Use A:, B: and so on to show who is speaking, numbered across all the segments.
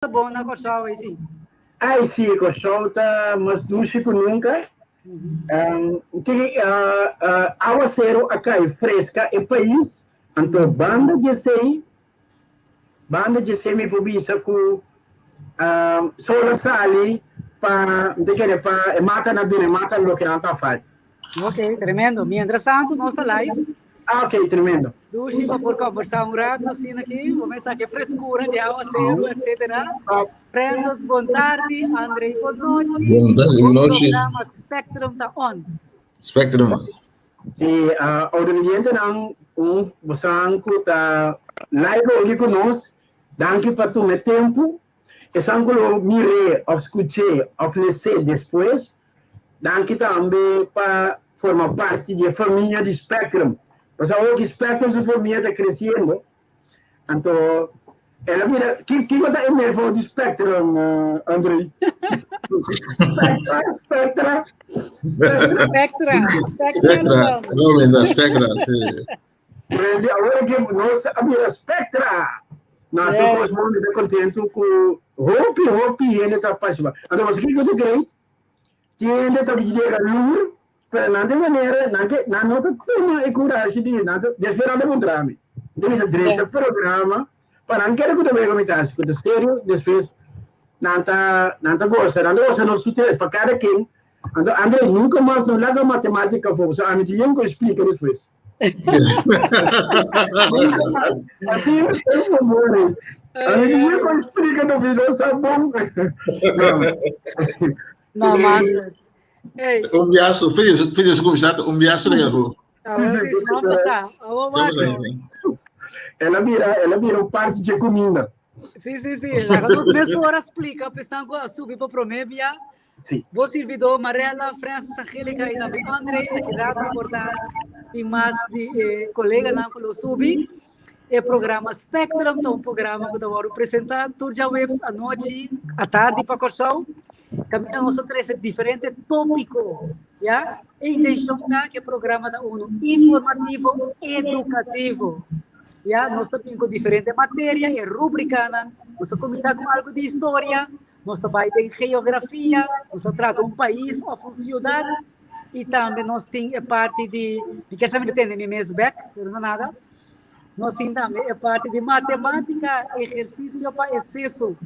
A: Ta bon na Kòrsou ei si.
B: Ai si, Kòrsou ta mas dushi ku nunka. Tin awaseru a kai freska e pais, anto banda di esei, banda di esei mi por bisa ku sol a sali pa, mi ta kere pa e matanan duna e mata loke nan ta falta.
A: Ok, tremendo. Mientras tanto nos ta live.
B: Ah, ok, tremendo.
A: Dushi pa por conversa un rato asina aki. Bo mester sa ke frescura di aguacero, etcetera. Francis, bon tardi. André, bon nochi.
C: Bon tardi, bon nochi.
A: Programa Spectrum ta on.
C: Spectrum.
B: Si, uh, audientenan, un bosan ku ta live ogi ku nos, danki pa tuma e tempu. Esan ku lo mir'é òf skuch'é òf les'é despues, danki tambe pa forma parti di e famia di Spectrum. Pasobra awor ki Spectrum su famia ta kresiendo, anto el a bira, kiko ta e meervoud di Spectrum, André? Spectra, Spectra,
A: Spectra. Spectra,
C: Spectra,
A: Spectra,
C: Spectra, si.
B: Prende awor ke nos a bira Spectra. Na tur kos bon, mi ta kontentu ku hopi hopi hende ta partisipá. Anto pasobra kiko ta great? Tin hende ta yega lur, pero nan tin manera, nan ke nan no ta tuma e kurashi di nan ta despues nan ta puntra mi. Mi ta bisa drenta programa pa nan kere ku ta wega mi ta hasi ku ta serio, despues nan ta nan ta gosa, nan ta gosa nos su tres pa kada ken. Anto André, nunka mas no laga matematika afó, pasobra ami tin yen ku explika despues. Así es amor. Ami tin yen ku explika no mi no sa bon.
A: No, mas.
C: Hey. Un biaso, feliz, feliz kuminsá, un biaso de afó.
A: Awor sí, semana pasá. Awor
B: Ela bira un parte de comida.
A: Sí, sí, sí. Laga nos mesora splika pa esnan ku a subi pa promé bia.
B: Sí.
A: Bo sirbidó Marella, Francis, Angelica i tambe André aki rato por ta tin mas di e koleganan ku lo subi. E programa Spectrum ta un programa ku ta wòrdu presentá tur djaweps anochi, atardi pa Kòrsou. Kaminda nos ta trese diferente tópiko, ya. E intenshon ta ku e programa ta unu informativo, edukativo. Ya, nos ta bin ku diferente materia, e rúbrikanan. Nos ta kuminsá ku algu di historia, nos ta bai den geografia, nos ta trata un pais òf un siudat, i tambe nos tin e parti di, mi kier sa mi ta tende mi mes bèk, pero no nada. Nos tin tambe e parti di matemátika, ehersisio pa e sesu.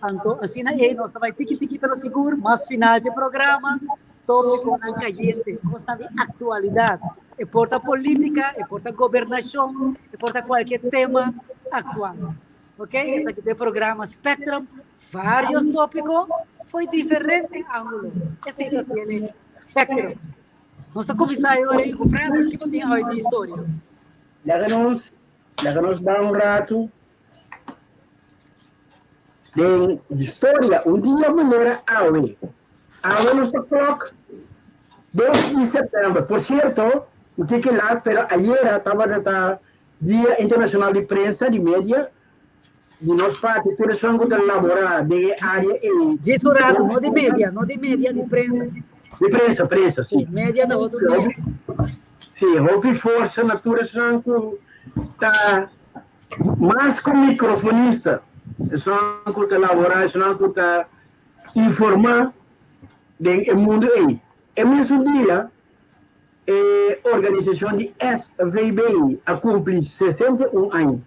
A: Anto asina ei nos ta bai tiki tiki pero sigur, mas final dje programa, tópikonan kayente, kosnan di aktualidat. E por ta polítika, e por ta gobernashon, e por ta kualke tema aktual. Ok, esaki ta e programa Spectrum, varios tópiko fo'i diferente ángulo. Esei ta hasiel e Spectrum. Nos ta kuminsá e ora ei ku Francis, ki bo tin awe di historia?
B: Laga nos, laga nos bai un ratu Den historia, un dia manera awe. Awe nos ta klok 2 di sèptèmber. Por sierto, un tiki lat, pero ayera tabata ta Dia Internashonal di Prensa, di Media. Di nos parti, tur esun ku ta laborá den e área ei.
A: Djis un ratu, no di media, no di media, di prensa.
B: Di prensa, prensa, si.
A: Media ta otro dia.
B: Si, hopi forsa na tur esun ku ta Mas ku mikrofonista, esunnan ku ta laborá, esunnan ku ta informá den e mundu ei. E mesun dia, e organisashon di SVB a kumpli 61 aña.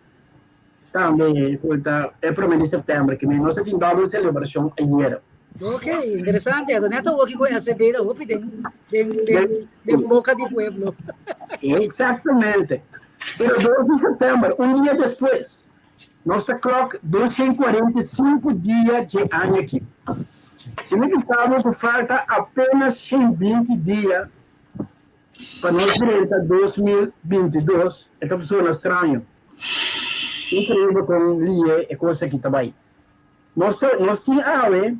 B: Tambe ku ta e promé di sèptèmber ki nos a tin dòbel selebrashon ayera.
A: Ok, interesante. Anto net awoki ku SVB ta hopi den den den den boka di pueblo.
B: Exactamente. Pero 2 di september, un dia despues, nos ta klok 245 dia dje aña aki. Si mi bisa bo ku falta apenas 120 dia pa nos drenta 2022, e ta sona straño. Increíble kon lihe e kos aki ta bai. Nos ta nos tin awe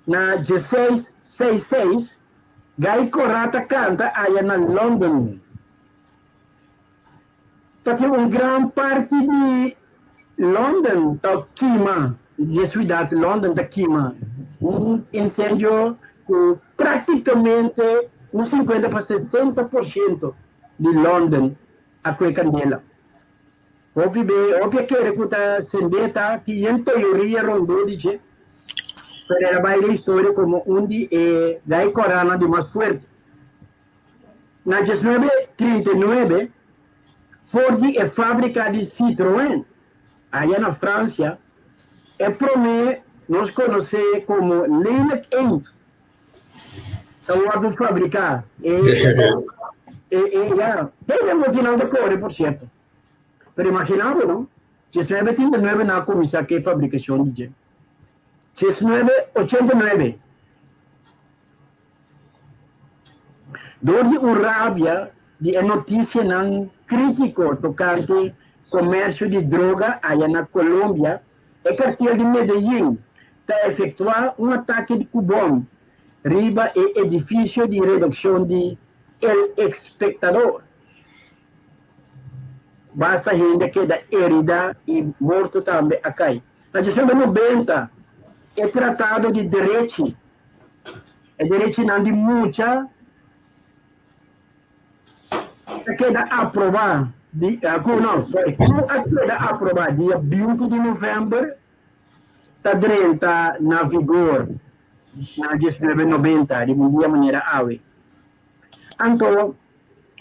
B: na dieseis seis seis Gai Corá ta kanta aya na London. Ta tin un gran parti di London ta kima, di e suidat London ta kima. Un insendio ku praktikamente un 50 pa 60% di London a kue kandela. Hopi be, hopi a kere ku ta sendeta, tin yen teoria rondó di dje, pero el a bai den historia komo un di e gai kòrànan di mas fuerte. Na 1939, for di e fábrika di Citroën aya na Fransia, e promé nos konosé komo Lelijk Eend ta wòrdu fabriká. E, e, e, ya, te den botinan ta kore, por sierto. Pero imaginá bo, no? 1939 nan a kuminsá ku e fabrikashon di dje. 1989. Dor di un rabia di e notisianan krítiko tokante komersio di droga aya na Colombia, e kartel di Medellín ta efektuá un atake di ku bòm riba e edifisio di redakshon di El Espectador. Basta hende a keda heridá i morto tambe a kai. Na 1990, e Tratado di Derechi E derechinan di mucha ta keda aprobá di ku no sorry ku a keda aprobá dia 20 di novèmber ta drenta na vigor na 1990 riba un dia manera awe. Anto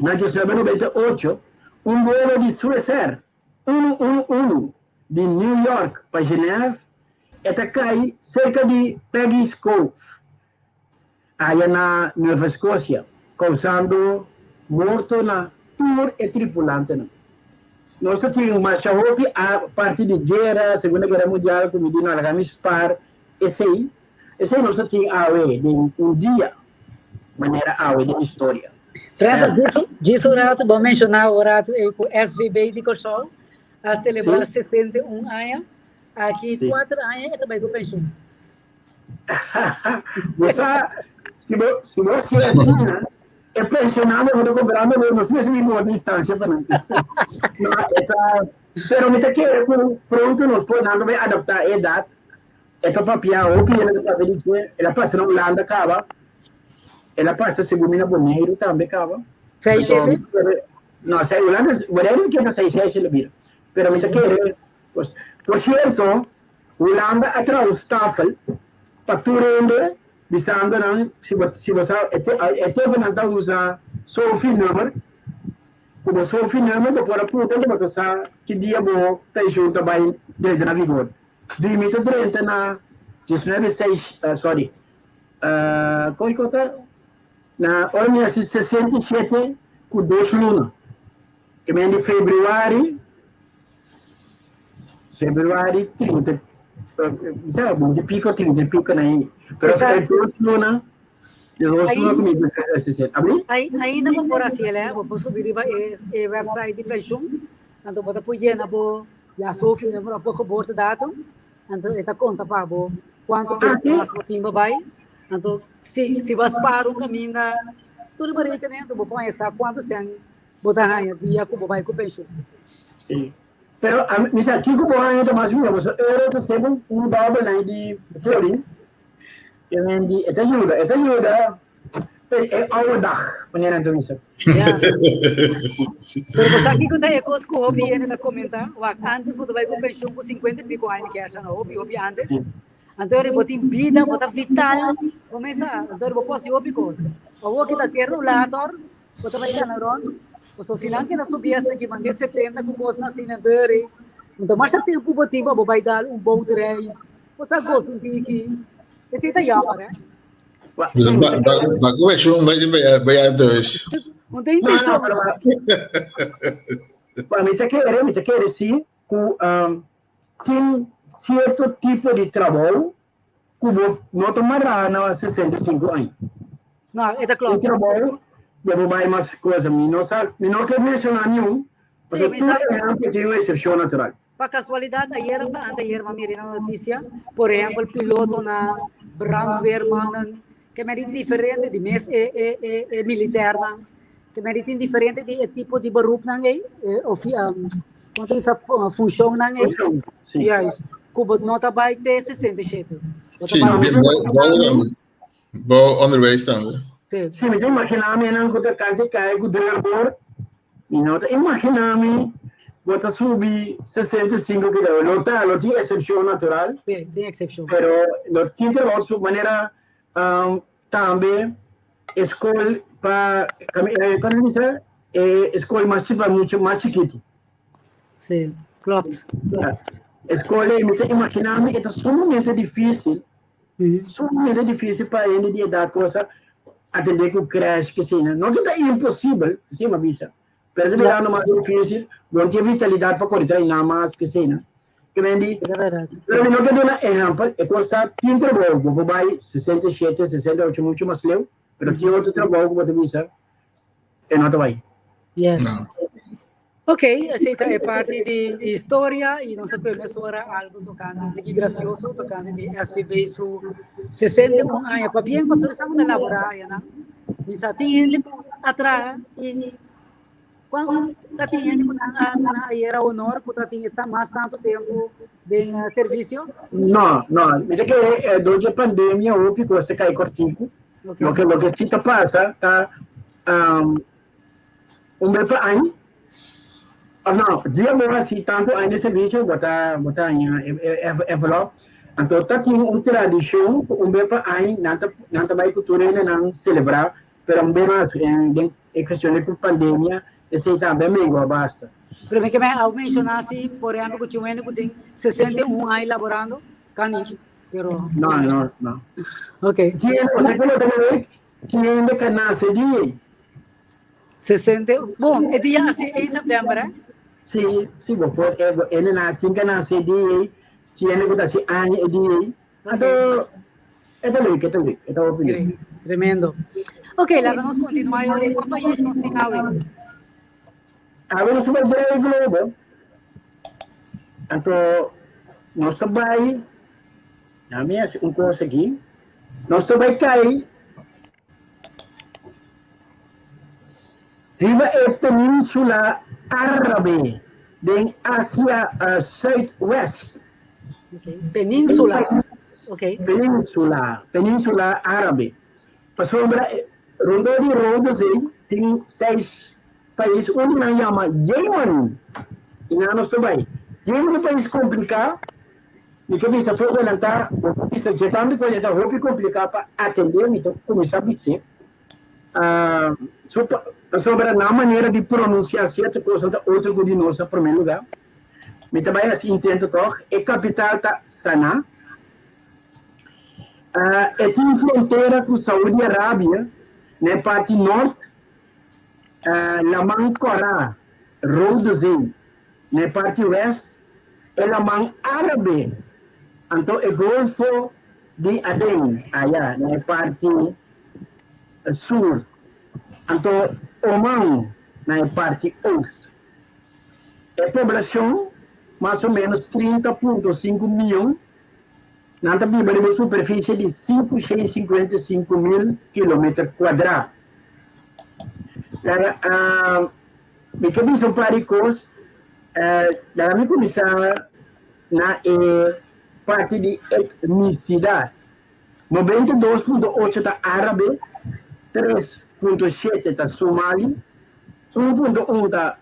B: na 1998 un buelo di Swissair unu unu unu di New York pa Genève E ta kai serka di Peggy's Cove, aya na Nueva Escocia, kousando morto na tur e tripulantenan. Nos ta tin masha hopi a parti di guera, Segunda Guera Mundial, ku mi di no a laga mi spar esei. Esei nos ta tin awe den un dia manera awe den historia.
A: Francis, djis un ratu bo a menshoná un ratu ei ku SVB di Kòrsou a selebrá 61 aña. Aki sí. 4 aña e ta bai ku pensioen.
B: Bo sa, si bo, si bo si asina, e pensionado bo ta cobrando, bo no si mi bo distancia pa nan. No, e ta, pero mi ta kere ku pronto nos por nan bai adapta e edad. E ta papia hopi hende ta papia di dje, el a pasa na Hulanda kaba, el a pasa segun mi na Boneiru tambe kaba.
A: Seis
B: siete? No, sei Hulanda, Boneiru mi kere ta seis seis el a bira. Pero mi ta kere Pues, por cierto, Hulanda a traha un stafel pa tur hende bisando nan si bo si bo sa e e tempo nan ta usa sofinummer, ku bo sofinummer bo por a punta bo ta sa ki dia bo pensioen ta bai drenta na vigor. Di mi ta drenta na 19 seis sorry kon ku ta na ora mi hasi 67 ku dos luna ke men di februari. Februari 30, sa, 20 y pico, 30 y pico na ahí. Pero
A: Eta-
B: e dos luna, de dos luna ku mi ta Abri?
A: Ai, ainda bo por hasi el, eh? Bo por subi riba e, e website di pensioen. Anto bo ta por yena bo ya sofi nummer of bo geboortedatum. Anto e ta konta pa bo kuantu tempu mas bo tin pa bai. Anto si, si bo a spar un kaminda tur riba rekening, anto bo por haña sa kuantu sèn Bo ta haña dia ku bo bai ku penshun.
B: Sí. Pero a mi sa kiko bo haña ta mas mihó, pasobra euro ta ser un un dòbel na di florin. E men di e ta yuda, e ta yuda pe e oude dag, manera nan ta bisa.
A: Ya. Pero bo sa kiko ta e kos ku hopi hende ta komentá? Wak, antes bo ta bai ku penshun ku sinkuenta i piko aña, mi kier sa no, hopi hopi antes. Anto eri bo tin bida, bo ta vital, bo mes sa, anto eri bo por hasi hopi kos. Awor ki ta te rulator, Bo ta bai kana rond. Pasobra si nan keda subi esaki ki manda e 70 ku kosnan asina anto eri no ta masha tempu bo tin pa bo bai dal un bootreis. Bo sa gosa un tiki. Esei ta jammer hè.
C: Ba ku pensioen bai bai uit huis.
A: No tin pensioen.
B: Pa mi ta kere, mi ta kere si ku tin sierto tipo di trabou ku bo no ta mará na 65 aña.
A: No, e ta
B: klopt. Trabou, bo por bai mas cosa. Mi no sa, mi no ke menshoná niun, pasobra tur ehèmpel tin un eksepshon natural.
A: Pa kasualidat, ayer of ta anteayer mi a mira na notisia, por ehèmpel pilotonan, brandweermannen, ke men di diferente di mes e e e e militèrnan, ke men di tin diferente di e tipo di beroepnan ei, of kon ta bisa funshonnan ei, juist, ku bo no ta bai te 67. Bo ta
C: Sí,
A: bai
C: bou bou onderwijs tambe.
A: Sí.
B: Sí, mi ta imaginá mi nan ku ta kanta i kai ku deurboor. Mi no ta imaginá mi. bo ta subi 65 kilo. Lo ta, lo tin eksepshon natural.
A: Sí, tin eksepshon.
B: Pero lo tin trabou su manera tambe e skol pa, kon se bisa? E skol mas pa mucha mas chikitu.
A: Sí, klopt.
B: E skol ei, mi ta imaginá mi, e ta sumamente difísil, sumamente difísil pa hende di edat kosa atendé ku krèsh, kesina. No ke ta imposibel, sí mi a bisa, pero ta birando mas difísil, bo no tin vitalidat pa kore traina mas, kesina. Ke men di, pero mi no ke duna ehèmpel, e kos ta tin trabou, bo por bai 67, 68 muchu mas leu, pero tin otro trabou ku bo ta bisa e no ta bai.
A: Yes.
C: No.
A: Ok, esei ta e parti di historia y nos a pone mesora algo tocante di gracioso, tocante di SVB su 61 aña. Pabien, pastor, estamos a elaborar aya nan. Mi sa tin hende ku a traha y cuan ta tin hende ku nan a duna ayera honor ku ta tin ta mas tanto tempo den eh, servicio?
B: No, no, mi ta kere eh, door di e pandemia hopi kos ta kai kortiku.
A: Ok.
B: Loke loke si ta pasa ta um, Un bes pa aña? Of no, dia bo hasi tantu aña di servisio, bo ta bo ta haña e e envelop. Anto ta tin un tradishon ku un bes pa aña nan ta nan ta bai ku tur hendenan selebrá, pero un bes mas den e kuestion di ku pandemia esei tambe a mengua basta.
A: Pero mi ke men a menshoná si, por ehèmpel, ku tin un hende ku tin 61 aña laborando, kan nit, pero.
B: No, no, no.
A: Ok.
B: Tin, osea ku lo ta leuk, tin hende ka nase di ei.
A: 60, bon, e dia asi 1 september, eh?
B: Sí, sí, bo por, e, bo, ene na, tin ka nase di ei, tiene ku ta si aña e di ei. Anto, e ta leuk, e ta leuk, e ta hopi leuk.
A: Great, tremendo. Ok, laga nos kontinuá e ora kua pais nos tin awe?
B: Awe nos ta bai drai e globo. Anto, nos ta bai, na mi hasi un kos aki, nos ta bai kai Riba e Península Árabe den Asia Suidwest.
A: Península. Okay.
B: Península, Península Árabe. Pasobra rondó di Rode Zee tin seis pais, un di nan yama Yemen. I nan nos ta bai. Yemen ta un pais kompliká. Mi ke bisa for adelantá, bo por bisa dje tantu ku ta hopi kompliká pa atendé, mi ta kuminsá bis'é. So pasobra nan manera di pronunsiá sierto kosnan ta otro ku di nos na promé lugá. Mi ta bai hasi intento tòg. E kapital ta Sanaa. E tin frontera ku Saudi Arabia na e parti nòrt, Laman Kòrá, Rode Zee, Na e parti west e laman Árabe, anto e Golfo di Aden aya na e parti sur, anto Oman na e parti oost. E poblashon, mas o ménos 30.5 mion, nan ta biba riba un superfisie di 555 mil kilometer kuadrá. Mi ke bisa un par di kos. Laga mi kuminsá na e parti di etnisidat. 92.8 ta árabe, 3.7 ta somali, 1.1 ta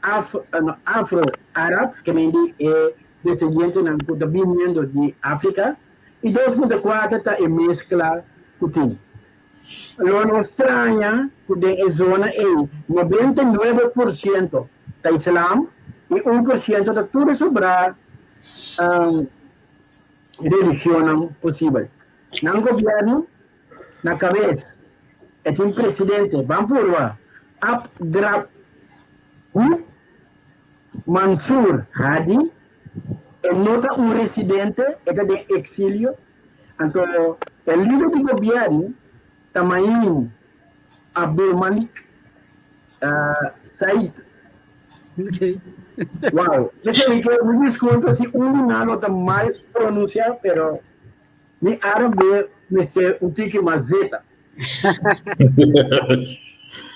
B: afro-arab, ke men di e desendientenan ku ta biniendo di Afrika, i 2.4 ta e meskla ku tin. Lo no straña ku den e zona ei 99% ta islam i 1% ta tur e sobrá religionnan posibel. Nan gobièrnu na kabes e tin presidente ban purba Abdrabbuh Mansur Hadi, e no ta un residente, e ta den eksilio. Anto e lider di gobièrnu ta Main Abdulmalik Said. Wow, mi ke mi disculpa si un di nan lo ta mal pronuncia, pero mi árabe mester un tiki mas zeta.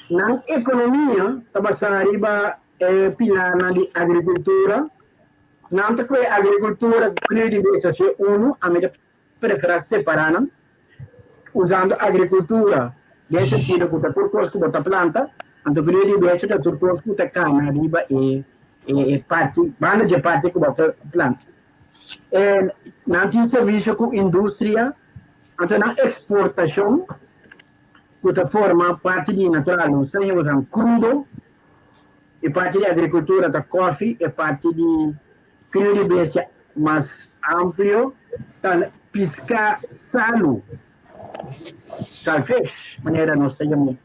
B: Nan ekonomia ta basá riba e pilarnan di agrikultura. Nan ta kohe agrikultura ku krio di bestia si e unu, ami ta preferá separá nan, usando agrikultura den sentido ku ta tur kos ku bo ta planta, anto krio di bestia ta tur kos ku ta kana riba e. E parti, banda dje parti ku bo ta planta. E nan tin servisio ku industria, anto nan eksportashon ku ta forma parti di natural nos ta usa krudo, e parti di agrikultura ta kòfi, e parti di krio di bestia mas amplio ta piská salu, saltfish manera nos ta yam'é.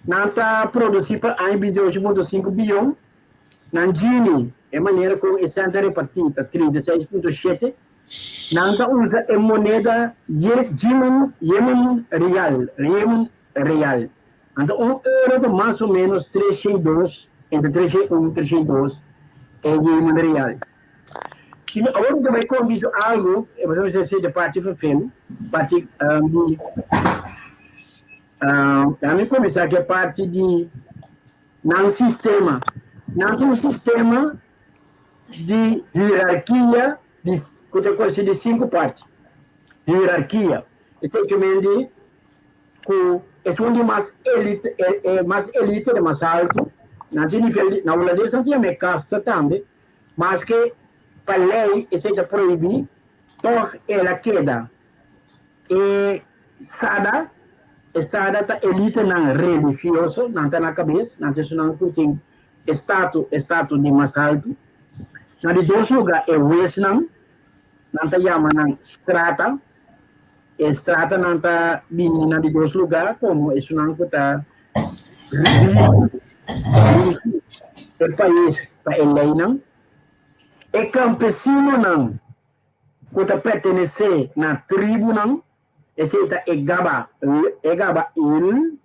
B: Nan ta produsí pa aña 28.5 bion. Nan Gini, e manera kon e sèn ta repartí ta 36.7. Nan ta usa e moneda Yemen, Yemen Rial, Yemen Real. Anto un euro ta mas o ménos 302, entre 301 i 302 e Yemen Real. Si mi awor mi ta bai konta algu, e pasobra mi sa esei ta parti ferfelu, parti di, mi kuminsá ku e parti di Nan sistema. Nan tin un sistema di hierarkia di ku ta konsisti di sinku parti. Hierarkia. Esei ke men di ku esun di mas elite, e mas elite di mas altu, nan tin nivel di, na hulandes nan tin yama e kasta tambe, maske pa lei esei ta prohibí, tòg el a keda. E sada, e sada ta elitenan religioso, nan ta na kabes, nan ta esunnan ku tin e statu, e statu di mas haltu. Na di dos lugá e huesnan, nan ta yama nan strata, e stratanan ta bini na di dos lugá komo esunnan ku ta dirigí e pais pa e leinan. E kampesinonan ku ta pertenesé na tribunan, esei ta e Gaba, e Gabail,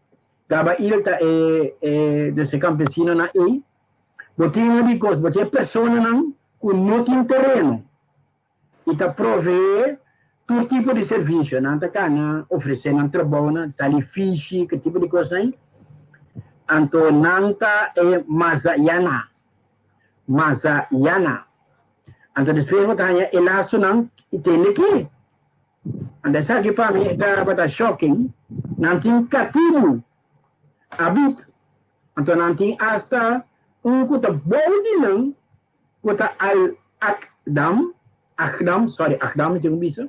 B: Gabail ta e, e, dus e kampesinonan ei. Bo tin na di kos, bo tin e personanan ku no tin tereno i ta proveé tur tipo di servisio. Nan ta kana ofresé nan trabounan, sali fishi, ki tipo di kosnan ei. Anto nan ta e Mazayana, Mazayana. Anto despues bo ta haña e lasonan i tende ke. Anto esaki pa mi tabata shocking. Nan tin katibu, abit. Anto nan tin asta un ku ta bou di nan ku ta al akdam, akdam, sorry, akdam mi tin ku bisa,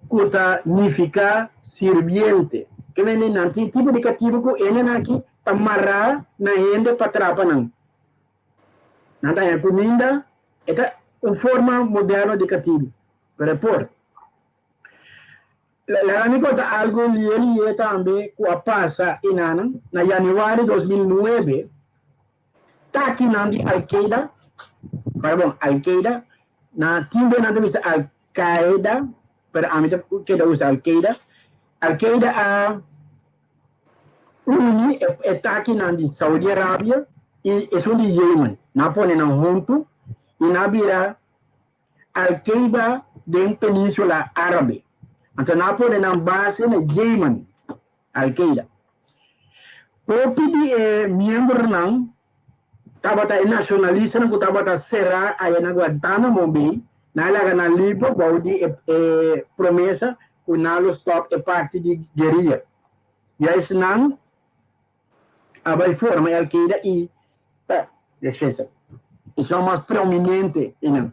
B: ku ta nifiká sirbiente. Ke mende nan tin tipo di katibu ku hendenan aki ta mará na hende pa trapa nan. Nan ta haña kuminda, e ta un forma moderno di katibu, pero e por. Laga mi konta algu lié lié tambe ku a pasa enanan. Na yanüari 2009, takinan di Al Qaeda, kòrda bon, Al Qaeda, na tin be nan ta bisa Al Qaeda, pero ami ta keda usa Al Qaeda, Al Qaeda a Uni e takinan di Saudi Arabia i esun di Yemen. Nan a pone nan huntu i nan a bira Al Qaeda den Peninsula Arabe. Anto nan a pone nan base na Yemen, Al Qaeda. Hopi di e miembronan tabata e nashonalistanan ku tabata será aya na Guantanamo Bay. Nan a laga nan liber bou di e promesa ku nan lo stòp e parti di gueria. Juist nan a bai forma e Al-Qaeda i despensa, esun mas prominente di nan.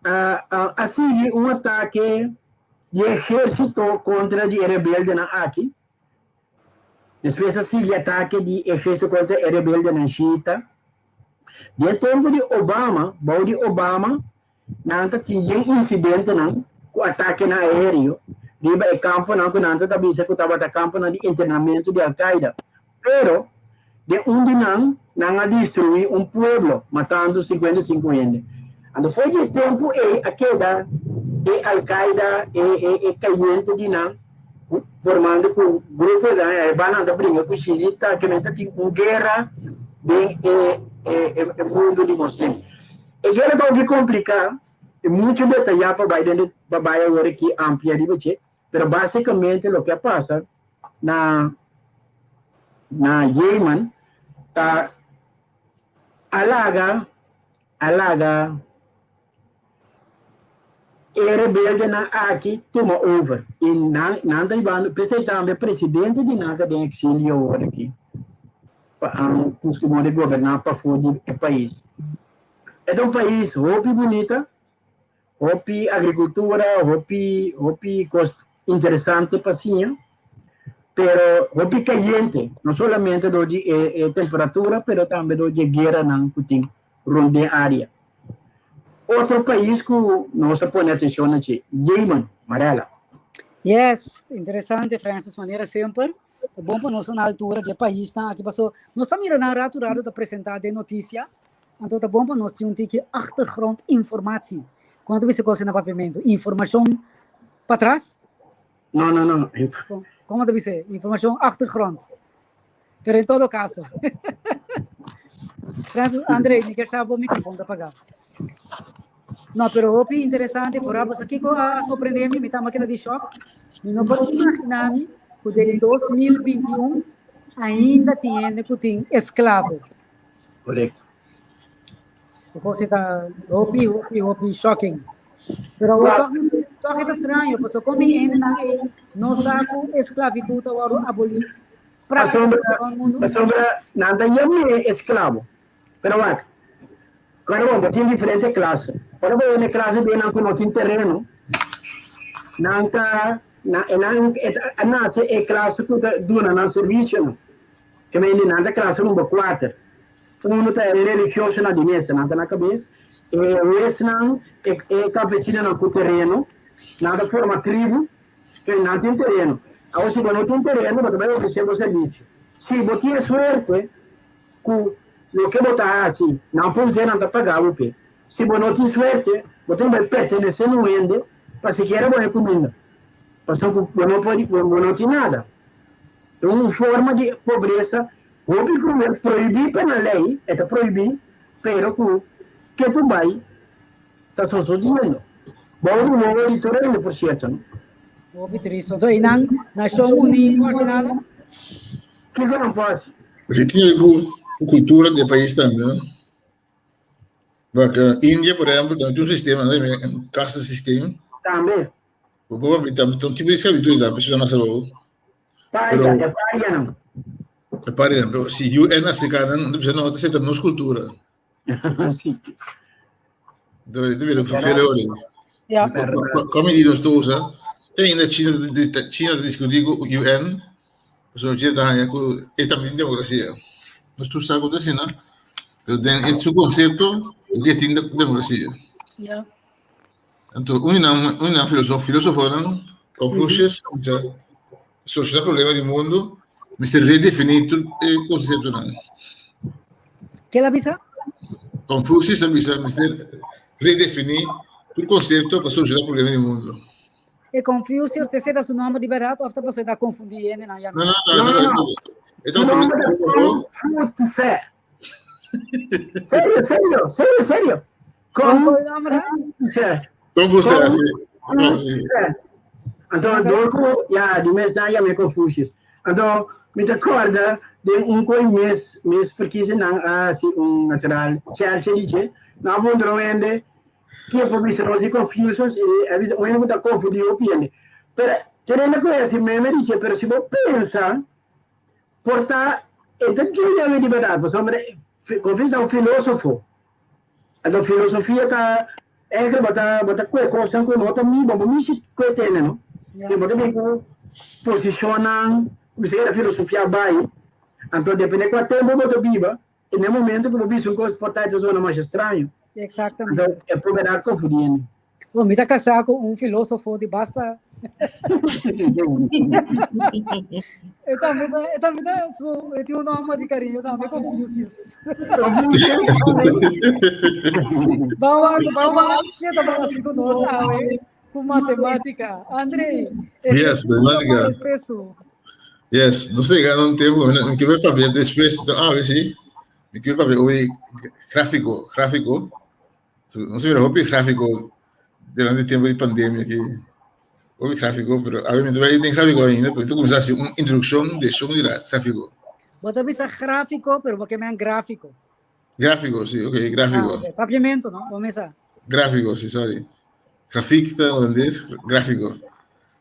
B: A sigui un atake di ehérsito kontra di e rebeldenan aki. Despues a sigui atake di ehérsito kontra e rebeldenan shiita. Den tempu di Obama, bou di Obama, Nan ta tin yen insidentenan ku atakenan aéreo riba e kamponan ku nan ta bisa ku tabata kamponan di entrenamentu di Al-Qaida. Pero, den un di nan, nan a destruí un pueblo, matando 55 hende. Anto for di e tempu ei a keda e Al-Qaida e e kayente di nan formando ku gruponan e nan ta bringa ku shiita, ke men ta tin un guera den e e mundu di moslim. E guera ta hopi kompliká i muchu detayá pa bai den pa bai awor aki amplia riba dje, pero básikamente loke a pasa na na Yemen ta a laga a laga e rebeldenan aki tuma over i nan nan ta hibando p'esei tambe presidente di nan ta den eksilio awor aki pa kustumó di goberná pafó di e pais. E ta un pais hopi bunita, hopi agricultura, hopi hopi cos interesante pa siña, pero hopi cayente, no solamente door di e, e temperatura, pero tambe door di e gueranan cu tin rond den area. Otro pais cu nos a pone atencion na dje, Yemen, Marella.
A: Yes, interesante Francis, manera semper. Ta bon pa nos na altura di e paisnan aki paso nos ta mira nan ratu ratu ta presenta den noticia, anto ta bon pa nos tin un tiki achtergrond informatie. Kon ta bisa kos na papiamentu? Informashon patras?
B: No, no, no.
A: Kon ta bisa? Informashon achtergrond. Pero en todo caso. Francis, André, mi ke sa bo microfoon ta pagá. No, pero hopi interesante, vooral bosa kiko a sorprende mi, mi tamba keda di shock. Mi no por imagina mi ku den 2021 ainda tin hende ku tin esklavo.
B: Correcto.
A: E cosa ta hopi, hopi, hopi shocking. Pero awor toch, toch e ta straño, pasobra kon mi hendenan ei no sa ku esklavitud a wòrdu abolí
B: Pasobra, pasobra nan ta yam'é esklabo. Pero wak, kòrda bon, bo tin diferente klase. Ora bo wende klase di nan ku no tin tereno, nan ta, nan, e nan e ta a nase e klase ku ta duna nan servisionan. Ke mende nan ta klase number kuater. Uno ta e religiosonan di mester, nan ta na kabes. E huesnan, e e kampesinonan ku tereno, nan ta forma tribu. Pero nan tin tereno. Awor si bo no tin tereno bo ta bai ofresé bo servisio. Si bo tin e suerte ku loke bo ta hasi nan por us'é nan ta paga bo p'e. Si bo no tin suerte bo tin bai pertenesé na un hende pa sikiera bo haña kuminda. Pasobra ku bo no por bo no tin nada. Ta un forma di pobresa hopi kruel prohibí pa nan lei, e ta prohibí pero ku ke tur bai Ta sosodiendo. Bou di wowo di tur hende, por sierto, no?
A: Hopi tristo. Anto einan Nashon Uní no hasi nada?
B: Kiko nan por hasi?
C: Porque tin algun cultura di e pais tambe, no? Porque India, por ehempel, tambe tin un sistema, no? Un caste system.
B: Tambe.
C: Bo por papia tambe, un tipo di esclavitud tambe, si nan a sabao.
B: Paria, e parianan.
C: E parianan, pero si UN a seca nan, nan bisa no, ta seta nos cultura.
B: Sí.
C: Entonces, te mira, vervelend hoor.
A: Ja.
C: Come di nos usa, te ainda China, China ta discutir cu UN, pasobra China ta haña cu e tambe tin democracia. Nos tur sa cu ta asina, pero den e su concepto, lo que tin democracia.
A: Ja.
C: Anto, un di nan, un di nan filosof, filosofonan, Confucius, a bisa, soluciona problema di mundo, mester redefini tur e conceptonan.
A: Kel a bisa?
C: Confucius a bisa, mester redefini tur concepto pa soluciona problema di mundo.
A: E Confucius te seta su nomber di berdad of ta pasobra e ta confundi hendenan ya?
C: No, no, no,
B: No, no, no.
C: E ta
B: Su nomber ta
C: filosofo.
B: Confucius. Serio, serio, serio, serio.
A: Con cuál nombre?
B: Confucius.
C: Confucius, sí.
B: Confucius. Anto, door ku, ya, di mes nan yam'é Confucius. Anto, mi ta kòrda den un koi mes, mes verkiezennan a hasi un natural chèrche di dje. Nan a puntra un hende, Ke por bisa nos di Confucius? I a bisa, un hende ku ta konfundí hopi hende. Pero, tur hende ku hasi meme di dje, pero si bo pensa, Por ta e ta djuda mi di berdad, pasobra Confucius ta un filosofo. Anto filosofia ta eigenlijk bo ta bo ta kue kosnan ku no ta mi, bo mishi kue tene no.
A: Ja.
B: Bo ta bin ku posishonnan ku bisa keda filosofia bai. Anto depende kua tempu bo ta biba, i na e momento ku bo bisa un kos por ta e ta zona masha straño.
A: Exactamente.
B: Anto e por berdad konfundi hende.
A: Bo, mi ta kasá ku un filósofo di basta. E tambe ta, e tambe ta, su, e tin un nòmber di kariño tambe, Confucius.
B: Confucius.
A: Bou bou ke ta bai hasi ku nos awe ku matemátika. Andrei, e
C: Yes,
A: Hesus a
C: matemátika.
A: paresé su.
C: Yes, nos ta yega na un tempu, mi ke bai papia despues, awe si, mi ke bai papia obi gráfiko, gráfiko. Nos mira hopi gráfico durante tempo di pandemia aki. Hopi gráfico, pero a mi bai den gráfico ainda, pero tu kuminsá hasi un introducción de shon di la gráfico.
A: Bo ta bisa gráfico, pero bo ke men gráfico.
C: Gráfico, sí, ok, gráfico.
A: Ah, okay. Papiamento, no? Bo mesa.
C: Gráfico, sí, sorry. Grafiek ta holandés, gráfico.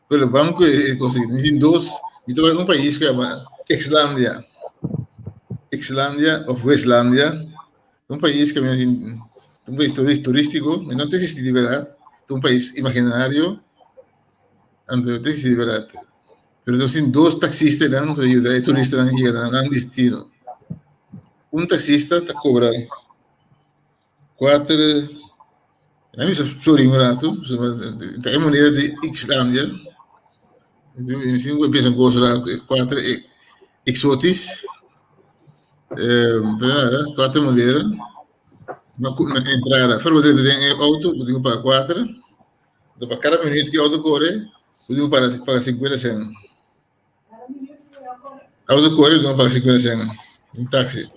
C: Pero vamos ku e cosa. Mi tin dos, mi ta bai un pais ku yama Islandia. Islandia of Westlandia. Un pais ku mi tin. Un pais turístiko, no ta eksistí di bèrdat, ta un pais imaginario, anto no ta eksistí di bèrdat. Pero nos tin dos taksistanan ku ta yuda e turistanan yega na nan destino. Un taksista ta kobra kuater, mi a bisa florin un ratu, ta e moneda di Islandia, mi sin ku e pensa un kos ratu, kuater eksotis, kuater moneda. Na entrada, for bo drenta den e auto, bo tin ku paga kuater. Enton pa kada minuut ku e auto kore, bo tin ku paga paga sinkuenta sen. Auto kore, bo tin ku paga sinkuenta sen, un taxi.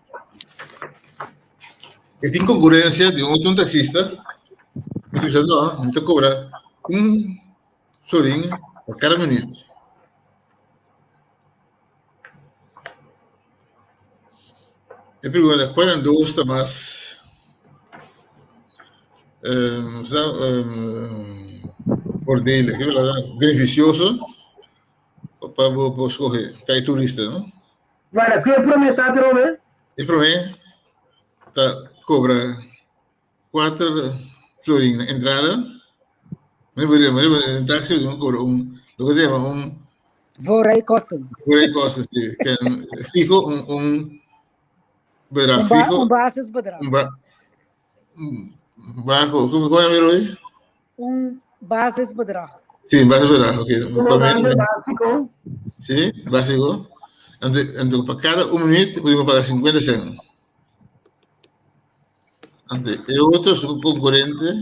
C: E tin konkurensia di un otro taxista, ku ta bisa no, mi ta kobra un florin pa kada minuut. E pregunta cual nan dos ta mas sa voordelig, ke palabra beneficioso pa bo por scoge pa e turista no.
B: Wara, ku e prome ta atrobe?
C: E prome ta cobra kuater florin na entrada. Mi por mi por den taxi mi cobra un loke ta yama un
A: Voorrijkosten.
C: Voorrijkosten, si. Ken fiho un un bedrag
A: Un, ba
C: fiho.
A: un basisbedrag.
C: Un ba un bajo, como como yama Roy?
A: Un basisbedrag.
C: Sí, un basisbedrag, ok.
B: Un montante básiko.
C: Sí, básiko. Anto, anto pa kada un minuut bo tin ku paga 50 cent. Ante e otro su konkurente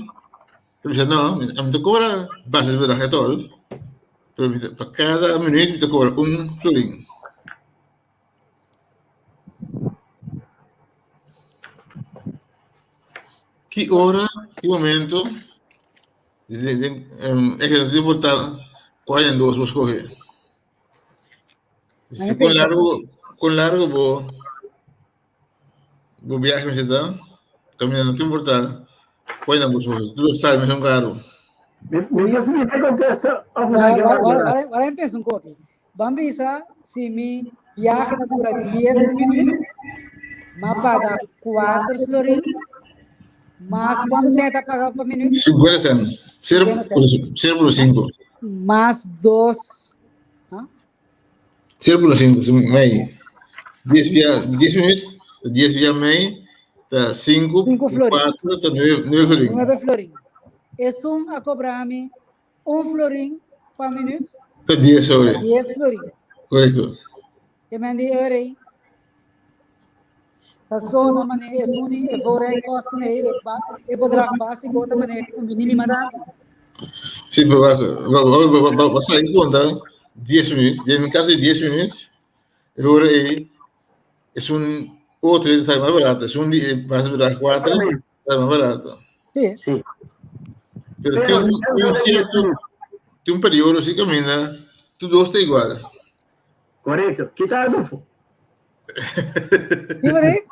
C: ta bisa no, mi ta kobra basisbedrag etol, pero mi ta pa kada minuut mi ta kobra un florin. Ki ora, ki momento, e ke no ta importa kual den dos bo skohe. Si kon largo, kon largo bo Bo biahe mester ta caminda no ta importa cual nan bo escoge, tur sal mesun caro.
B: Mi ta sinti e contesta of bo sa ke
A: Wara wara mi pensa un koki. Ban bisa si mi biahe ta dura dies minuut, m'a paga kuater florin, mas kuantu sèn ta paga pa minuut?
C: Sinkuenta sèn, sero sero punto sinku.
A: Mas dos, ha?
C: 0.5, mei. 10 via 10 minuut, 10 via mei, ta 5,
A: 5 florin.
C: 4, ta 9, 9 florin.
A: 9 florin. Esun a cobra mi un florin pa minuut.
C: Ta 10 sobre.
A: 10 florin.
C: Correcto.
A: Ke men di euro ei. Ta zona manera esun di e voorrijkosten ei, e ba, e bedrag básico ta manera ku mi ni mi tantu.
C: Sí, pero va, va, va, va, va, va salir conta 10 minuut, en caso de 10 minuut, e ora ei es un otro e sale más barato, es un di más bedrag 4, sale más barato.
A: Sí.
B: Sí.
C: Pero tin un, tin un cierto, tin un periodo si caminda, tu dos ta igual.
B: Correcto. Kita Adolfo.
A: Dime,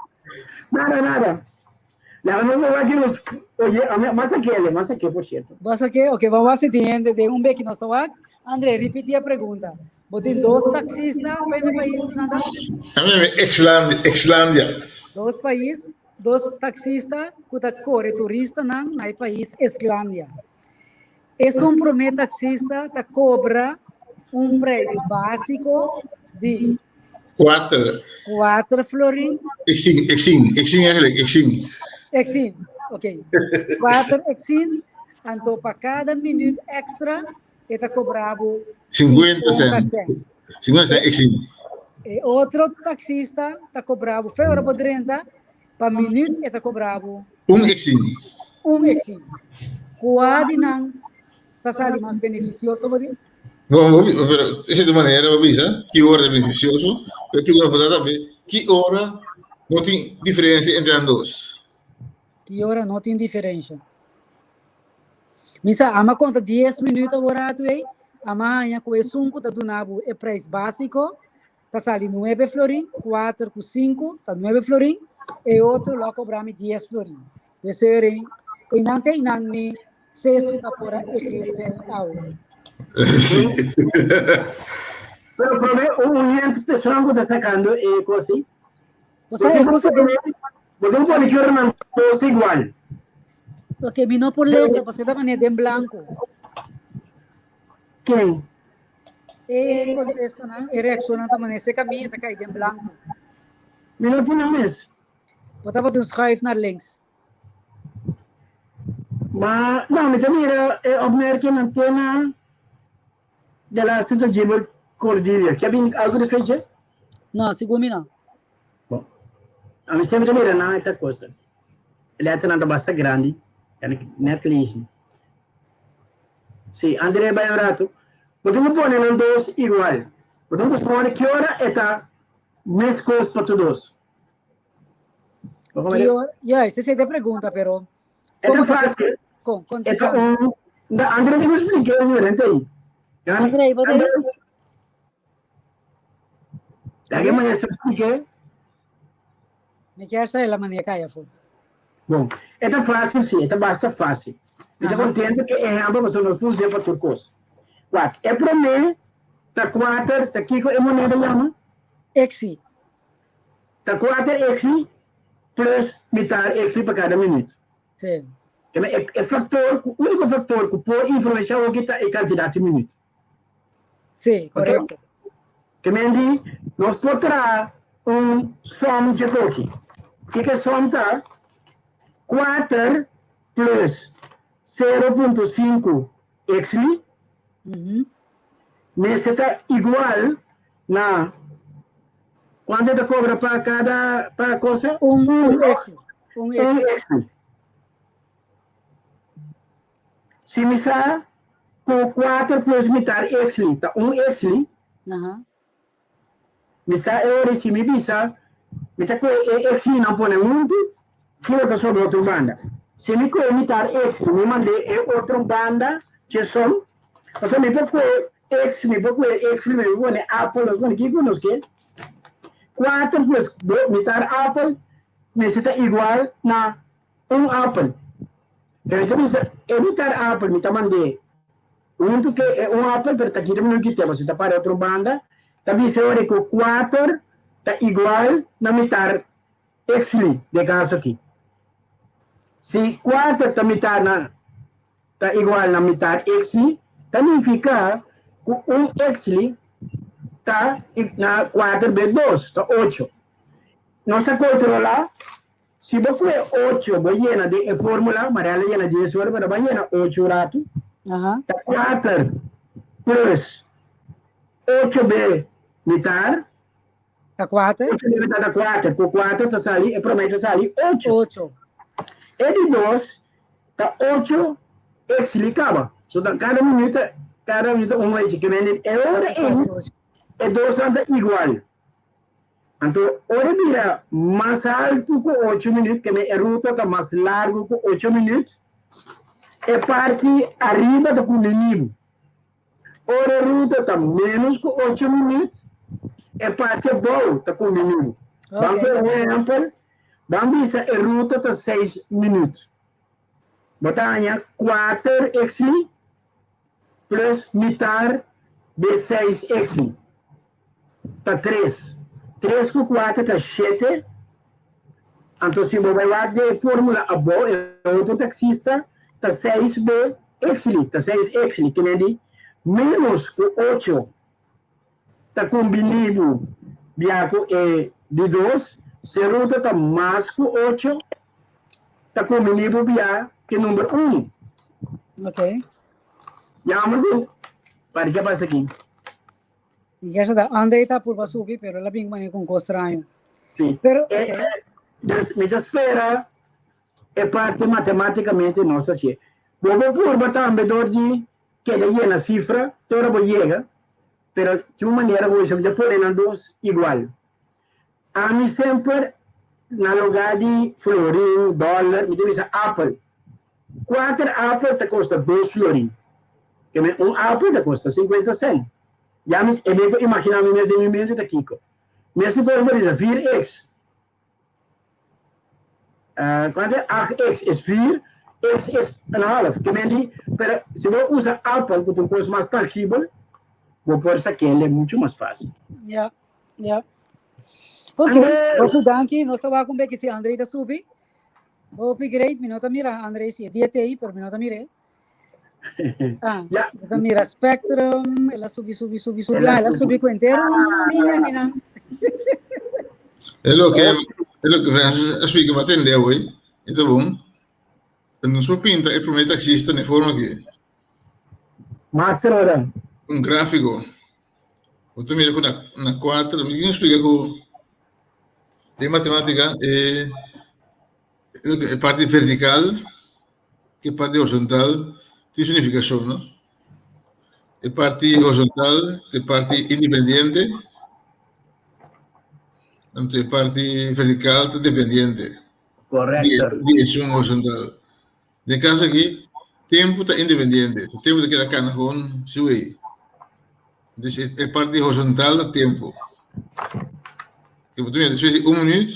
B: Nada, nada. La nos va aquí nos oye, más aquí, más aquí, por cierto.
A: Vas aquí, ok, vamos a siguiente de un beki nos wak. André, repite a pregunta. Bo tin dos taxista pa mi país nada?
C: A mí Exlandia, Exlandia.
A: Dos país, dos taxista ku ta kore turistanan na e país Islandia. Esun promé taxista ta kobra un prijs básiko di
C: Kuater.
A: Kuater florin.
C: Exin, exin, exin eigenlijk, exin.
A: Exin, ok. Kuater exin, anto pa kada minuut extra e ta kobra bo
C: 50 cent. 50 cent exin.
A: E otro taxista ta kobra bo, fe ora bo drenta, Pa minuut e ta cobra bo.
C: Un exin.
A: Un exin. Cua di nan ta sali mas beneficioso bo di?
C: Bo, pero di cierto manera bo bisa ki ora ta beneficioso, pero pregunta por ta tambe ki ora no tin diferencia entre nan dos.
A: Ki ora no tin diferencia. Mi sa ama conta dies minuut awor atu ei, ama haña cu esun cu ta duna bo e prijs basico ta sali nuebe florin, kuater ku sinku ta nuebe florin, e otro lo a kobra mi dies florin. Des eur ei nan te einan mi sesu ta por a eherse awe.
C: Sí.
B: Pero prome un oyente persona ku ta sakando e kos ei.
A: Bo sa e kos ta den.
B: Bo tin ku pone ki ora nan dos ta igual.
A: Ok, mi no por lesa, pasobra ta manera den blanco.
B: Ken?
A: E contestanan, e reaccionnan ta manera seca mi, ta cay den blanco.
B: Mi no tin nan mes.
A: Bo tabata un schuif naar links.
B: Ma, no, mi ta mira e opmerkingnan te na de laatste ta Gilbert Cordelia. Ke bin algo despues dje?
A: No, segun mi no.
B: Bon, ami semper ta mira nan e cosa. E letternan ta basta grandi, kan ik net lezen. Si, André bai un rato. Bo tin ku pone nan dos igual. Bo tin ku pone ki ora e ta meskos pa tur dos.
A: Ki ora? Ja, esa es e pregunta, pero...
B: E ta fácil.
A: Kon, kon
B: E ta un... André tin ku explica es diferente ahí.
A: André, bo ta ahí?
B: Laga maestro explique.
A: Mi kier sa la manera kaya fu.
B: Bon, e ta fácil sí, e ta basta fácil. Mi ta contento ku e ehempel pasobra nos por us'é pa tur kos. Wak, e promé ta kuater, ta kiko e moneda yama?
A: Exi.
B: Ta kuater exi plus mitar exi pa kada minuut.
A: Sí.
B: E, e factor, único factor ku por influencia hoki ta e kantidat di minuut.
A: Sí, korekto.
B: Ke men di, nos por traha un som dje koki. Kiko e som ta? Kuater plus 0.5 exli mester ta igual na kuantu ta kobra pa kada pa kosa?
A: Un, un exli. Un
B: Un exli. Si mi sa ku kuater plus mitar exli ta un exli, mi sa e ora si mi bisa mi ta kohe e exlinan pone huntu, kiko ta sobra otro banda? Si mi kohe mitar exli mi mand'é e otro banda dje son, pasobra mi por kohe ex, mi por kohe exli, mi por pone apel, nos pone kiko nos ke. Kuater plus mitar apel mester ta igual na Un apel. Pero mi ta bisa, e mitar apel mi ta mand'é huntu ku e un apel, pero ta kita mi no kit'é, pasobra ta para otro banda. Ta bisa ora ku kuater ta igual na mitar exli, den e kaso aki. Si kuater ta mitar na ta igual na mitar exli, ta nifiká ku un exli ta na kuater be dos, ta ocho. Nos ta kontrolá. Si bo kue ocho bo yena den e formula, Mariela yena dies ora, pero bo a yena ocho ratu, ta kuater plus ocho be mitar.
A: Ta kuater.
B: Ocho be mitar ta kuater, ku kuater ta sali, e promé ta sali ocho.
A: Ocho.
B: E di dos ta ocho exli kaba. So ta kada minuut, kada minuut un ocho. Ke mende e ora ei e dosnan ta igual. Anto ora e bira mas altu ku ocho minüt, ke men e ruta ta mas largu ku ocho minüt, e parti ariba ta kuminibu. Ora e ruta ta ménos ku ocho minüt, e parti abou ta kuminibu. Ban por ehèmpel, ban bisa e ruta ta seis minüt. Bo ta haña kuater exli plus mitar di seis exli. Ta tres. Tres ku kuater ta shete. Anto si bo bai wak den e formula abou, e otro taksista ta seis be exli, ta seis exli, ke men di menos ku ocho ta kombiní bo bia ku e di dos, si e ruta ta mas ku ocho ta kombiní bo bia ku e number unu.
A: Ok.
B: Jammer ku, para ke a pasa aki?
A: Ya sa ta, André ta purba subi, pero la bin mane con cos straño.
B: Sí.
A: Pero,
B: Eh,
A: ok.
B: eh, dus mi ta spera e parte matemáticamente nos ta hacié. Bo por purba tambe door di keda yena cifra te ora bo yega, pero tin un manera ku bo bisa mi ta pone nan dos igual. Ami semper na lugar di florin, dollar, mi ta bisa apel. Kuater apel ta kosta dos florin. Ke men un apel ta kosta sinkuenta sènt. Ya mi e mi por imaginá mi mes den mi mente ta kiko. Mesun kos bo bisa vier x. Kuantu e acht x es vier, x es en half. Ke men di, pero si bo usa apel ku ta un kos mas tangibel, bo por sak'el muchu mas fásil.
A: Ya, ya. Ok, hopi danki. Nos ta wak un beki si André ta subi. Hopi great, mi no ta mira André si e dia tei, pero mi no ta mir'é. Ah,
B: Ja.
A: mi ta mira Spectrum, el a subi, subi, subi, subi,
B: El a
A: ah, el a
B: subi.
A: subi ku entero un liña akinan.
C: E loke, e loke Francis a splika pa tende awor, e ta bon. Nos por pinta e prome taxista na e forma aki.
B: Master ora.
C: Un gráfiko. Bo ta mira ku na na kuater, mi tin splika ku den matemátika e e parti vertikal ku e parti horizontal tin su nifikashon, no? E parti horizontal ta e parti independiente, anto e parti vertikal ta dependiente.
B: Correcto.
C: Di esun horizontal. Den kaso aki, tempu ta independiente. Su tempu ta keda kana gewoon su way. Dus e, e parti horizontal ta tempu. Ke bo ta mira despues di un minuut,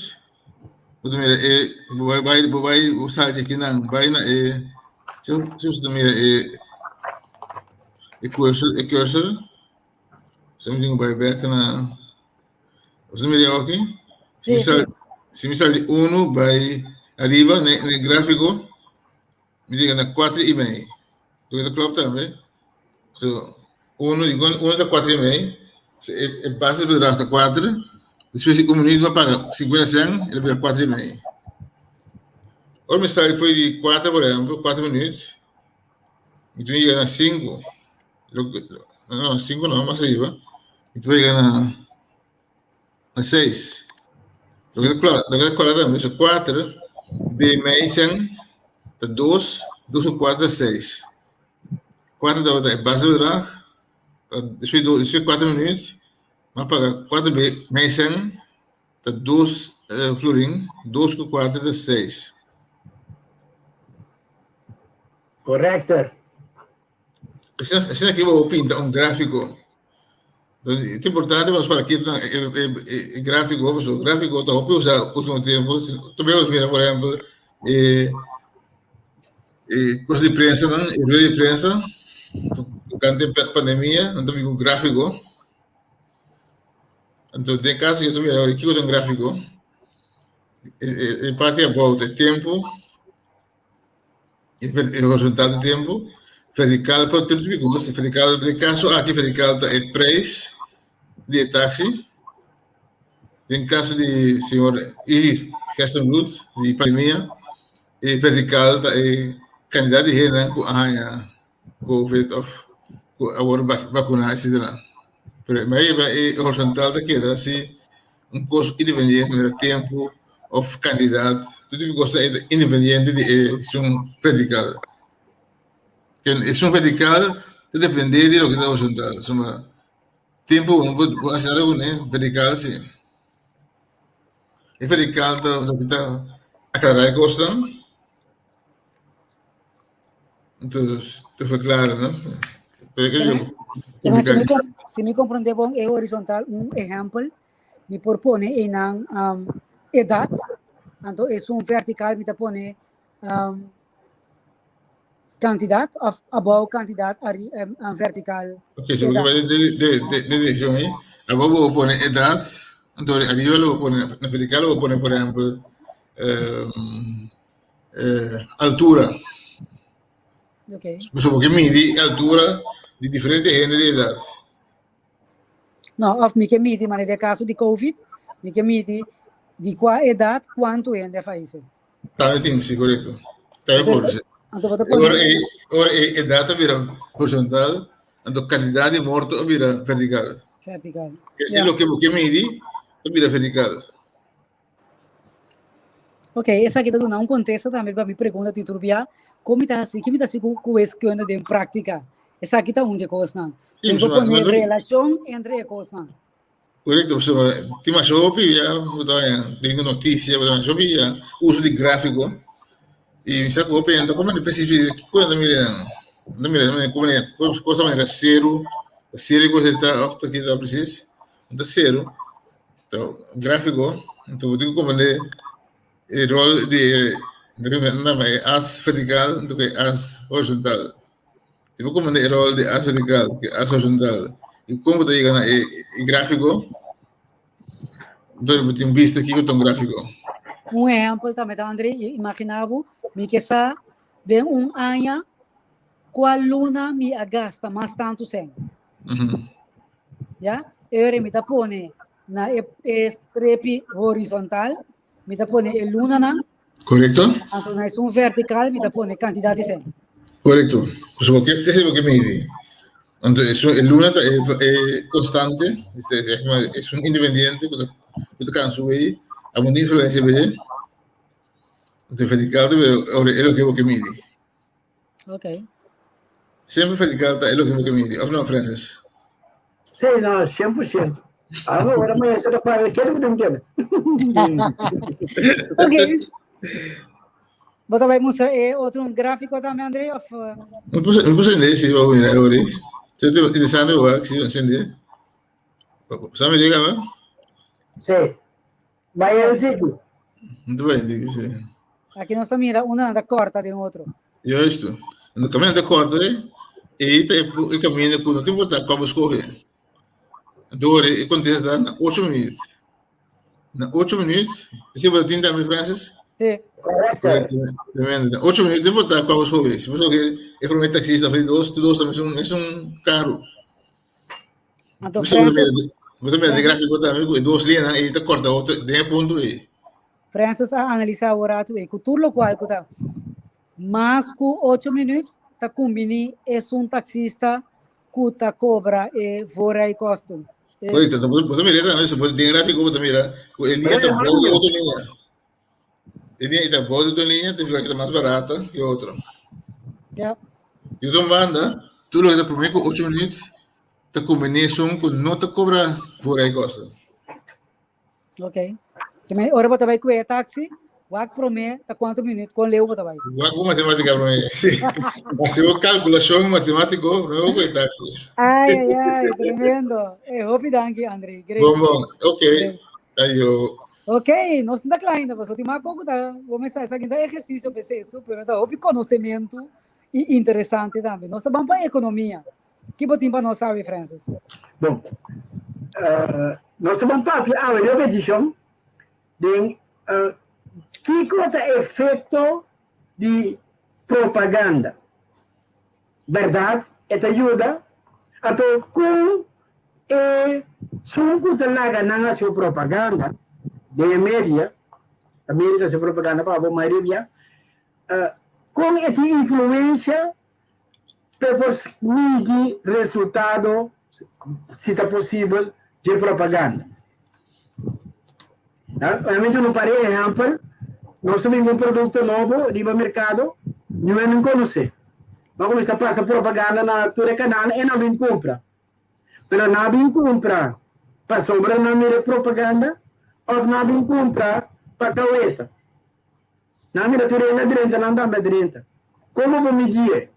C: bo ta mira e, bo bai, bai, bo bai, bo sali di akinan, bai na e, si bo ta mira e, e cursor, e cursor, si mi tin ku bai bek na, bo ta mira aki? Si mi sali, si mi sali di unu bai ariba na e gráfiko, mi yega na kuater i mei. Loke ta klòp tambe. So, unu, di unu ta kuater i mei, so e, e base bedrag ta kuater, despues di un minuut bo a paga sinkuenta sèn, e ta bira kuater i mei. Ora mi sali for di kuater, por ehèmpel, kuater minuut, mi tin yega na sinku. Loke, no, sinku no, mas ariba. Mi ta yega na na seis. Loke ta kla, loke ta kòrda tambe, so kuater di mei sèn ta dos, dos ku kuater ta seis. Kuater tabata e base bedrag, despues di despues di kuater minuut, mi a paga kuater be mei sèn ta dos florin, dos ku kuater ta seis.
B: Correcto.
C: Asina, asina ki bo pinta un gráfiko. Ta importante pa nos para ketu na e gráfiko, pasobra gráfiko ta hopi usá último tempu. Tur bes nos mira, por ehèmpel, e e kos di prensanan, e rueda di prensa tokante pandemia, nan ta bin ku gráfiko. Anto den kaso ku nos mira kiko ta un gráfiko, e parti abou ta e tempu. E horizontal di tempu, vertical por tur tipo kos. Vertical, den kaso aki vertical ta e prijs di e taxi. Den kaso di señor I. Gerstenbluth di pandemia, e vertical ta e kantidat di hendenan ku a haña covid òf ku a wòrdu bakuná etsetera. Pero mayoria e horizontal ta keda si un kos independiente manera tempu òf kantidat, tur tipo kos ta independiente di esun vertikal. Esun vertikal ta depende di loke ta horizontal. Suma tempu bo no por hasi nada kuné, vertikal si. E vertikal ta loke ta aklará e kosnan. Entonces, te fue claro, no? Pero que yo
A: Si mi, si mi comprende bon e horizontal, un ehempel, mi por pone einan um, edad, anto es un vertical mi ta pone um, cantidad of abou cantidad ari, um, um, vertical.
C: Ok, so de, de, de, de, de dirección ahí, abou voy a poner edad, entonces arriba lo voy a poner, en vertical lo voy a poner, por ejemplo, um, eh, altura.
A: Ok.
C: So, porque midi altura di diferente hende di edad.
A: No, of mi ke midi, maar den caso di COVID, mi ke midi di qua edad cuanto hende a fallece.
C: Tambe tin, sí, correcto. Tambe por, sí.
A: Anto bo ta
C: Ora
A: pone,
C: e, ora e edad a bira horizontal, anto cantidad di morto a bira vertical.
A: vertical.
C: E,
A: Ja.
C: e loke bo ke midi, a bira vertical.
A: Ok, esaki ta duna un kontesta tambe pa mi pregunta di tur bia, kon mi ta hasi, ki mi ta hasi ku ku wiskunde den práktika? Esaki ta un di e kosnan.
C: Sí,
A: Mi por
C: pasobra
A: pone
C: no-
A: relashon entre e kosnan.
C: Korekto, pasobra tin masha hopi ya bo ta haña den notisia, bo ta haña masha hopi ya uso di gráfiko i mi sa ku hopi hende ta komende presiso kiko nan ta mira nan. Nan ta mira nan komo kos ta manera seru, seru ku ta òf ta kita presis, nan ta seru. Então, gráfico, então bo tin ku comprende e rol di e, e as vertical anto ku e as horizontal. Si bo comprende e rol di as vertical ku e as horizontal i kon bo ta yega na e gráfico, entonces bo tin bista kiko ta un gráfico.
A: Un ehèmpel tambe ta André, imaginá bo, mi ke sa den un aña kua luna mi a gasta mas tantu sèn. Ya, e ora mi ta pone na e e strepi horizontal, mi ta pone e lunanan.
C: Korekto.
A: Anto na esun vertikal mi ta pone kantidat di sèn.
C: Korekto. Pues bo ke, esei bo ke midi. Anto esun e luna ta e e konstante, esun independiente ku ta ku ta kansa wei, abo no influensia pa dje. Anto vertikal ta bira ora e loke bo ke midi.
A: Ok.
C: Semper vertikal ta e loke bo ke midi, òf no Francis?
B: Sí, no, 100%. Awor maestro ta papia, kende ku ta ntende?
A: Ok. Bo ta bai mustra e otro un gráfico tambe, André? Of,
C: Mi puse, mi puse ende, si, bo mira, ori. Se te interesante, bo, si, sende. Sa mi diga, ba?
B: Sí. Bai el tiki.
C: Nto bai tiki, sí.
A: Aki nos ta mira una ta corta den otro.
C: Juist. No camina ta corta, eh? E ta e camina ku no te importa kwa bo scoge. Dori, e contesta na 8 minuut. Na 8 minuut, si bo tin tambe Francis?
A: Sí.
B: Correcto.
C: Tremendo. Na 8 minuut, te importa kwa bo scoge. Si bo scoge e prome taxista of e dos, tu dos tambe es un, es un carro.
A: Anto Francis,
C: Bo ta mira de gráfico tambe ku e dos liñanan ei ta korta otro den e punto ei.
A: Francis a analisá awor ratu ei ku tur lokual ku ta mas ku ocho minüt ta kumbiní esun taksista ku ta kobra e voorrijkosten. E
C: Correcto, bo ta mira tambe, so den gráfico bo ta mira ku e liña ta bou di otro liña. E liña ei ta bou di otro liña, ta fika ku ta mas barata ke otro.
A: Ja.
C: Di otro banda, tur loke ta promé ku ocho minüt ta kumbiní esun ku no ta kobra voorrijkosten.
A: Ok. Te men ora bo ta bai kue e taxi, wak promé ta kuantu minüt, kon leu bo ta bai.
C: Wak bo matemátika promé. Sí. Hasi bo kalkulashon matematiko promé bo kue taxi.
A: Ai, ai, ai, tremendo. Eh, hopi danki, André. Great.
C: Bon, bon. Ok.
A: Great.
C: Ayo.
A: Ok, nos no ta kla ainda, pasobra tin mas kos ku ta, bo mester esaki ta ehersisio p'esei, pero ta hopi konosementu i interesante tambe. Nos ta ban pa ekonomia. Ki bo tin pa nos sabi, Francis?
B: Bon, nos ta ban papia awe riba petishon den kiko ta efekto di propaganda. Bèrdat e ta yuda? Anto kon e sun ku ta laga nan hasi propaganda den e media, e media ta hasi propaganda pa abo mayoria, kon e tin influensia p'e por midi resultado, si ta posibel, dje propaganda. Obviamente no par ehempel, nos ta bin ku un produkto nobo riba merkado, niun hende no konosé. Bo a kuminsá pasa propaganda na tur e kanal e nan bin kumpra. Pero nan a bin kumpra pasobra nan mira e propaganda òf nan a bin kumpra pa kaweta? Nan mira tur hende a drenta, nan tambe a drenta. Como bo midié?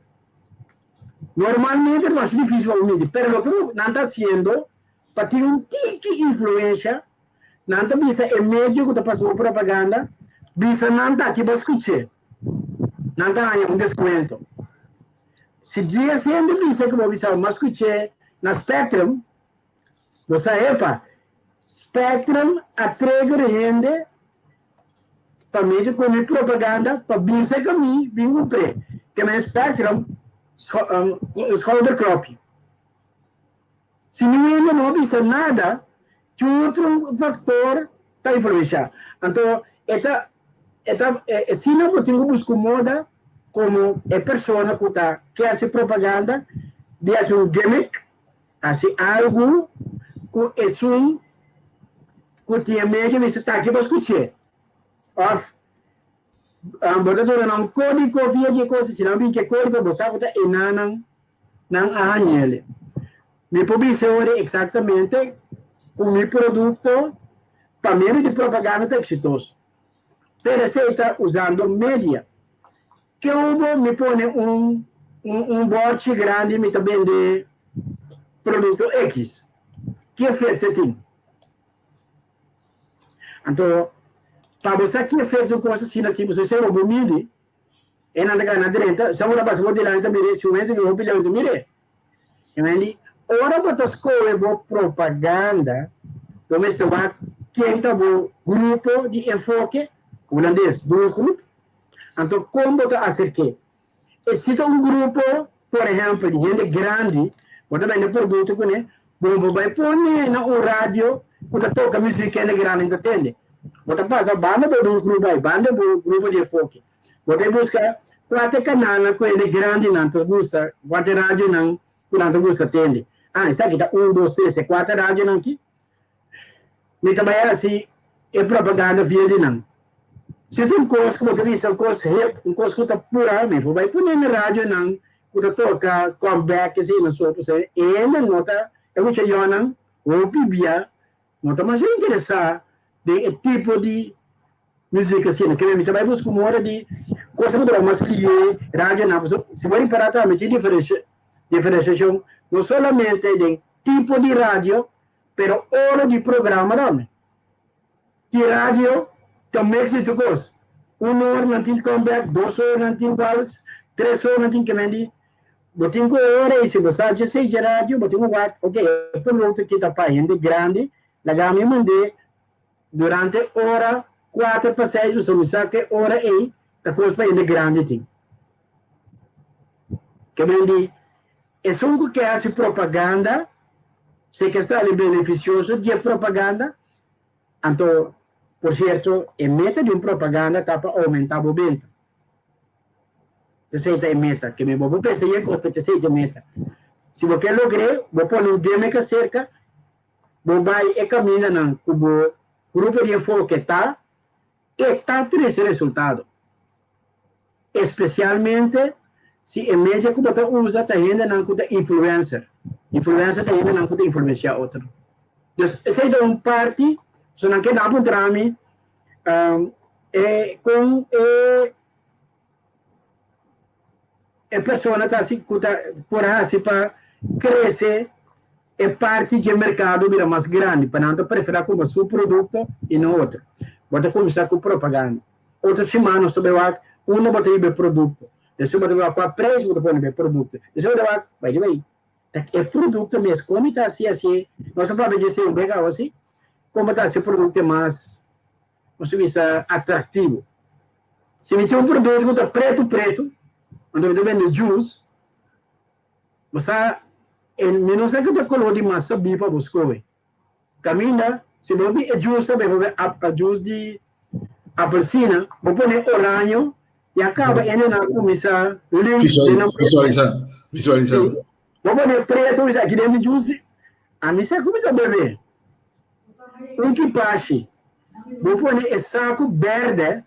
B: Normalmente no ta difícil pa bo midi, pero loke bo nan ta haciendo pa tin un tiki influencia, nan ta bisa e medio cu ta pasa bo propaganda, bisa nan ta aki bo scuché. Nan ta haña un descuento. Si dies hende bisa cu bo bisa bo scuché na Spectrum, bo sa epa, Spectrum a trigger hende Pa medio ku mi propaganda pa bisa ku mi bin kumpr'é. Ke men Spectrum schouderklopje. Si niun hende no bisa nada, tin otro faktor ta influenshá. Anto e ta e ta asina bo tin ku buska un moda komo e persona ku ta ke hasi propaganda di hasi un gimmick, hasi algu ku esun ku tin e medio mester ta aki pa skuch'é. Òf bo ta duna nan un kódigo via di e kos, si nan bin ku e kódigo bo sa ku ta enanan nan a hañ'el. Mi por bisa ora eksaktamente ku mi produkto pa medio di propaganda ta eksitoso. Pero esei ta usando media. Ke ubo mi pone un un bòrchi grandi mi ta bende produkto X? Ki efekto e tin? Anto, pa bo sa ki efekto un kos asina tin, pasobra esei bo midi, e nan ta gana drenta, sa ora pasa bo dilanti ta mira, si un hende bin hopi leu ta mira. E men di, ora bo ta skohe bo propaganda, bo mester wak ken ta bo grupo di enfoke. Hulandes, doelgroep. Anto kon bo ta aserk'é? E si ta un grupo, por ehèmpel, di hende grandi, bo ta bende produkto kuné, bo por bai pone na un radio ku ta toka muzik hende grandi ta tende. Bo ta pasa banda bo doelgroep bai, banda bo grupo di enfoke. Bo ta buska kua ta e kanalnan ku hende grandinan ta gusta, kua ta e radionan ku nan ta gusta tende. Ah, esaki ta un, dos, tres, e kuater radionan aki. Mi ta bai hasi e propaganda via di nan. Si ta un kos ku bo ta bisa, un kos hip, un kos ku ta pura, mi por bai pone na radionan ku ta toka come back esei so, pasobra e hende no ta, e mucha yònnan hopi bia no ta masha interesá den e tipo di muzik asina. Kende mi ta bai buska un ora di cosa ku ta bai mas lié radionan, pasobra si bo ripará tambe tin diferensiashon no solamente den tipo di radio, Pero ora di programa tambe. Tin radio ta mix di tur cos. Un ora nan tin come back, dos ora nan tin wals, tres ora nan tin kemendi. Bo tin cu ora y si bo sa dje sei dje radio bo tin cu wak, ok, e producto aki ta pa hende grandi, laga mi mande durante ora cuater pa seis pasobra mi sa cu e ora ey ta cos pa hende grandi tin. Kemendi esun cu ke haci propaganda Si ke sali benefisioso di e propaganda, anto, por sierto, e meta di un propaganda ta pa oumentá bo benta. Esei ta e meta. Ke mi bo por pensa yen kos, pero esei ta e meta. Si bo ke logr'é, bo pone un gimmick aserka, bo bai e kamindanan ku bo grupo di enfoke ta, e ta trese resultado. Especialmente si e media cu bo ta usa ta hendenan cu ta influencer. Influencer ta hendenan cu ta influencia otro. Dus esey ta un parti, so nan keda puntra mi e con e e persona ta haci cu ta por haci pa crece e parti dje mercado bira mas grandi pa nan ta prefera cumpra su producto y no otro. Bo ta cuminsa cu propaganda. Otro siman nos ta bai wak unda bo ta hiba e produkto. Despues bo ta bai wak kua preis bo ta pone pa e produkto. Despues bo ta wak, by the way, ta e produkto mes kon mi ta hasi hasi, nos a papia dje un bek awo si, kon bo ta hasi e produkto mas, nos ta bisa atraktivo. Si mi tin un produkto ku ta pretu pretu, anto mi ta bende juice, bo sa, mi no sa ku ta koló di mas sabí pa bo skohe. Caminda, si bo bin e juice ta bebe a juice di apelsina, bo pone oraño y a caba ene nan cuminsa link den nan
C: Visualisa, visualisa.
B: Sí. Bo pone preto y aki den di juice, a mi sa cu mi ta bebe. Un kipashi, bo pone e saco berde,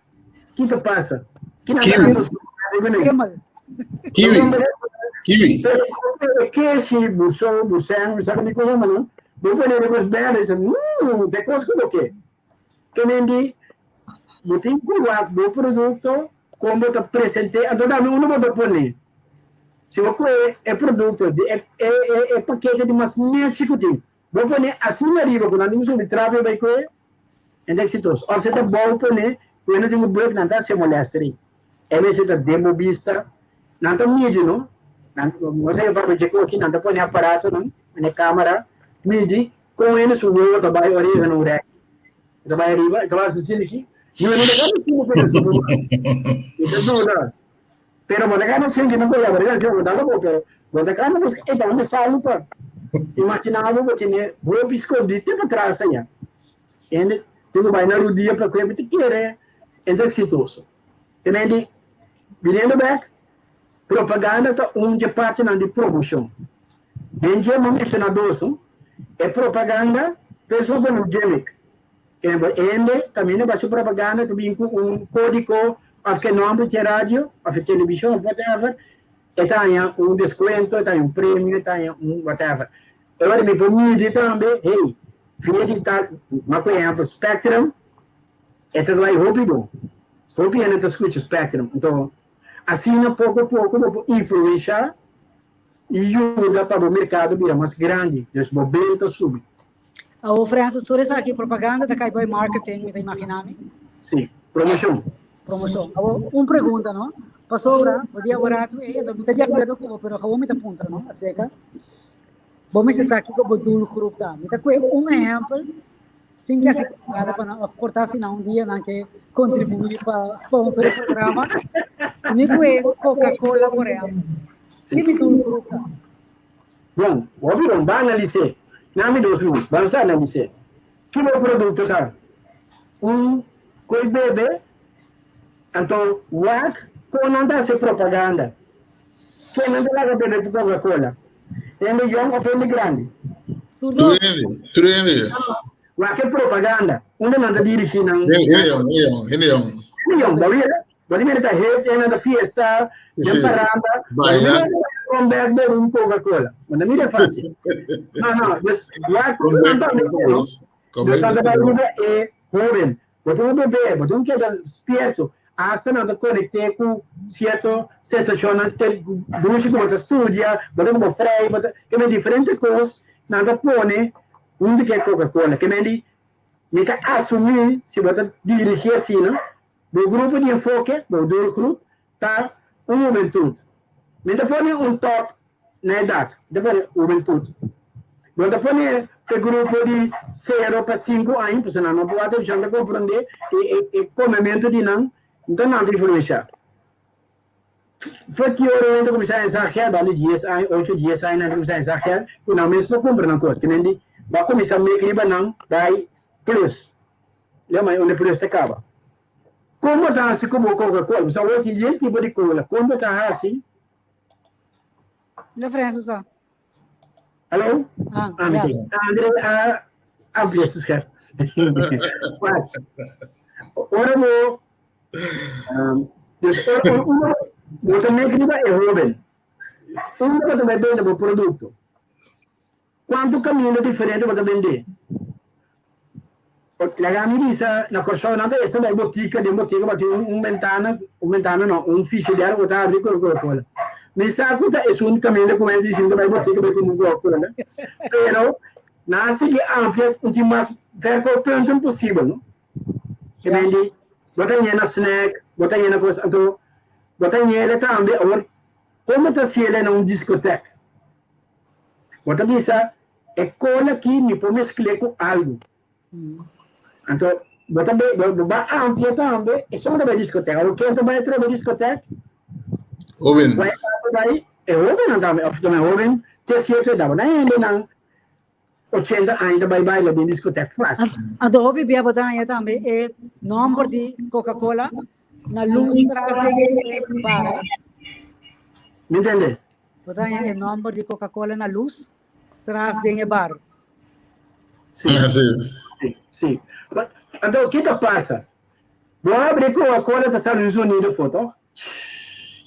B: ki ta pasa? Ki nan ta
C: Kiwi.
B: asocia berde cu ne?
A: Schimmel.
C: Kiwi. Kiwi.
B: Pero e keshi, buso, busen, mi sa mi cosa no. Bo pone de cos berde, dice, de cos ku bo ke. Ke men di, bo tin ku wak bo produkto, kon bo ta presente, anto dame uno bo ta pone. Si bo kohe e produkto, di e, e, e, e pakete di mas nechi ku tin, bo pone asina riba ku nan tin ku subi trapi bai kohe, en ta eksitoso. Of se ta bou pone, ku e no tin ku break, nan ta hasi molester. E mester ta den bo bista. Nan ta midi no. Nan, no sé pa dje koki, nan ta pone aparatonan, pone kamera, midi kon hende su wowo ta bai ora yega na un rèki. E ta bai ariba, e ta bai asina aki. Niun hende no ta gana sinti ku su wowo. E ta duda. Pero bo ta gana sinti no por ya, bo ta gana sinti bo ta bo, pero bo ta gana busca, e ta unda salu ta. Imagina bo bo tene hopi skondí te patras aya. Hende tin ku bai na rudia pa kue bo ta kere e ta eksitoso. Te di, biniendo bek, propaganda ta un dje partinan di promoshon. Den dje mi menshoná dos, e propaganda pensa bo pone un gimmick. Kende hende kaminda bo hasi propaganda ta bin ku un kódigo òf ke nòmber dje radio òf e televishon òf whatever, e ta haña un deskuento, e ta haña un premio, e ta haña un whatever. E ora mi por midi tambe, hey, via di tal, ma ku ehèmpel Spectrum, E ta drai hopi bon. Hopi hende ta skucha Spectrum. Anto, asina poko poko bo por influensha i yuda pa bo merkado bira mas grandi. Dus bo benta subi.
A: Awor Francis, tur esaki propaganda ta kai bai marketing, mi ta imagina mi.
B: Si, promoshon.
A: Promoshon. Awor, un pregunta, no? Pasobra, bo di awor ratu ei, anto mi ta di akuerdo ku bo, pero awor mi ta puntra, no? Aserka, bo mester sa kiko bo doelgroep ta. Mi ta kohe un ehèmpel. Sin ke hasi propaganda pa nan of por ta si nan un dia nan ke kontribuí pa sponsor e programa. Mi ku e Coca-Cola por ehempel. Ki mi doelgroep ta?
B: Bon, hopi bon, ban analis'é. Na mi dos minuut, ban sa analis'é. Ki bo produkto ta? Un koi bebe, anto wak kon nan ta hasi propaganda. Ken nan ta laga bebe ku Coca-Cola? Hende yong of hende grandi?
A: Tur
C: Tur
A: dos.
C: hende, tur hende.
B: Wak e propaganda. Unda nan ta dirigí nan?
C: Hende yong, hende yong, hende yong.
B: Hende yong, bo mira? Bo ta mira ta hip, e nan ta fiesta, den paranda.
C: Baila.
B: Kom bek bebe un Coca-Cola. Bo ta mira fácil. No, no, dus wak ku nan ta mira, no? Dus nan ta bai riba e hóben. Bo tin un bebé, bo tin keda spierto. Asta nan ta konekt'é ku sierto sensashonnan te dushi ku bo ta studia, bo ta ku bo frei, bo ta ke men diferente kos nan ta pone huntu ku e Coca-Cola. Ke men di mi ta asumí si bo ta dirigí asina, bo grupo di enfoke, bo doelgroep, ta un hubentut. Mi ta pone un top na edat, mi ta pone hubentut. Bo ta pone e grupo di sero pa sinku aña, pasobra nan no por wak televishon ta komprondé e e komementu di nan, nta nan ta influenshá. For ki ora nan ta kuminsá hesa gèl? Banda di dies aña, ocho, dies aña nan ta kuminsá hesa gèl, ku nan mes por kumpra nan kos. Ke men di, bo a kuminsá mek riba nan bai plus. Lei mai unda plus ta kaba. Kon bo ta hasi ku bo Coca-Cola? Pasobra awor tin yen tipo di kola. Kon bo ta hasi?
A: La Francis sa.
B: Hallo?
A: Ah,
B: Ah,
A: ja.
B: mi André a amplia su scherm. Maar, ora bo, dus ora, ora, bo ta mek riba e hoben. Unda bo ta bai bende bo produkto? Kuantu kaminda diferente bo ta bendé? Laga mi bisa, na Kòrsou nan ta esta bai botika, den botika bo tin un bentana, un bentana no, un fishidèr ku bo ta habri ku Coca-Cola. Mi sa ku ta esun kaminda ku mester disi mi ta bai botika bai kumpra un Coca-Cola, pero nan a sigui amplia un tin mas verkooppunten posibel, no? Ke men di, bo ta yena snack, bo ta yena kos, anto bo ta yena tambe, awor komo ta hasiel na un diskotek? Bo ta bisa, E kola aki mi por meskl'é ku algu. Anto, bo ta be, bo ba amplia tambe, esun ta bai diskotek. Awor ken ta bai atrobe diskotek?
C: Hoben.
B: Bai ta bai, e hobennan tambe, òf tambe hoben te sierto edat. Bo ta hendenan ochenta aña ta bai baila den diskotek fásil.
A: Anto hopi bia bo ta haña tambe e nòmber di Coca-Cola na lus tras den e bar.
B: Mi ntende?
A: Bo ta haña e nòmber di Coca-Cola na lus tras den e bar.
B: Sí. Sí, sí. Anto, ke ta pasa? Bo habri Coca-Cola ta sali un sonido fo, toch?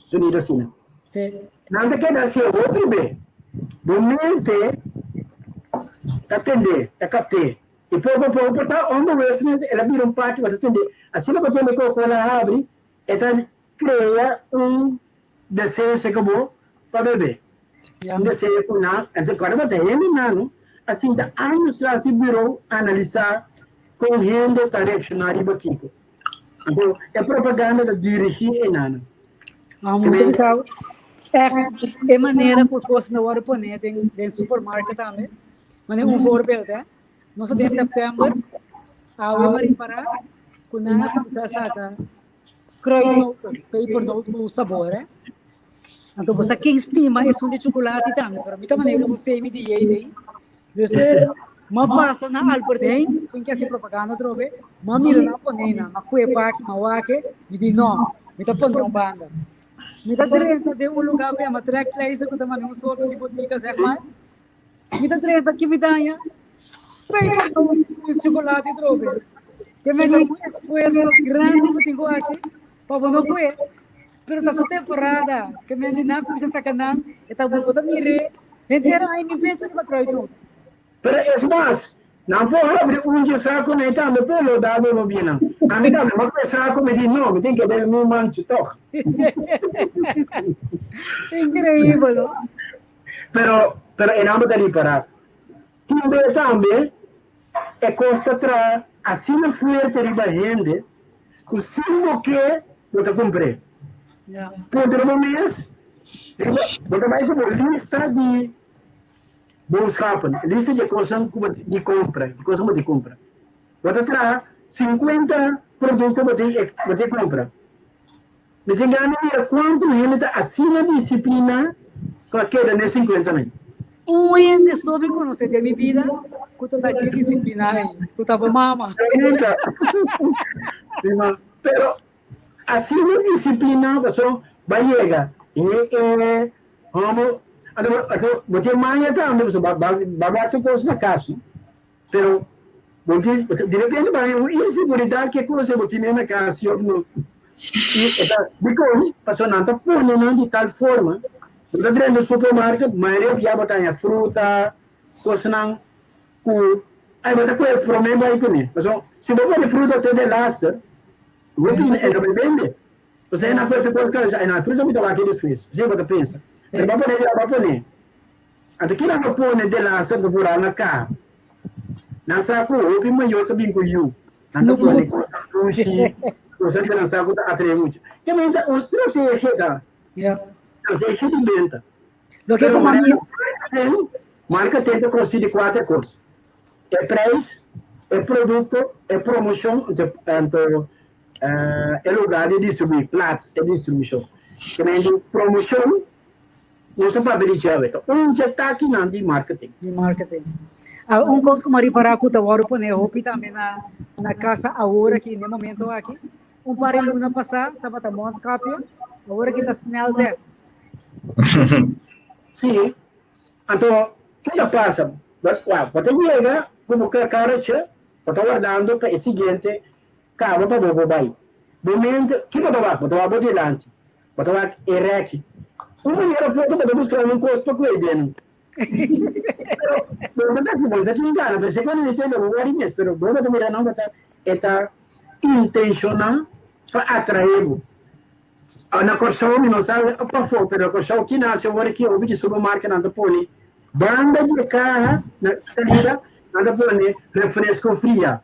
B: Sonido asina.
A: Sí.
B: Nan ta keda hasié hopi be. Bo mente ta tendé, ta kapt'é. I poko poko ta onbewustmente el a bira un parti bo ta tendé. Asina bo tende Coca-Cola habri, e ta krea un Deseo se ku bo pa bebe. Un deseo ku nan, anto kòrda bo ta hende nan a sinta años tras di buro analisá kon hende ta reakshoná riba kiko. Anto e propaganda ta dirigí e nannan.
A: Ah, mi ta bisa echt e manera ku kosnan wòrdu poné den den supermarket tambe. Mane un voorbeeld hè. Nos ta den september, awe mi a ripará ku nan a kuminsá saka Kruidnoten, pepernoot ku sabor eh. Anto bo sa ken stima esun di chocolate tambe, pero mi ta manera un semi di yei dei. Dus m'a pasa na Albert Heijn, sin ke hasi propaganda atrobe, m'a mira nan pone nan, m'a kue paki, m'a wak e, mi di no, mi ta pone un banda. Mi ta drenta den un lugar ku yama Trekpleister ku ta manda un sorto di botika zeg maar. Mi ta drenta ki mi daña pepernoot ku chocolate atrobe. Te mete un esfuerso grandi bo tin ku hasi pa bo no kue. Pero ta su temporada ke men di nan kuminsa saka nan e ta bo ta mir'é henter aña mi pensa riba kruidnoot.
B: Pero es mas, nan por habri un dje saco na e tambe por lo da bo bien nan. Ami tambe m'a kue saco mi di no, mi tin ke den mi manchi tog.
A: Increíbel, no?
B: Pero, pero e nan bo ta ripará. Tin be tambe E kos ta traha asina fuerte riba hende ku sin bo ke bo ta kumpr'é. Puntra bo mes riba bo ta bai ku bo lista di boodschappen, lista di e kosnan ku bo di kompra, di kosnan ku bo di kumpra. Bo ta traha 50 produkto bo tin bo tin kompra. Mi tin gana mira kuantu hende ta asina disipliná ku a keda n'e 50 nan.
A: Un hende so mi konosé den mi bida ku ta ta dje disipliná ei, ku ta bo mama.
B: Nunka. Mi mama. Pero asina disipliná pasobra bo a yega e e hòmber anto bo tin maña tambe pasobra bo a wak tur kos na kas no. Pero bo tin, di repente bo haña un inseguridat ke kos bo tine na kas si òf no. I e ta dikon? Pasobra nan ta pone nan di tal forma, bo ta drenta supermarket, mayoria bia bo ta haña fruta, kosnan ku ai bo ta kohe promé bai kuné. Pasobra si bo pone fruta te de laster, bo pini e no bai bende. Pasobra e na kohe tur kos kabesa, ai no, e fruta mi ta wak despues. Asina bo ta pensa. Pero bo pone bia bo pone. Anto kila no pone delaster ta vooral na kaha. Nan sa ku hopi mayor ta bin ku yu. Nan ta pone kosnan sushi, kosnan ku nan sa ku ta atrae mucha. Ke menta un strategia ta. Strategia di benta.
A: Loke ku mami.
B: Marketing ta konsisti di kuater kos. E prijs, e produkto, e promoshon, anto e lugar di distribuí, plaats e distribushon. Ke menti promoshon. Nos ta papia di djawe, ta un dje takinan di marketing.
A: Di marketing. Ah, un kos ku mi a ripará ku ta wòrdu pone hopi tambe na na kasa awor aki, n'e momento aki, un par di luna pasá tabata mondkapje, awor aki ta sneltest.
B: Sí, anto ke ta pasa? Bo ta yega ku bo karrechi, bo ta wardando pa e siguiente kaba pa bo bo bai. Bo mente, ke bo ta wak? Bo ta wak bo dilanti. Bo ta wak e rèki. Un manera foto bo ta buska un kos pa kue den. Pero bo ta bo ta tin gana, pero se cuando te lo wari mes, pero bo ta mira no bo ta e ta intenshoná pa atraé bo. Na Kòrsou mi no sa pafó, pero na Kòrsou ki nase ora ki hopi di supermarketnan ta pone banda di e kaha na salida nan ta pone refresko fria.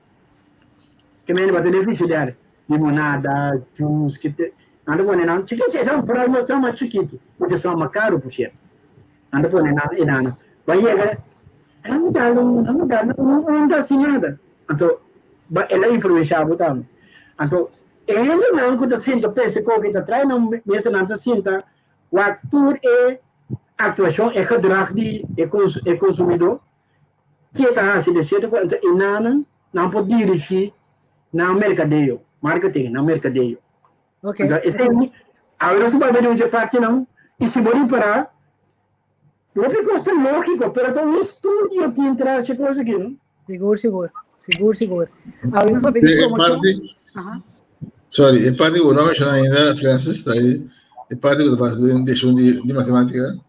B: Ke mende bo ta den frigider, limonada, juice, ke te Nan ta pone nan chikitu, esa foral no sama chikitu, mucha sama karu por sierto. Nan ta pone nan e nana. Ba yega, nan mi dal un, nan mi dal un, un ta hasi nada. Anto, ba el a influensha bo tambe. Anto, e hendenan ku ta sinta pensa koke ta trae nan mesa, nan ta sinta wak tur e aktuashon, e gedrag di e e konsumidó, ke ta hasi de sierto kos. Anto, e nanan, nan por dirigí nan merkadeo, marketing, nan merkadeo.
A: Ok.
B: Entonces, esei, awe nos ta papia di un partinan, i si bo ripará, hopi kos ta lógiko, pero ta un estudio tin tras e kos aki, no?
A: Sigur, sigur. Sigur, sigur. Awe nos papia di
C: E
A: promoshon.
C: parti,
A: Aha.
C: sorry, e parti ku no a menshoná ainda, Francis, ta e, e parti ku ta basa den direkshon di, di matemátika.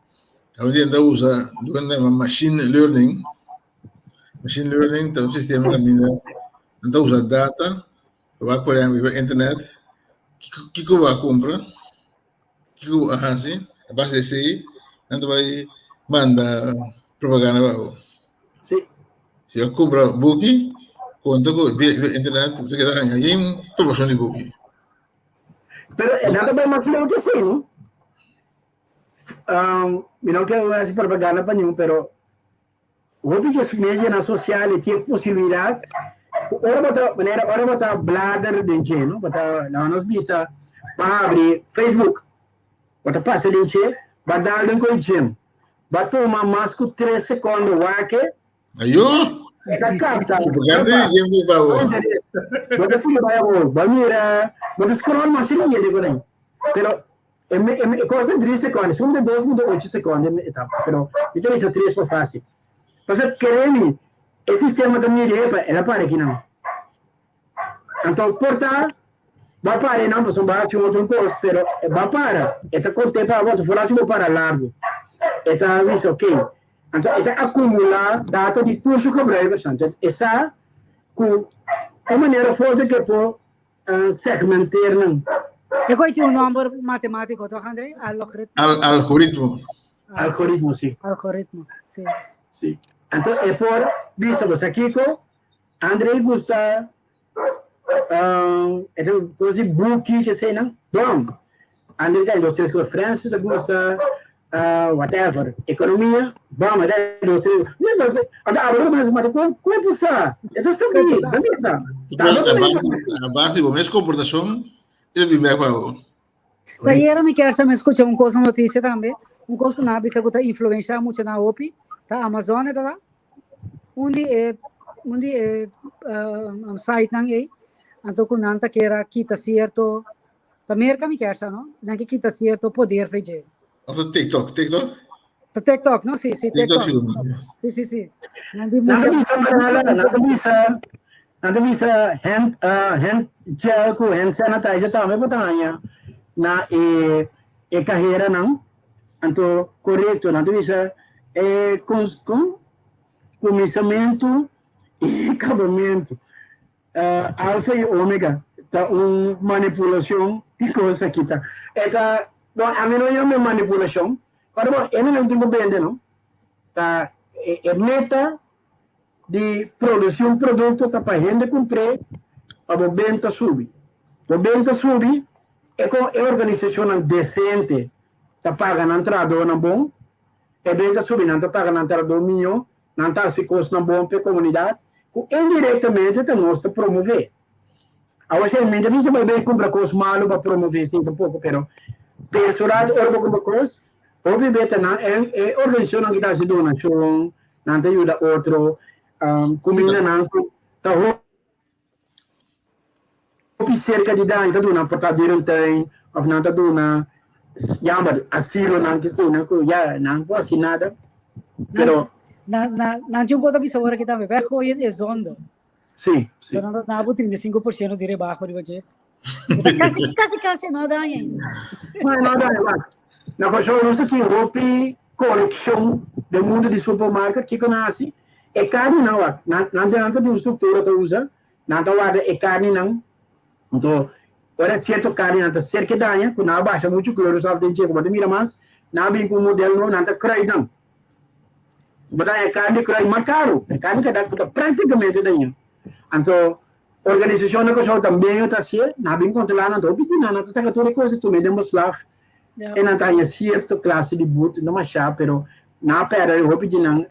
C: Awendia nan ta usa loke nan ta yama machine learning. Machine learning ta un sistema kaminda nan ta usa data Bo a por ehempel riba internet, kiko kiko bo a kumpra, kiko bo a hasi, a base di esei nan ta bai manda propaganda pa bo.
B: Sí.
C: Si bo a kumpra buki, konta ku via via internet bo ta keda haña yen promoshon di buki.
B: Pero e nan ta bai mas leu ke esei, no? Mi no ke hasi propaganda pa niun, pero Hopi dje medianan sosial e tin e posibilidat ku ora bo ta, manera ora bo ta blader den dje, no? Bo ta, laga nos bisa, bo habri Facebook, bo ta pasa den dje, bo a dal den koe gym, bo a tuma mas ku tres sekondo wak e,
C: Ayo!
B: e ta kapta.
C: Propaganda di gym di pa bo.
B: Bo ta sigui bai abou, bo a mira, bo ta scroll masha di hende ku nan, pero E e cosa 3 secondi, segun mi ta 2.8 secondi e etapa, pero mi ta bisa 3 pa fácil. Pasobra kere mi, e sistema ta midi, epa, el a para aki nan. Anto por ta, bo a para einan pasobra bo a hasi un otro kos, pero bo a para, e ta konté pa bo, anto foral si bo para largu, e ta bisa ok. Anto e ta akumulá data di tur su gebruikers, anto e sa ku un manera of otro ke por Segmenteer nan.
A: E koe tin un nomber matemático, toch André? Algoritmo.
C: Al, algoritmo.
B: Algoritmo, sí.
A: Algoritmo, sí.
B: Sí. Anto e por bisa bo sa kiko, André gusta e ta kos di buki ke esei nan. Bom, André ta dos tres kos. Francis ta gusta. Whatever, ekonomia, bam, e dos, tres. Anto abo lo mester mata kon kon sa. E ta sabi, sabi ta.
C: A base di bo mes komportashon e bin bek pa bo.
A: Tayera mi kier sa mi skucha un kos na notisia tambe, un kos ku nan a bisa ku ta influensha muchanan hopi, ta Amazon e ta da. Un di e un di e sitenan ei, anto ku nan ta kier a kita sierto Ta Merca mi kier sa, no? Nan ke kita cierto poder fe dje.
C: Of ta TikTok, TikTok?
A: Ta TikTok, no? Si, si,
C: TikTok.
A: Si, si, si. Nan di
B: mucha... Nan ta bisa, nan ta bisa, nan ta bisa hand, uh, hand gel ku hand sanitizer tambe bo ta haña na e, e kahera nan. Anto, korekto, nan ta bisa e kon, kon, kuminsamentu i kabamentu. Alfa i Omega ta un manipulacion di cos aki ta. E ta, bon, ami no yama e manipulacion, pero bon, e nan tin cu bende, no? Ta e meta di produci un producto ta pa hende cumpr'é pa bo benta subi. Bo benta subi, e con e organisacionnan decente ta paga nan trahadornan bon, e benta subi nan ta paga nan trahador miyo, Nan ta hasi kosnan bon pa e komunidat ku indirektamente ta nos ta promové. Awor si mi ta bisa bai bai kumpra kos malu pa promové esei tampoko, pero pensa ora bo kumpra kos, hopi beta nan e organisashonnan ki ta hasi donashon, nan ta yuda otro, kumindanan ku ta hopi serka di daño ta duna por ta dierentuin of nan ta duna jammer asilonan ki eseinan ku ya nan por hasi nada pero
A: Na na nan tin un kos a bisa ora ki tambe weggooien es zonde.
B: Si, si.
A: Pero nan ta 35% di rebaho riba dje. Kasi kasi kasi no a daña ainda.
B: No, no a daña wak. Na Kòrsou nos a tin hopi korekshon den mundu di supermarket kiko nan hasi e karninan wak nan nan ta tin un struktura ta usa Nan ta warda e karninan. Anto, ora sierto karninan ta ser ke daña, ku nan a basha muchu klorosaf den dje ku bo ta mira mas, nan a bin ku un model nobo, nan ta kruid nan. Bo ta haña karni kruid mas karu, e karni ku ta praktikamente daña. Anto, organisashonnan Kòrsou tambe ta hasié, nan a bin kontrolá nan, hopi di nan, nan ta saka tur e kos i tuma e den beslag, e nan ta haña sierto klase di but, no mashá, pero nan a pèrdè hopi di nan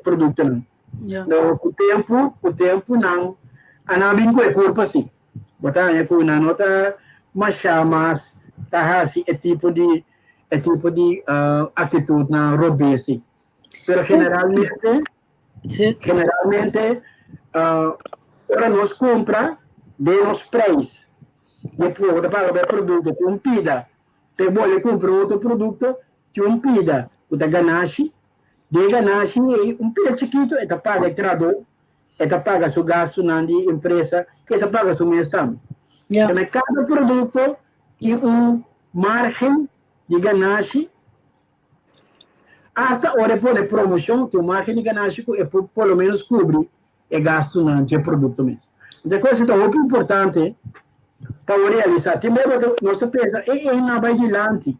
B: produktonan.
A: Ja.
B: No, ku tempu, ku tempu nan a nan bin ku e kurpa si. Bo ta haña ku nan no ta mashá mas ta hasi e tipo di e tipo di uh, aktitutnan robes si. Pero generalmente,
A: Sí.
B: generalmente uh, ora nos kumpra den nos prijs, bo por ta paga pa e produkto ku un pida, pe bole kumpra otro produkto Tin un pida ku ta ganashi, di e ganashi ei un pida chikitu e ta paga e trahadó, e ta paga su gastunan di empresa i e ta paga su mes tambe.
A: Ja.
B: Kende kada produkto tin un margen di ganashi, asta ora e pone promoshon tin un margen di ganashi ku e por por lo menos kubri e gastunan dje produkto mes. Entonces e kos ta hopi importante pa bo realisá. Tin bes bo ta nos ta pensa e ei nan a bai dilanti.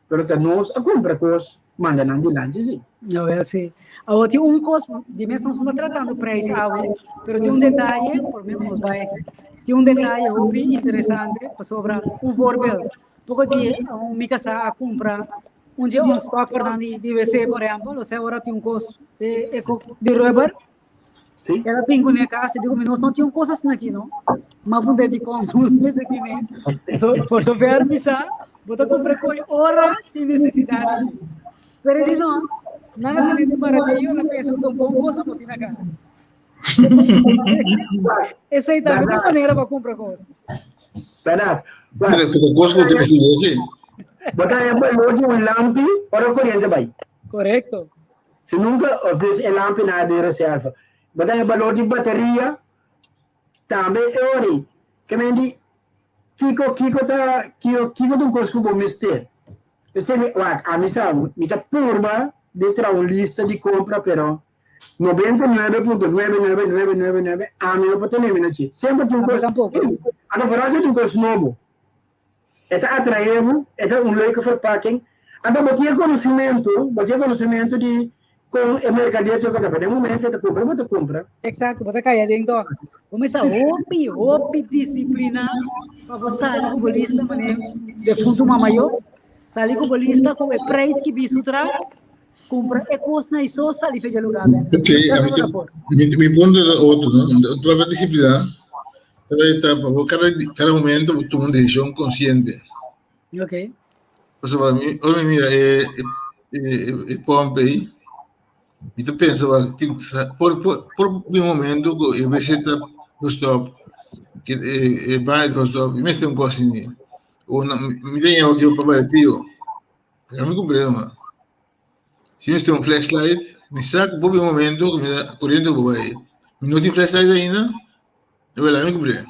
B: Pero ta nos a cumpra cos manda nan dilanti si.
A: Awel si. Awor tin un cos, di mes nos no ta tratando prijs awe, pero tin un detaye, por lo menos nos bai, tin un detaye hopi interesante pasobra un voorbeeld, poko di un mi casá a cumpra un dje ontstoppernan di di wc por ehempel, osea ora tin un cos e e di rubber,
B: Sí.
A: El a bin kuné kas, e digo, mi nos no tin un kos asina aki, no? Ma fundé di kon nos mester tine. So, por zover mi sa, bo ta kumpra koi ora tin nesesidat di dje. Pero e di no, nan a tene di baratillo, nan a pensa ku ta un bon kos pa bo tin na kas. Esei tambe ta un manera pa kumpra kos.
B: Bèrdat.
C: Pero pero kos ku tin mester di sí.
B: Bo ta haña balor di un lampi ora koriente bai.
A: Korekto.
B: Si nunca of dus e lampi na di reserva. Bo ta e balor di bateria tambe e ori. Ke men di kiko kiko ta kiko kiko ta un kos ku bo mester. P'esei mi wak ami sa mi ta purba di traha un lista di kompra pero 99.99999 ami no por tene mi na dje. Semper tin un
A: Ami
B: kos
A: tampoco.
B: Anto foral si tin un kos nobo. E ta atraé bo, e ta un leuke verpakking. Anto bo tin e conocimento, bo tin e conocimento di con e mercader tin cu ta. Den momento e ta cumpra, bo ta cumpra.
A: Exacto, bo ta cay aden toch. Bo mester hopi, hopi disciplina pa bo sali cu bo lista manera defunto mama yo. Sali ku bo lista ku e prijs ki bisu tras, kumpra e kosnan i so sali fecha lugá bèk.
C: Ok, a mi, mi, mi punto ta otro, no? Tu papia disiplina, ta bai ta pa bo kada, kada momento bo tuma un desishon konsiente.
A: Ok.
C: Pasobra mi, ora mi mira e, e, e, e pòmp ei, mi ta pensa ba, tin, por, por, por bin un momento ku e wc ta gestòp, ke e, e baño ta gestòp, mi mester un kos asina. Una, mi ta ña oki pa baratio. Pero mi compré numa. Si mi un flashlight, mi sa ku por bin un momento ku mi ta corriente ku bai. Mi no tin flashlight ainda, e wela mi compré.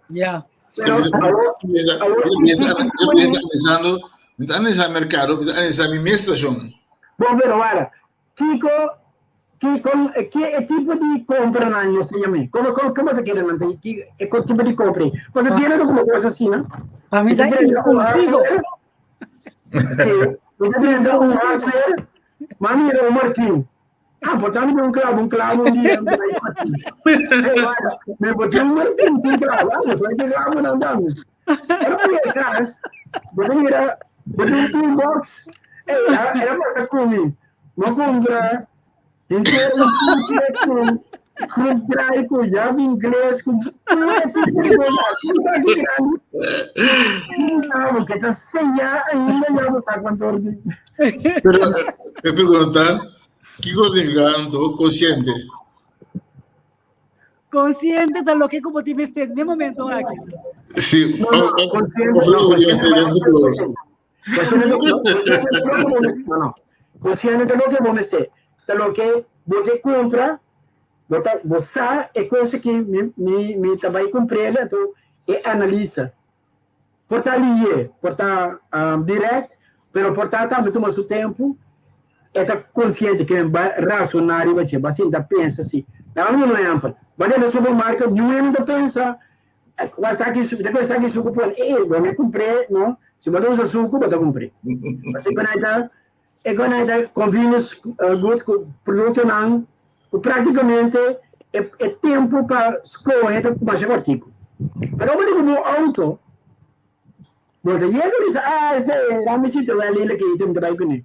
A: Ja.
B: Pero
C: Mi ta
B: awor,
C: mi ta
B: awor
C: mi ta mi ta analisando, mi ta analisá merkado, mi ta analisá mi mes situashon.
B: Bon, pero wara, Kiko, ki, kon, ki e tipo di kompranan nos ta yam'é? Komo, komo, komo ta kere nan ta, ki, e ko tipo di kompra ei? Pasobra tiene ta komo kos asina.
A: Pa mi
B: Mi ta
A: ta
B: drenta un
A: impulsivo.
B: hardware, sí, mi ta drenta un hardware, m'a mira un martin. Ah, por ta mi un clavo, un clavo un dia, mi ta bai martin. Hey, wara, mi por tin un martin sin clavo, ah, mi soy tin clavo nan dami. Ora mi yega kas, bo ta mira, bo tin un toolbox, ey, el a pasa ku mi. Mi a kumpra henter un kit ku schroefdraai, ku yabi ingles, ku tur e tipo di kos asina grandi grandi. Sin ke ta seyá ainda ya bo sa kuantu or di.
C: Pero e pregunta, kiko significa anto konsiente?
A: Consciente ta loke ku bo tin mester den momento aki.
C: Sí,
B: No, no,
C: of,
B: consciente,
C: of
B: no,
C: lo que
B: consciente
C: mester den futuro.
B: Consciente no, no, consciente ta loke bo mester, no, no. Consciente ta loke bo mester, ta loke bo te compra, bo ta, bo sa e cosa ki mi, mi, mi ta bai comprende, anto e analisa. Por ta lié, por ta um, direct, pero por ta tambe tuma su tempo, e ta consciente que ba razonar riba dje, ba sinta pensa si. Dame un ehempel, ba den supermarket, niun hende ta pensa, Wa saki su, ta saki suku pon, eh, bo me compré, no? Si bo ta usa suku, bo ta compré. Así que ta, e con ta convenience goods ku produktonan ku práktikamente e, e tempo pa skohe ta masha kortiku. Pero ora ku bo auto, bo ta yega bisa, ah, ese dame Citroën lila ki ite mi ta bai kuné.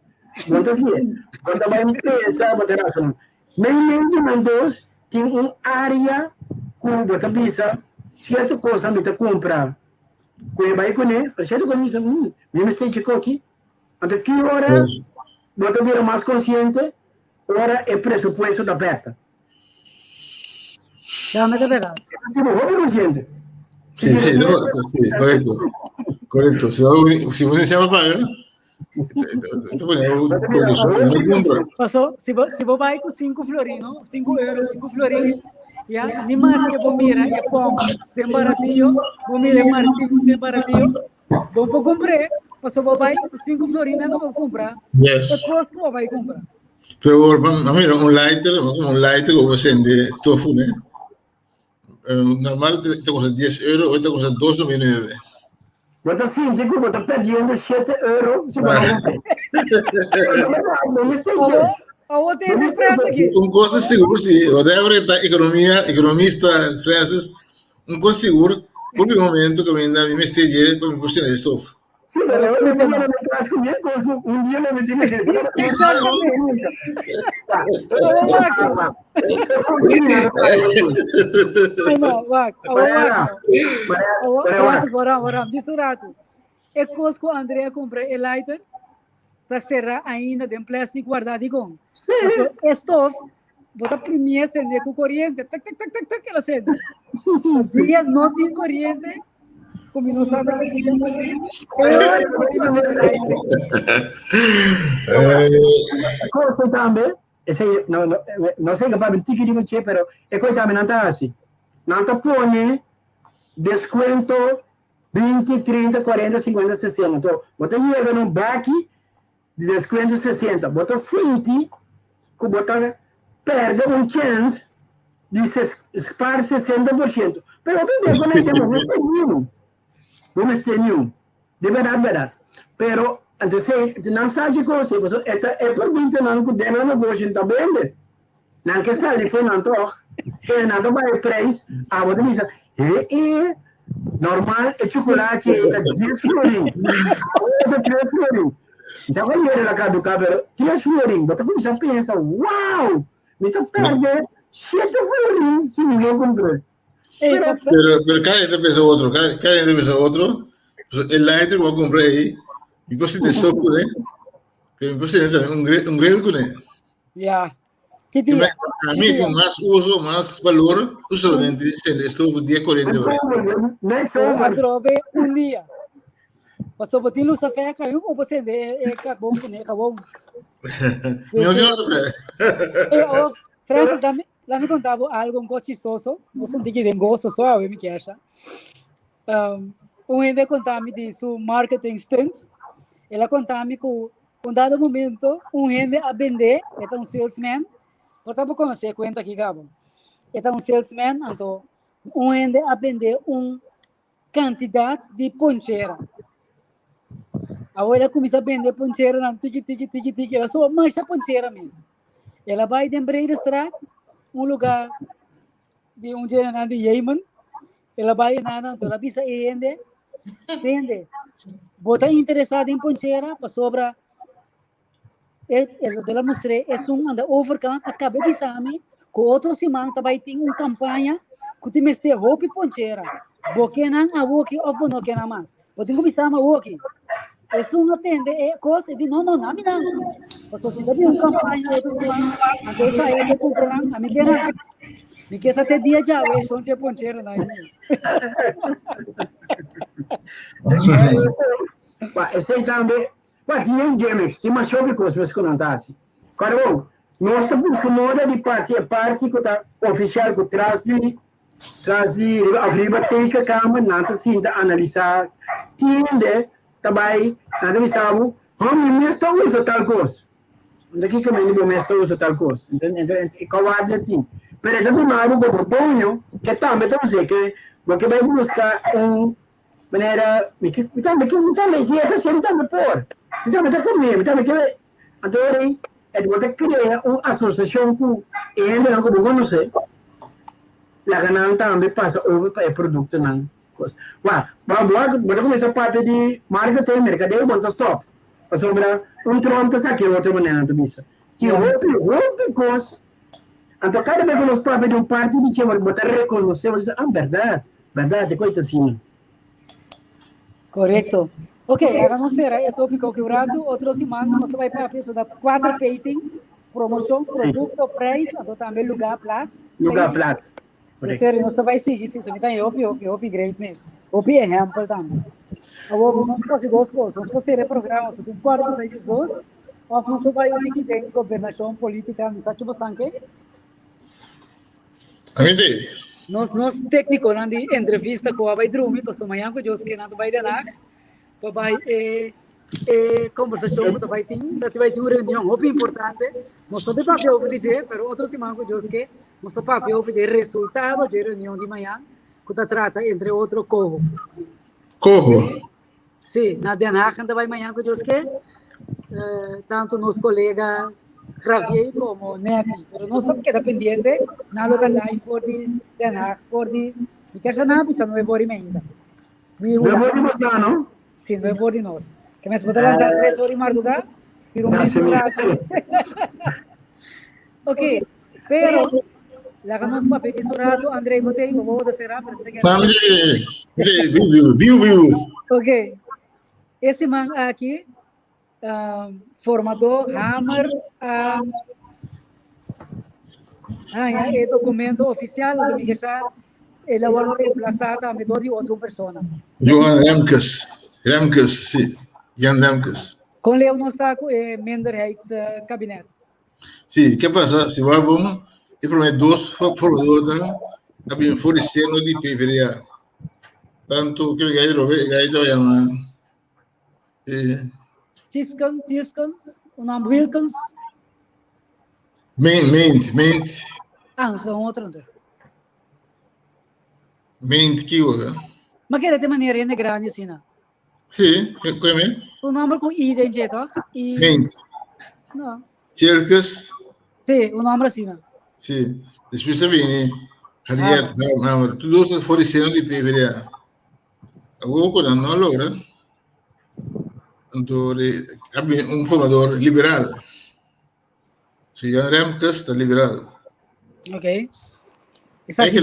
B: Bo ta siye, bo ta bai pensa, bo ta razona. Meimei di nan dos tin un área ku bo ta bisa sierto kosa mi ta kumpra ku e bai kuné, pero sierto kosa mi bisa, hmm, mi mester dje koki. Anto ki ora bo ta bira mas konsiente? Ora e presupuesto ta aperta.
A: Ja, met de berdad.
B: Si bo hopi konsiente.
C: Sí, sí, no, sí, korekto. Korekto. Si bo, si bo no paga,
A: Paso, si bo, si bo bai ku 5 florino, 5 euro, 5 florin, ya, ni mas que bo mira e pom den baratillo, bo mira e martin den baratillo, bo por compré, paso bo bai ku 5 florin no bo compra.
C: Yes.
A: E kos ku bo bai compra.
C: Pero mira, un lighter, un lighter ku bo sende stofu, ne? Normal te kosta 10 euro, hoy te kosta 2,99.
B: Bo ta sinti ku bo ta perdiendo 7 euro si bo no kumpra.
A: Awo te de frente aquí.
C: Un cosa sigur, sí. Whatever ta economia, economista Francis, un cosa sigur, por mi momento que mi mi mester je pa mi por sende stof.
B: Sí, pero eu me metí na clase com minha coisa, um dia eu me meti
A: Exactamente. No, wak, wak. Francis, waram, waram, diz um rato. E cos que o André compra e lighter, tá será ainda den plastic guardado e com. E stof, bota primeiro acender com corrente, tac, tac, tac, tac, tac, ela acende. Dia não tem corrente, como não sabe que dia precies,
B: Cosa tambe, esei no no no sei capaz un tiki di muche, pero e coi tambe nan ta hasi. Nan ta pone descuento 20, 30, 40, 50, 60. Anto, bo ta yega na un baki di descuento 60. Bo ta sinti ku bo ta perde un chance di spar 60%. Pero hopi bes bo no bo mester niun. Bo mester niun. Di berdad, berdad. Pero, anto sei, nan sa ki kos ei, pasobra e ta e produktonan ku den nan negoshi ta bende. Nan ke sali for nan tòg, pero nan ta bai e prijs, abo ta bisa, he e. Normal e chocolate ta 10 florin. Awor ta 3 florin. Mi sa cual yere la caduca, pero 3 florin. Bo ta cuminsa pensa, wow, mi ta perde 7 florin si mi no cumpre.
C: Pero, pero cada gente pensa otro, cada, cada gente pensa otro. Pues el lighter que voy a comprar ahí, mi puedo sentir stop con él, pero mi puedo sentir también un grill, un grill con él.
A: Ya. Ki dia?
C: A mí con más uso, más valor, tú solamente sende estuvo 10 corriente.
B: Next over.
A: Atrobe un dia. Paso bo tin luz afé ka yung opo sende e carbon kuné carbon.
C: Mi no tin luz afé.
A: Eh, oh, Francis, dame, dame contar algo un poco chistoso. Bo sentí que den gozo suave, mi queja. Un hende a contami di su marketing stunt. El a contami cu un dado momento un hende a bende, e ta un salesman, por ta bo conoce e cuenta aki cabo. E ta un salesman, anto un hende a bende un cantidad di ponchera. Awor el a cuminsa bende poncheranan tiki tiki tiki tiki, el a soba masha ponchera mes. El a bay den Bredestraat, un lugar di un djenenan di Yemen, El a bai enanan, anto el a bisa e hende, Tende, bo ta interesá den ponchera? Pasobra e, el a mustr'é esun anda overkant a kaba e bisa mi ku otro siman ta bai tin un kampaña ku tin mester hopi ponchera. Bo ke nan awoki òf bo no ke nan mas? Bo tin ku bisa mi awoki. Esun a tende e kos, e di, No, no, na mi nan. Pasobra si ta bin un kampaña otro siman, anto esei e por kumpra nan, ami ke nan. Mi ke sa te dia djawe e shon dje ponchero nan ei.
B: Ba, esei tambe, ba, tin un gimmicks, tin mas hopi kos mes ku nan ta hasi. Kòrda bon, nos ta buska moda di parti e parti ku ta ofisial ku tras di tras di riba òf riba tekenkamer nan ta sinta analisá tiende ta bai nan ta bisa bo, hò mi mes ta usa tal kos. Unda kiko mende bo mes ta usa tal kos? E kowardia tin. Pero e ta duna bo komo doño ke tambe ta us'é ke bo ke bai buska un manera mi ke mi tambe ke mi tambe si e ta hasié mi tambe por. Mi tambe ta komé mi tambe ke anto ora ei e bo ta krea un asosiashon ku e hendenan ku bo konosé laga nan tambe pasa over pa e produktonan kos. Wak bo ta kuminsá papia di marketing merkadeo bo no ta stòp. Pasobra un trom ta saki otro manera nan ta bisa. Tin hopi, hopi kos. Anto kada bes ku nos papia di un parti di dje, bo ta rekonosé, bo ta bisa, ah, bèrdat, bèrdat, e kos ta asina.
A: Korekto. Ok, laga nos sera e topiko aki un ratu. Otro siman nos ta bai papia sobre kuater peiting, promoshon, produkto, preis, anto tambe lugá, plas.
B: Lugá, plas.
A: De serio, nos ta bai sigui, sí, so mi ta hopi, hopi, hopi great mes. Hopi ehempel tambe. Awor, nos por hasi dos kos. Nos por sera e programa, so tin kuarto pa seis dos, of nos por bai un tiki den gobernashon, politika, mi sa ki bosan ke.
C: A mi te.
A: Nos, nos técniconan di entrevista ku a bai drumi, pasobra mañan ku Dios ke nan ta bai Den Haag, pa bai e e conversacion cu ta bai tin, ta bai tin un reunion hopi importante. Nos no ta papia over di dje, pero otro siman cu Dios ke, nos ta papia over dje resultado dje reunion di mañan, cu ta trata entre otro coho.
C: Coho?
A: Sí, na Den Haag ta bai mañan cu Dios ke, tanto nos colega Javier como Netty. Pero nos ta keda pendiente, nan lo ta live for di Den Haag, for di, mi kier sa nan a bisa nuebe ora y meinta.
B: Nuebe ora di masá, no?
A: Sí, nuebe ora di nos. Ke mes bo ta lanta tres ora di mardugá, tira un mes un rato. Ok, pero laga nos papia di su rato, André, bo te, bo bo será, pero te
C: Ah, mi te, mi te, biu, biu, biu.
A: Ok, e siman aki, um, formador Hamer a haña e documento oficial, anto mi ke sa el a wòrdu reemplazá tambe dor di otro persona.
C: Johan Remkes, Remkes, sí, Jan Remkes.
A: Kon leu nos ta ku e minderheidskabinet?
C: Sí, ke pasa? Si wak bon, e promé dos formadornan a bin for di seno di PvdA. Tantu ke gai robe, e gai ta yama
A: Tisken, Tiskens, un naam Wilkens.
C: Meent, Meent, Meent.
A: Ah, no, un otro entonces.
C: Meent kiwo, eh?
A: Maar kere te manier hende grandi asina.
C: Sí, kome?
A: Un nomber con I den dje, toch? I...
C: Meent.
A: No.
C: Tjelkes.
A: Sí, un nomber asina.
C: Sí. Después ta bini Harriet Hammer. Tur dos ta for di seno di PvdA. Awor ku nan no a logra, anto a bini un formador liberal. So Jan Remkes ta liberal.
A: Ok. Esaki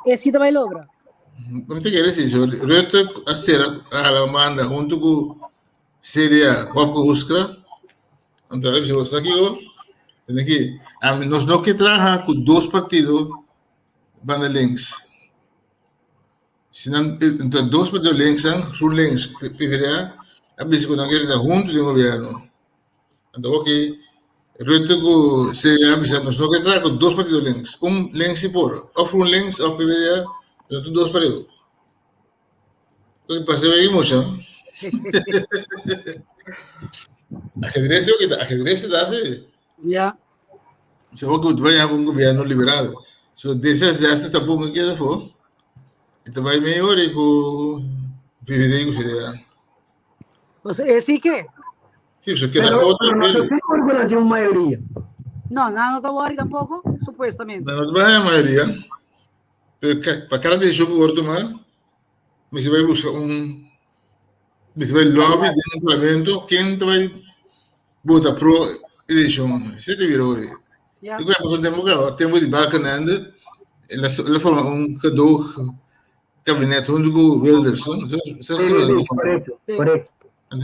A: esaki ta bai logra.
C: Mi ta kere si, so Rutte a sera a hala un banda huntu ku CDA, Wopke Hoekstra. Anto a bisa bo sa kiko? Tene ki, ami nos no ke traha ku dos partido banda links. Si nan ta dos partido links nan, GroenLinks, PvdA, a bisa ku nan ke ta huntu den gobierno. Anto oki Rutte ku CDA a bisa nos no ke traha ku dos partido links. Un links si por, of GroenLinks of PvdA, pero tur dos pareu. Entonces parse bay mucha. Ajedrez yo kita, ajedrez ta así.
A: Ja.
C: Se ook goed wij hebben een gobierno liberal. So D66 tampoco no queda voor. E ta bay meio ori ku VVD ku CDA.
A: O sea, e sí que.
C: Sí, so queda
B: Pero,
C: foto
B: pero no ta sigur ku no tin un mayoria.
A: No, no, no ta worry tampoco, supuestamente.
C: No, no ta bay mayoria. Pero pa cada decisión ku word tuma, mester bay busca un mester bay lobby den un parlamento ken ta bay vota pro e decisión. Esei ta bira ori.
A: Ja.
C: E ku a pasa un tempo kaba, tempo di Balkenende, el a el a forma un gedoog kabinet huntu ku Wilders. No? Esei
B: Sí, sí, korekto, korekto.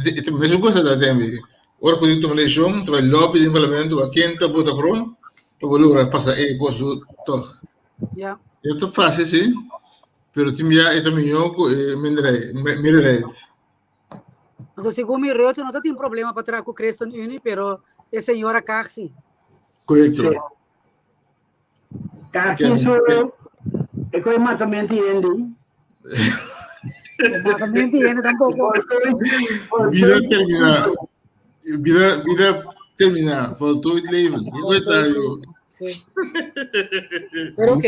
C: E ta mesun cosa ta tembe. Ora ku tuma decisión, ta bay lobby den parlamento a ken ta vota pro, pa bo logra pasa e kos tog.
A: Ja.
C: E ta fácil, sí, pero tin bia e ta mihó ku e minderheid, meerderheid.
A: Anto segun mi Rutte no ta tin problema pa traha ku ChristenUnie, pero e señora Kaag sí.
C: Korekto.
B: Sí. Kaag
C: Ken-
B: su e koe matamento hende.
A: E matamento hende tampoko.
C: Vida termina. Vida, vida termina. Voltooid leven. Kiko ta yo?
A: Sí. Pero ok.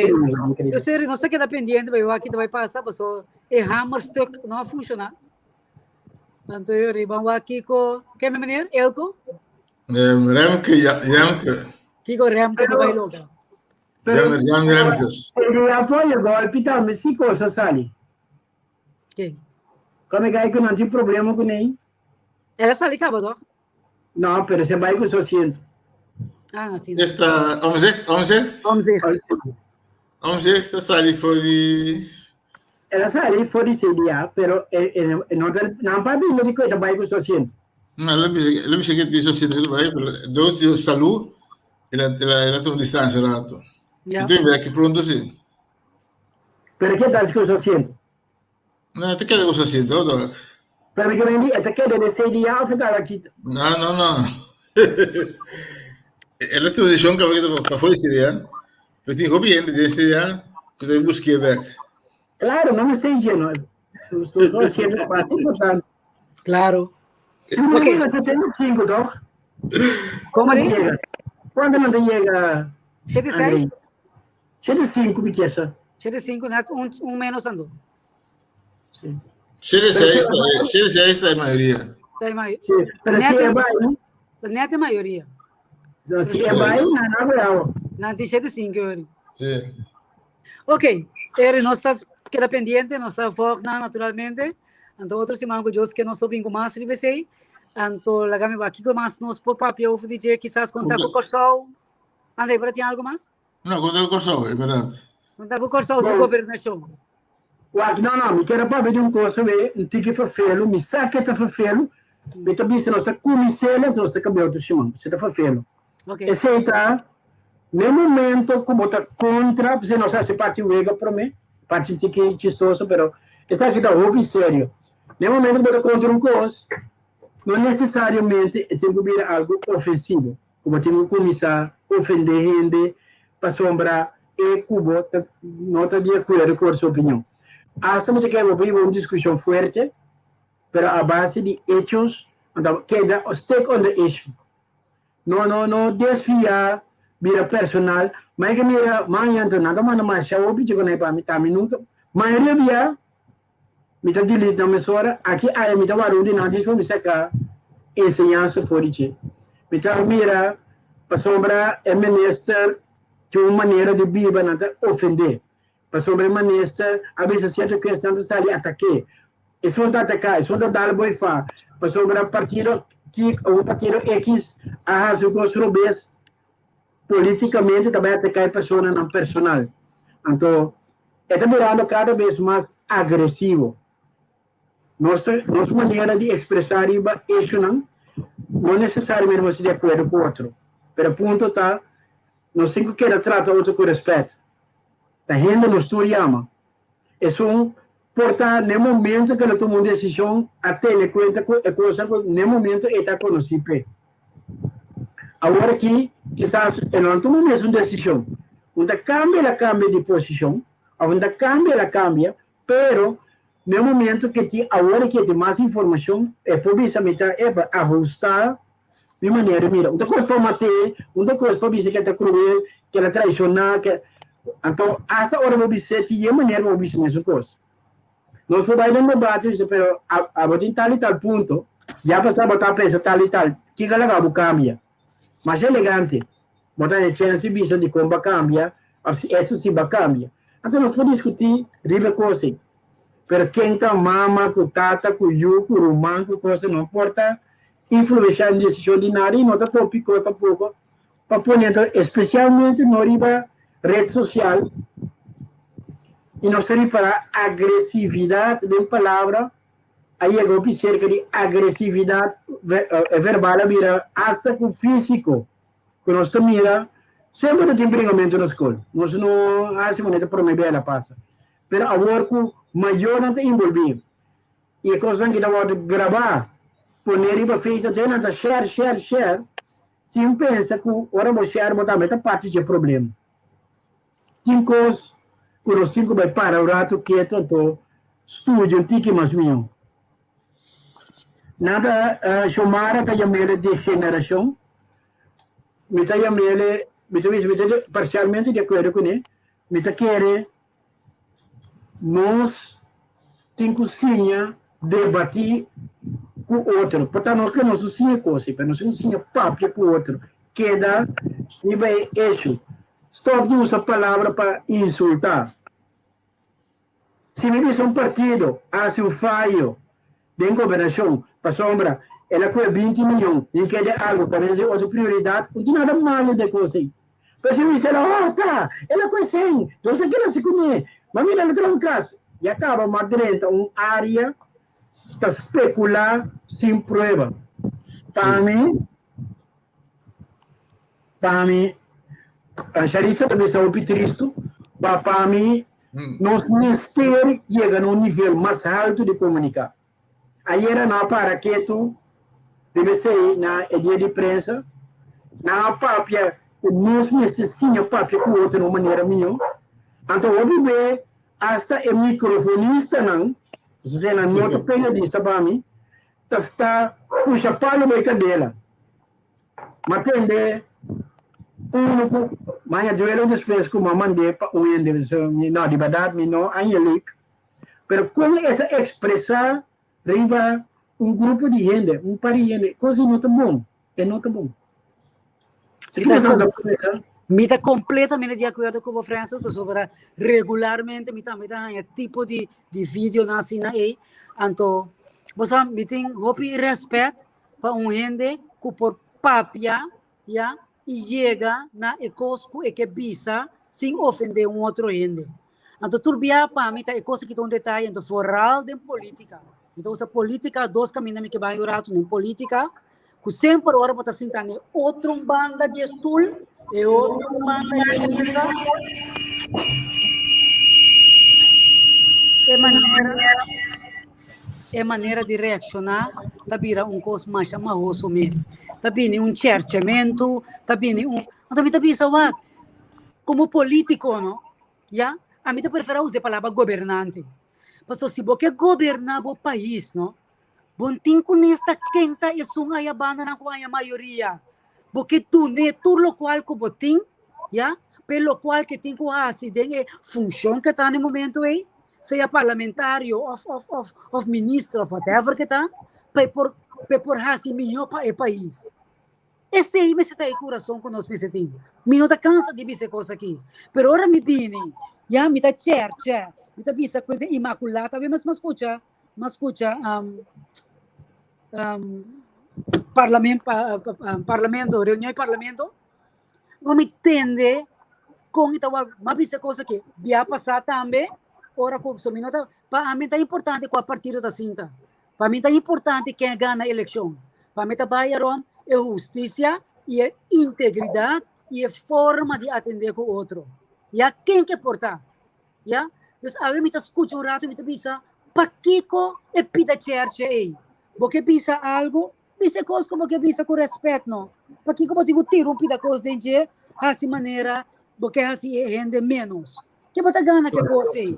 A: Entonces, nos ta keda pendiente, pero aki ta bai pasa, paso e hamerstuk no a funciona. Anto yo riba wak kiko, ke mi meneer? Elko?
C: Remke, ja, Remke.
A: Kiko Remke ta bai logra.
C: Jan, Jan Remkes.
B: Pero apoyo golpe tambe si cosa sali.
A: Ke?
B: Come gai ku no tin problema ku nei?
A: El a sali kaba toch?
B: No, pero se bai ku su asiento.
A: Ah, así.
C: Esta Omtzigt, Omtzigt?
A: Omtzigt.
C: Omtzigt ta sali for di
B: El a sali for di CDA, pero e, e, e no ta, nan pa bini di ku e ta bai ku su asiento.
C: No, lo bisa, lo bisa que di su asiento lo bai, pero dos di salud, el a, el a, el a toma distancia rato.
A: Ja.
C: Entonces, vea que pronto sí.
B: Pero ke tal ku su asiento?
C: No, te queda ku su asiento, toch?
B: Pero mi ke di, e ta keda de CDA of e ta kita?
C: No, no, no. El a tuma decisión kaba kita pa for di CDA. Pero tin hopi hende den CDA ku ta busk'é bek.
B: Claro, no me estoy diciendo. Su asiento es más importante.
A: Claro.
B: Si no
A: Ok.
B: llega a 75, toch?
A: Como di?
B: Llega. Cuándo no te llega,
A: 76?
B: André? 75, mi kiesa.
A: 75, net un, un menos ando.
B: Sí.
C: 76 ta, 76 ta e mayoria.
A: Ta e
B: Sí, pero si e bai,
A: Net e mayoria.
B: so, si e bai, na na bravo.
A: Nan tin 75 ori.
C: Sí.
A: Ok, Eri, nos ta keda pendiente, nos ta volg nan naturalmente. Anto otro siman ku Dios ke nos lo bin ku mas riba esei. Anto laga mi wak kiko mas nos por papia over di dje, kisas konta ku Kòrsou. André, por tin algo mas?
C: No, konta ku Kòrsou, e bèrdat.
A: Konta ku Kòrsou su gobernashon.
B: Wak, no, no, mi kier a papia di un cosa we, un tiki ferfelu, mi sa ke ta ferfelu, mi ta bisa nos ta kumins'el, anto nos ta kambia otro siman, pasobra ta ferfelu.
A: Ok.
B: Esei ta, n'e momento ku bo ta kontra, pasobra nos a hasi parti wega promé, parti un tiki chistoso, pero esaki ta hopi serio. N'e momento ku bo ta kontra un kos, no nesesariamente e tin ku bira algu ofensivo. Ku bo tin ku kuminsá ofendé hende pasobra e ku bo ta no ta di akuerdo ku su opinion. Asta bo ta kere bo por hiba un diskushon fuerte, pero a base di hechos, anto keda stick on the issue. No no no desviá bira personal. Ma e ke mira maña anto nan ta manda masha hopi dje ku pa mi ta mi nunka mayoria bia Mi ta delete nan mesora. Aki aya mi ta wak un di nan dis pa mi saka enseñansa for di dje. Mi ta mira pasobra e minister tin un manera di biba nan ta ofende. Pasobra e minister a bisa sierto kes nan ta sali atak'é. Esun ta ataká, esun ta dal boi fa, pasobra partido ki o partido X a hasi un kos robes polítikamente ta bai ataká e personanan personal. Anto e ta birando kada bes mas agresivo. Nos nos manera di ekspresá riba issuenan no nesesariamente nos ta di akuerdo ku otro, pero punto ta nos tin ku keda trata otro ku rèspèt. Ta hende nos tur yama. Esun por ta n'e momento ku el a tuma un desishon a tene kuenta ku e kosnan ku n'e momento e ta konosí p'e. Awor aki kisas e no a tuma mesun desishon. Un ta kambia el a kambia di posishon òf un ta kambia el a kambia, pero n'e momento ku tin awor aki e tin mas informashon e por bisa mi ta epa ahustá mi manera di mira. Un ta kos pa mat'é, un ta kos pa bisa ku e ta kruel, ku el a traishoná, ku Anto asta ora bo bis'é tin e manera bo bisa mesun kos. Nos por bai den debate bisa pero abo tin tal i tal punto, ya pasá bo ta pensa tal i tal, kiko a laga bo kambia? Masha elegante, bo ta haña chèns di bisa dikon bo a kambia òf si esta si bo a kambia. Anto nos por diskutí riba e kos ei. Pero ken ta mama ku tata ku yu ku ruman ku kos no por ta influenshá den desishon di nada i no ta tópiko tampoko pa pone anto especialmente no riba red social y nos ta ripara agresividad den palabra a yega hopi cerca di agresividad verbal a bira hasta cu fisico cu nos ta mira semper no tin bringamento na scol nos no haci manera ta prome bela pasa pero awor cu mayornan ta involvi y e cosnan ki ta wordo graba pone riba Facebook nan ta share share share. Sin pensa ku ora bo share bo tambe ta parti dje problema. Tin kos ku nos tin ku bai para un ratu ketu anto studia un tiki mas mihó. Nan ta Xiomara ta yam'ele degenerashon. Mi ta yam'ele, mi ta bisa mi ta parsialmente di akuerdo kuné. Mi ta kere Nos tin ku siña debatí ku otro. Por ta no ke nos no siña kos, pero nos tin ku siña papia ku otro. Keda riba e eshu. Stòp di usa palabra pa insultá. Si mi bisa un partido hasi un fayo den gobernashon pasobra el a kohe 20 miyon i keda algu kaminda tin otro prioridat, no tin nada malu den kos ei. Pero si mi bisa el a horta, el a kohe sen, nos a keda hasi kuné, ma mira el a traha un kas. Ya kaba m'a drenta un área ta spekulá sin prueba. Pa mi, pa mi, Sharissa ta bisa hopi tristu, pa pa mi Nos mester yega na un nivel mas haltu di komuniká. Ayera nan a para ketu riba esei na e dia di prensa. Nan a papia ku nos mester siña papia ku otro na un manera mihó. Anto hopi be asta e mikrofonistanan, osea nan no ta periodista pa mi, ta sta pusha palu bai kandela. M'a tende unu ku maña duele despues ku m'a mand'é pa un hende, mi no, di bèrdat mi no a yelik, pero kon e ta ekspresá riba un grupo di hende, un par di hende, kos di no ta bon, e no ta bon.
A: Mi ta, mi ta kompletamente di akuerdo ku bo, Francis, pasobra regularmente mi tambe ta haña tipo di, di videonan asina ei. Anto, bo sa, mi tin hopi rèspèt pa un hende ku por papia, ya, i yega na e kos ku e ke bisa sin ofendé un otro hende. Anto tur bia pa mi ta e kos aki ta un detaye, anto foral den polítika. Mi ta usa polítika dos kaminda mi ke bai un ratu den polítika, ku semper ora bo ta sinta na e otro banda di e stul, e otro banda di e mesa, e manera E manera di reakshoná ta bira un kos masha mahoso mes. Ta bini un chèrchèmentu, ta bini un... Anto mi ta bisa wak, komo polítiko no, ya, ami ta preferá usa e palabra gobernante. Pasobra si bo ke goberná bo pais no, bo no tin ku nesta ken ta esun aya bandanan ku haña mayoria. Bo ke dun'é tur lokual ku bo tin, ya, pa e lokual ke tin ku hasi den e funshon ke ta na e momento ei. sea parlamentario of of of of minister of whatever que ta, pa e por pa e por hasi mihó pa e pais. Esei mester ta e kurason ku nos mester tin. Mi no ta kansa di bisa e kos aki, pero ora mi bini, ya mi ta chèrchè, mi ta bisa ku e Inmaculada, awe mes mi a skucha. m'a skucha um, um, parlament, pa, pa, parlamento, reunion di parlamento, bo mi tende kon ita wa, m'a bisa kos aki, bia pasá tambe, ora ku so mi no ta, pa ami ta importante kua partido ta sinta. Pa mi ta importante ken gana elekshon. Pa mi ta bai arom e hustisia i e integridat i e forma di atendé ku otro. Ya ken ke por ta. Ya? Dus awe mi ta skucha un rato mi ta bisa, pakiko e pida chèrchè ei? Bo ke bisa algu? Bisa e kos ku bo ke bisa ku rèspèt no. Pakiko bo tin ku tira un pida kos den dje, hasi manera bo ke hasi e hende ménos? Ke bo ta gana ku e kos ei?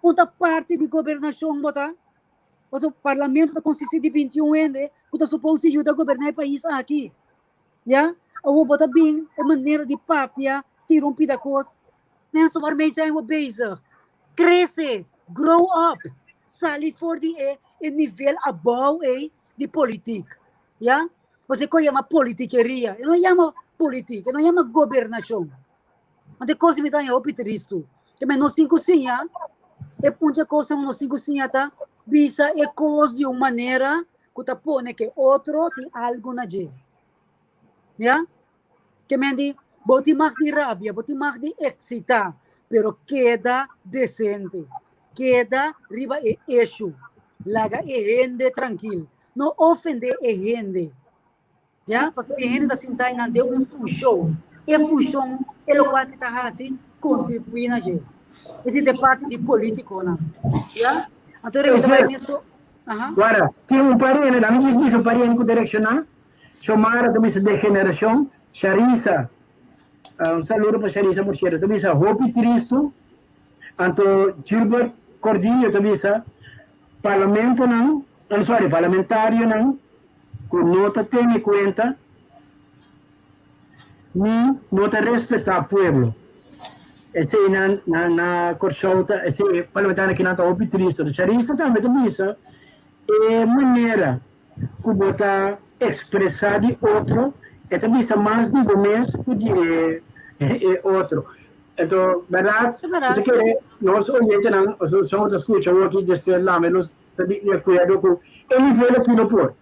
A: Un ta parti di gobernashon bo ta? Pasobra parlamento ta konsistí di 21 hende ku ta supos di yuda goberná e pais aki. Ya? Awor bo ta bin e manera di papia, tira un pida kos. Mensen, waarmee zijn we bezig? Crece, grow up. Sali for di e, e nivel abou ei di politiek. Ya? Pasobra e kos yama politikeria. E no yama politiek, e no yama gobernashon. Anto e kos mi ta haña hopi tristu. Te men nos tin ku siña, e punto e kosnan ku nos tin ku siña ta bisa e kos di un manera ku ta pone ke otro tin algu na dje. Ya? Ke men di, bo tin mag di rabia, bo tin mag di eksitá, pero keda desente. Keda riba e issue. Laga e hende trankil. No ofendé e hende. Ya, pasobra e hende ta sinta einan den un funshon. E funshon e lokual ke ta hasi kontribuí na dje. Esei ta e parti di polítikonan. Ya? Anto mi ta bai mesun.
B: Aha. Wara, tin un par hende, dame djis bisa un par hende ku ta reakshoná. Xiomara ta bisa degenerashon. Sharisa, un saludo pa Sharisa Murcieda, ta bisa hopi tristu. Anto Gilbert Cordillo ta bisa parlamentonan, I'm sorry, parlamentarionan ku no ta tene kuenta ni no ta respetá pueblo. Esei na na na Kòrsou ta esei parlamentario kinan ta hopi tristu. Charista tambe ta bisa e manera ku bo ta ekspresá di otro e ta bisa mas di bo mes ku di e e otro. Anto bèrdat mi ta kere nos oyentenan osea ta skucha awor aki despues lame los ta di akuerdo ku e nivel aki no por.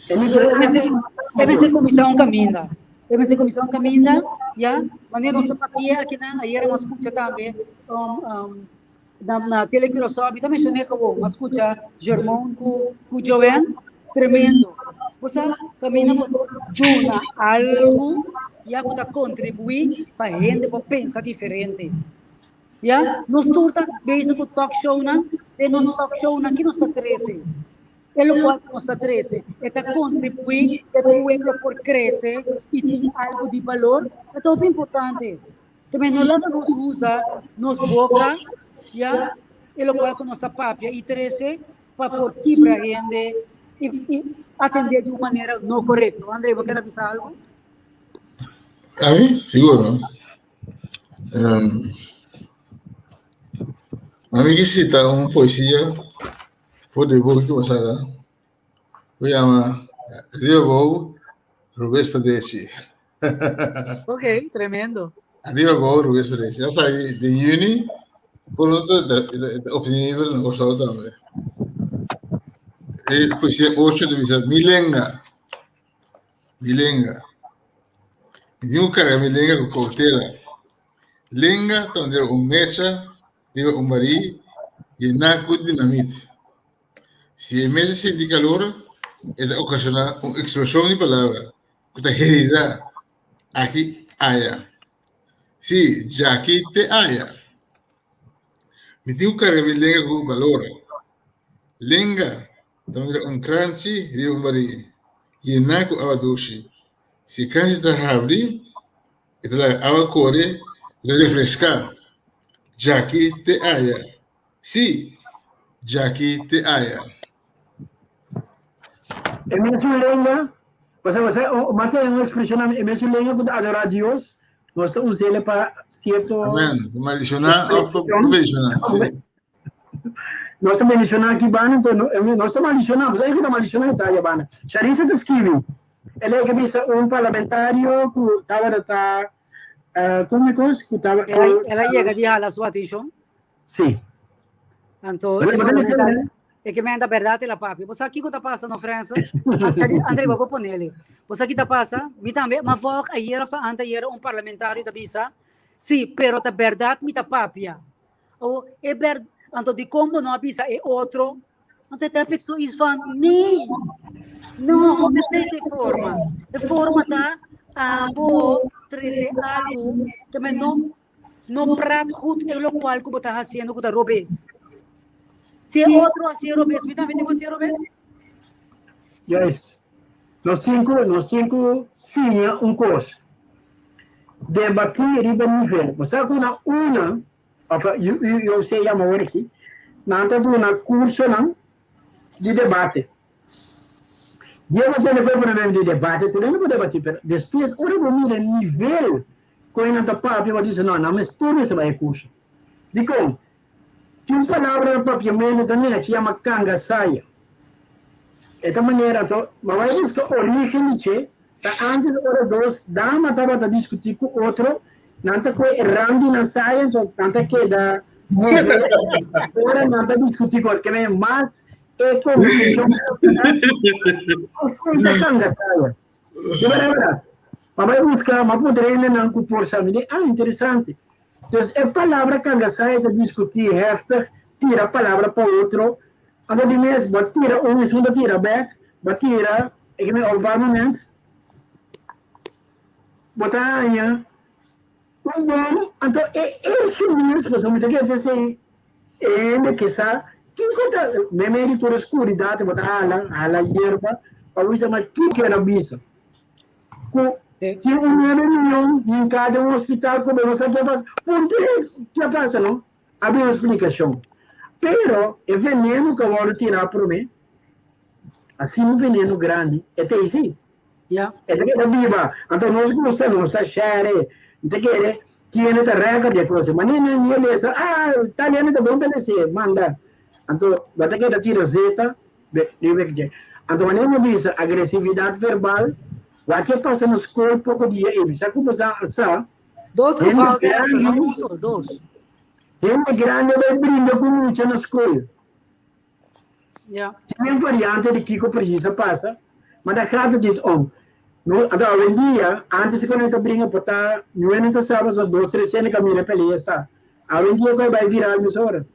A: E nivel aki no por. E mester kuminsá un kaminda. E mester kuminsá un kaminda, ya. Manera nos ta papia akinan, ayera nos a skucha tambe na na Tele Curaçao, mi ta menshoné kabo, mi a skucha Germon ku ku Joanne, tremendo. Bo sa kaminda bo por duna algu ya ku ta kontribuí pa hende por pensa diferente. Ya, nos tur ta bezig ku talk shownan, den nos talk shownan ki nos ta trese? E lokual ku nos ta trese e ta kontribuí pa e pueblo por krese i tin algu di balor? E ta hopi importante. Tambe no laga nos usa nos boka, ya, e lokual ku nos ta papia i trese pa por kibra hende i i atendé di un manera no korekto. André, bo ker a bisa algu?
C: Ami? Sigur no. Um, ami ke sita un poesia for di buki ku pasada. Ku yama Riba Bou, Rubes pa Drechi.
A: Ok, tremendo.
C: Riba Bou, Rubes pa Drechi. A sali den juni, pronto ta obtenibel na Kòrsou tambe. E poesia ocho ta bisa, Mi lenga. Mi lenga. Mi tin ku karga mi lenga ku koutela. Lenga ta manera un mecha riba un barí yená ku dinamit. Si e mecha sinti kalor, e ta okashoná un eksploshon di palabra ku ta heridá aki aya. Sí, djaki te aya. Mi tin ku karga mi lenga ku balor. Lenga ta manera un kranchi riba un barí yená ku awa dushi. Si e kranchi ta habri, e ta laga awa kore i ta refreská. Djaki te aya. Sí, djaki te aya.
B: E mesun lenga, pasobra bo sa, o mata un ekspreshon, e mesun lenga ku ta adorá Dios, nos ta us'el pa sierto.
C: Amèn. Pa maldishoná òf pa bendishoná. Sí.
B: Nos ta bendishoná aki banda, anto nos ta maldishoná, bo sa ku ta maldishoná e ta aya banda. Sharissa ta skibi, el a bisa un parlamentario ku tabata ta, komo e kos? Ku
A: tabata. El a yega di hala su atenshon?
B: Sí.
A: Anto, e ke menda berdad el a papia. Bo sa kiko ta pasa no, Francis? André, bo por ponele. Bo sa ki ta pasa? Mi tambe, ma volg ayer of ta anteayer un parlamentario ta bisa, sí, pero ta berdad mi ta papia. O, e ber, anto dikon bo no a bisa e otro? Anto e heb ik zoiets van, nee, no, no ta esei e forma. E forma ta, abo trese algu ke men no No praat goed e locual cu bo ta haciendo cu ta robes. Si e otro haci e robes, mi tambe tin cu haci e robes.
B: Juist. Nos tin cu, nos tin cu siña un cos. Debatí riba nivel. Bo sa cu na una, of UUC yama awor aki, nan ta duna cursonan di debate. Dia bo tende cu e problema di debate, tur hende por debatí, pero despues ora bo mira nivel Koe nan ta papia bo dise no, nan mester mester bai e kurso. Dikon? Tin un palabra na papiamentu ta nechi yama kangasaya. E ta manera anto bo bai buska origen di dje, ta antes ora dos dama tabata diskutí ku otro, nan ta koe e ram di nan saya anto nan ta keda move ora nan ta diskutí ku otro. Kende mas e kombersashon ta kangasaya. Di verdad. Ma bai busca, ma puntra hendenan cu por sa. Mi di, ah, interesante. Dus e palabra kangasaya ta discuti heftig, tira palabra pa otro. Anto di mes, bo tira un, esun ta tira bek, bo tira, e ke op un moment, bo ta haña un bon, anto e erge mes, pasobra mi ta kere esei, e hende ke sa kiko ta, meimei di tur e skuridat bo ta hala, hala yerba, pa bisa ma kiko el a bisa. Ku tin un nuebe miyon hinká den un hospital ku bo no sa ke a pasa. Por ke ke a pasa no? A bin un splikashon. Pero e veneno ku a wòrdu tirá promé, asina un veneno grandi, e ta ei.
A: Ya.
B: E ta keda biba. Anto nos gusta, nos ta share. Mi ta kere tiene ta record di e cosa. Ma ni nan ye lesa, ah, tal hende ta bon ta lese, manda. Anto bo ta keda tira zeta riba dje. Anto wanneer mi bisa agresividad verbal, wak ke pasa na skol poko dia ei. Mi sa ku bo sa sa.
A: Dos geval te hasta, no un solo, dos.
B: Hende grandi a bai bringa ku mucha na skol.
A: Ja.
B: Tin un variante di kiko precies a pasa, maar daar gaat het niet om. No, anto awendia, antes ku nan ta bringa por ta nueve ta saba so dos tres hende ka mira pelea esta. Awendia ku a bai viral mesora.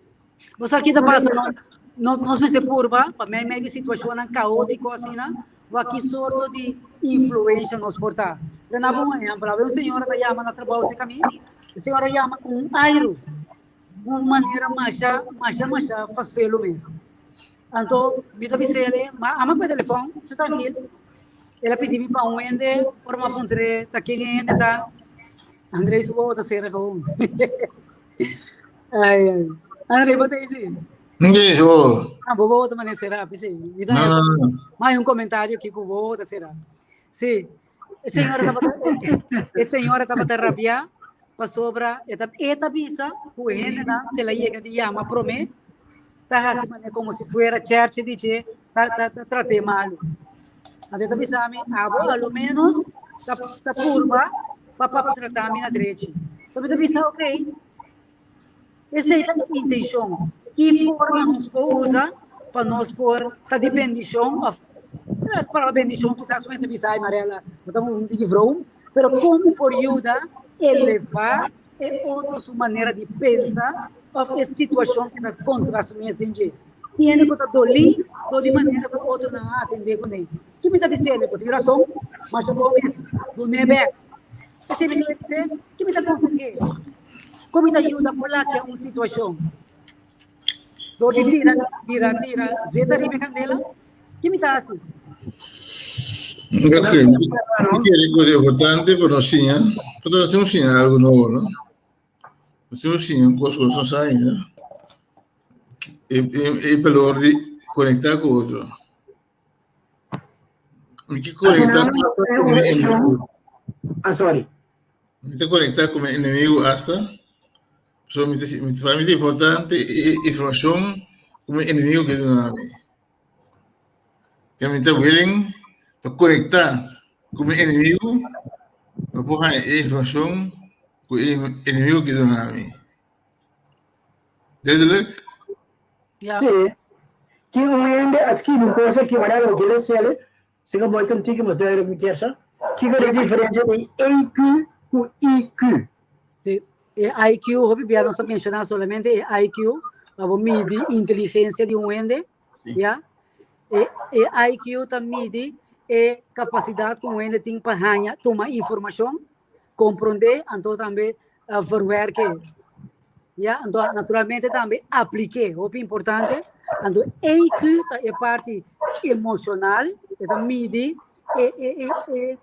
A: Bo sa ki ta pasa no? Nos nos mester purba pa mei mei di situacionnan caotico asina, wak ki sorto di influencia nos por ta. Ta na bo un ehempel, awe un señora ta yama na trabou cerca mi, e señora yama cu un airu. Un manera masha, masha, masha facelo mes. Anto, mi ta bisele, ma ama cu e telefon, su trankil. El a pidi mi pa un hende, ora mi a puntr'é ta ken e hende ta, André su wowo ta cera gewoon. Ai, ai. André, bo ta isi?
C: Nge, oh.
A: Ah, bo wowo ta mane cera, p'esei. Mi ta
C: No, no, no.
A: Mai un comentario aki cu wowo ta cera. Sí. E señora tabata, e señora tabata rabia pasobra e ta, e ta bisa ku e hendenan ku el a yega di yama promé ta hasi manera komo si fuera chèrchi di dje ta, ta, ta trat'é malu. Anto e ta bisa mi, abo a lo ménos ta, ta purba pa pa trata mi na drechi. Anto mi ta bisa, okey, Esei ta e intenshon. Ki forma nos por usa pa nos por ta di bendishon òf e palabra bendishon kisas un hende bisa ay Mariela bo ta un tiki vroom, pero kon bo por yuda elevá e otro su manera di pensa òf e situashon ku ta kontra su mes den dje. Tin hende ku ta dolí dor di manera ku otronan a atendé kuné. Ki mi ta bis'el? Bo tin rason, masha bo mes dun'é bèk. Esei mi ta bis'é, ki mi ta konseh'é? Kon mi ta yuda plakia un situashon? Dor di tira, tira, tira zeta riba e kandela? Ke mi ta hasi?
C: Ok, mi kere ku ta importante pa nos siña, pa nos tin siña algu nobo, no? Nos tin siña un kos ku nos no sa ainda. E, e, e balor di konektá ku otro. Mi ke konektá ku mi enemigu.
B: Ah, sorry.
C: Mi ta konektá ku mi enemigu asta. So mi ta, mi, pa mi ta importante e informashon ku mi enemigu ke duna mi. Ke mi ta willing pa konektá ku mi enemigu pa por haña e informashon ku e enemigu ke duna mi. Duidelijk?
A: Ja.
B: Sí. Tin un hende a skibi un cosa ki whatever bo kier hacele, si ka boy ta un tiki mas duidelijk mi kier sa. Kiko ta e diferencia di AQ ku IQ?
A: Sí. E IQ, hopi bia nos ta menciona solamente e IQ, pa bo midi inteligencia di un hende, ya. E, e IQ ta midi e capacidad ku un hende tin pa haña, tuma informacion, comprende, anto tambe uh, verwerken. Ya, anto naturalmente tambe apliké, hopi importante. Anto EQ ta e parti emocional, e ta midi e, e, e, e,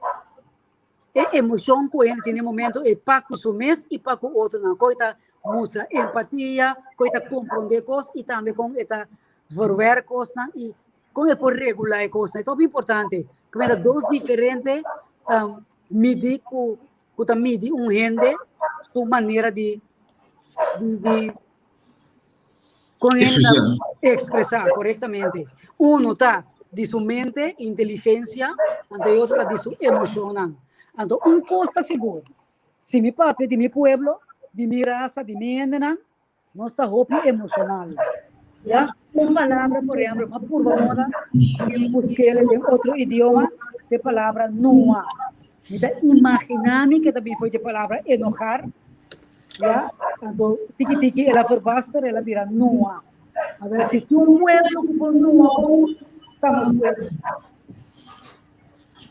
A: e emocion ku hende tin e momento e pa ku su mes i pa ku otronan. Kon e ta mustra empatia, kon e ta komprondé kos i tambe kon e ta verwerk kosnan i kon e por regulá e kosnan. E ta hopi importante. Ku mira dos diferente um, midi ku ku ta midi un hende su manera di di di con hende ta expresar correctamente. Uno ta di su mente, inteligencia, anto e otro ta di su emocionnan. Anto un cos ta sigur, si mi papia di mi pueblo, di mi raza, di mi hendenan, Nos ta hopi emocional. Ya, un palabra, por ehemplo, m'a purba moda di busk'el den otro idioma, e palabra nua. Mi ta imaginá mi ke ta bin for di e palabra enojar, ya, anto tiki tiki el a verbaster, el a bira nua. A ber, si tin un pueblo ku por nua bon, ta nos pueblo.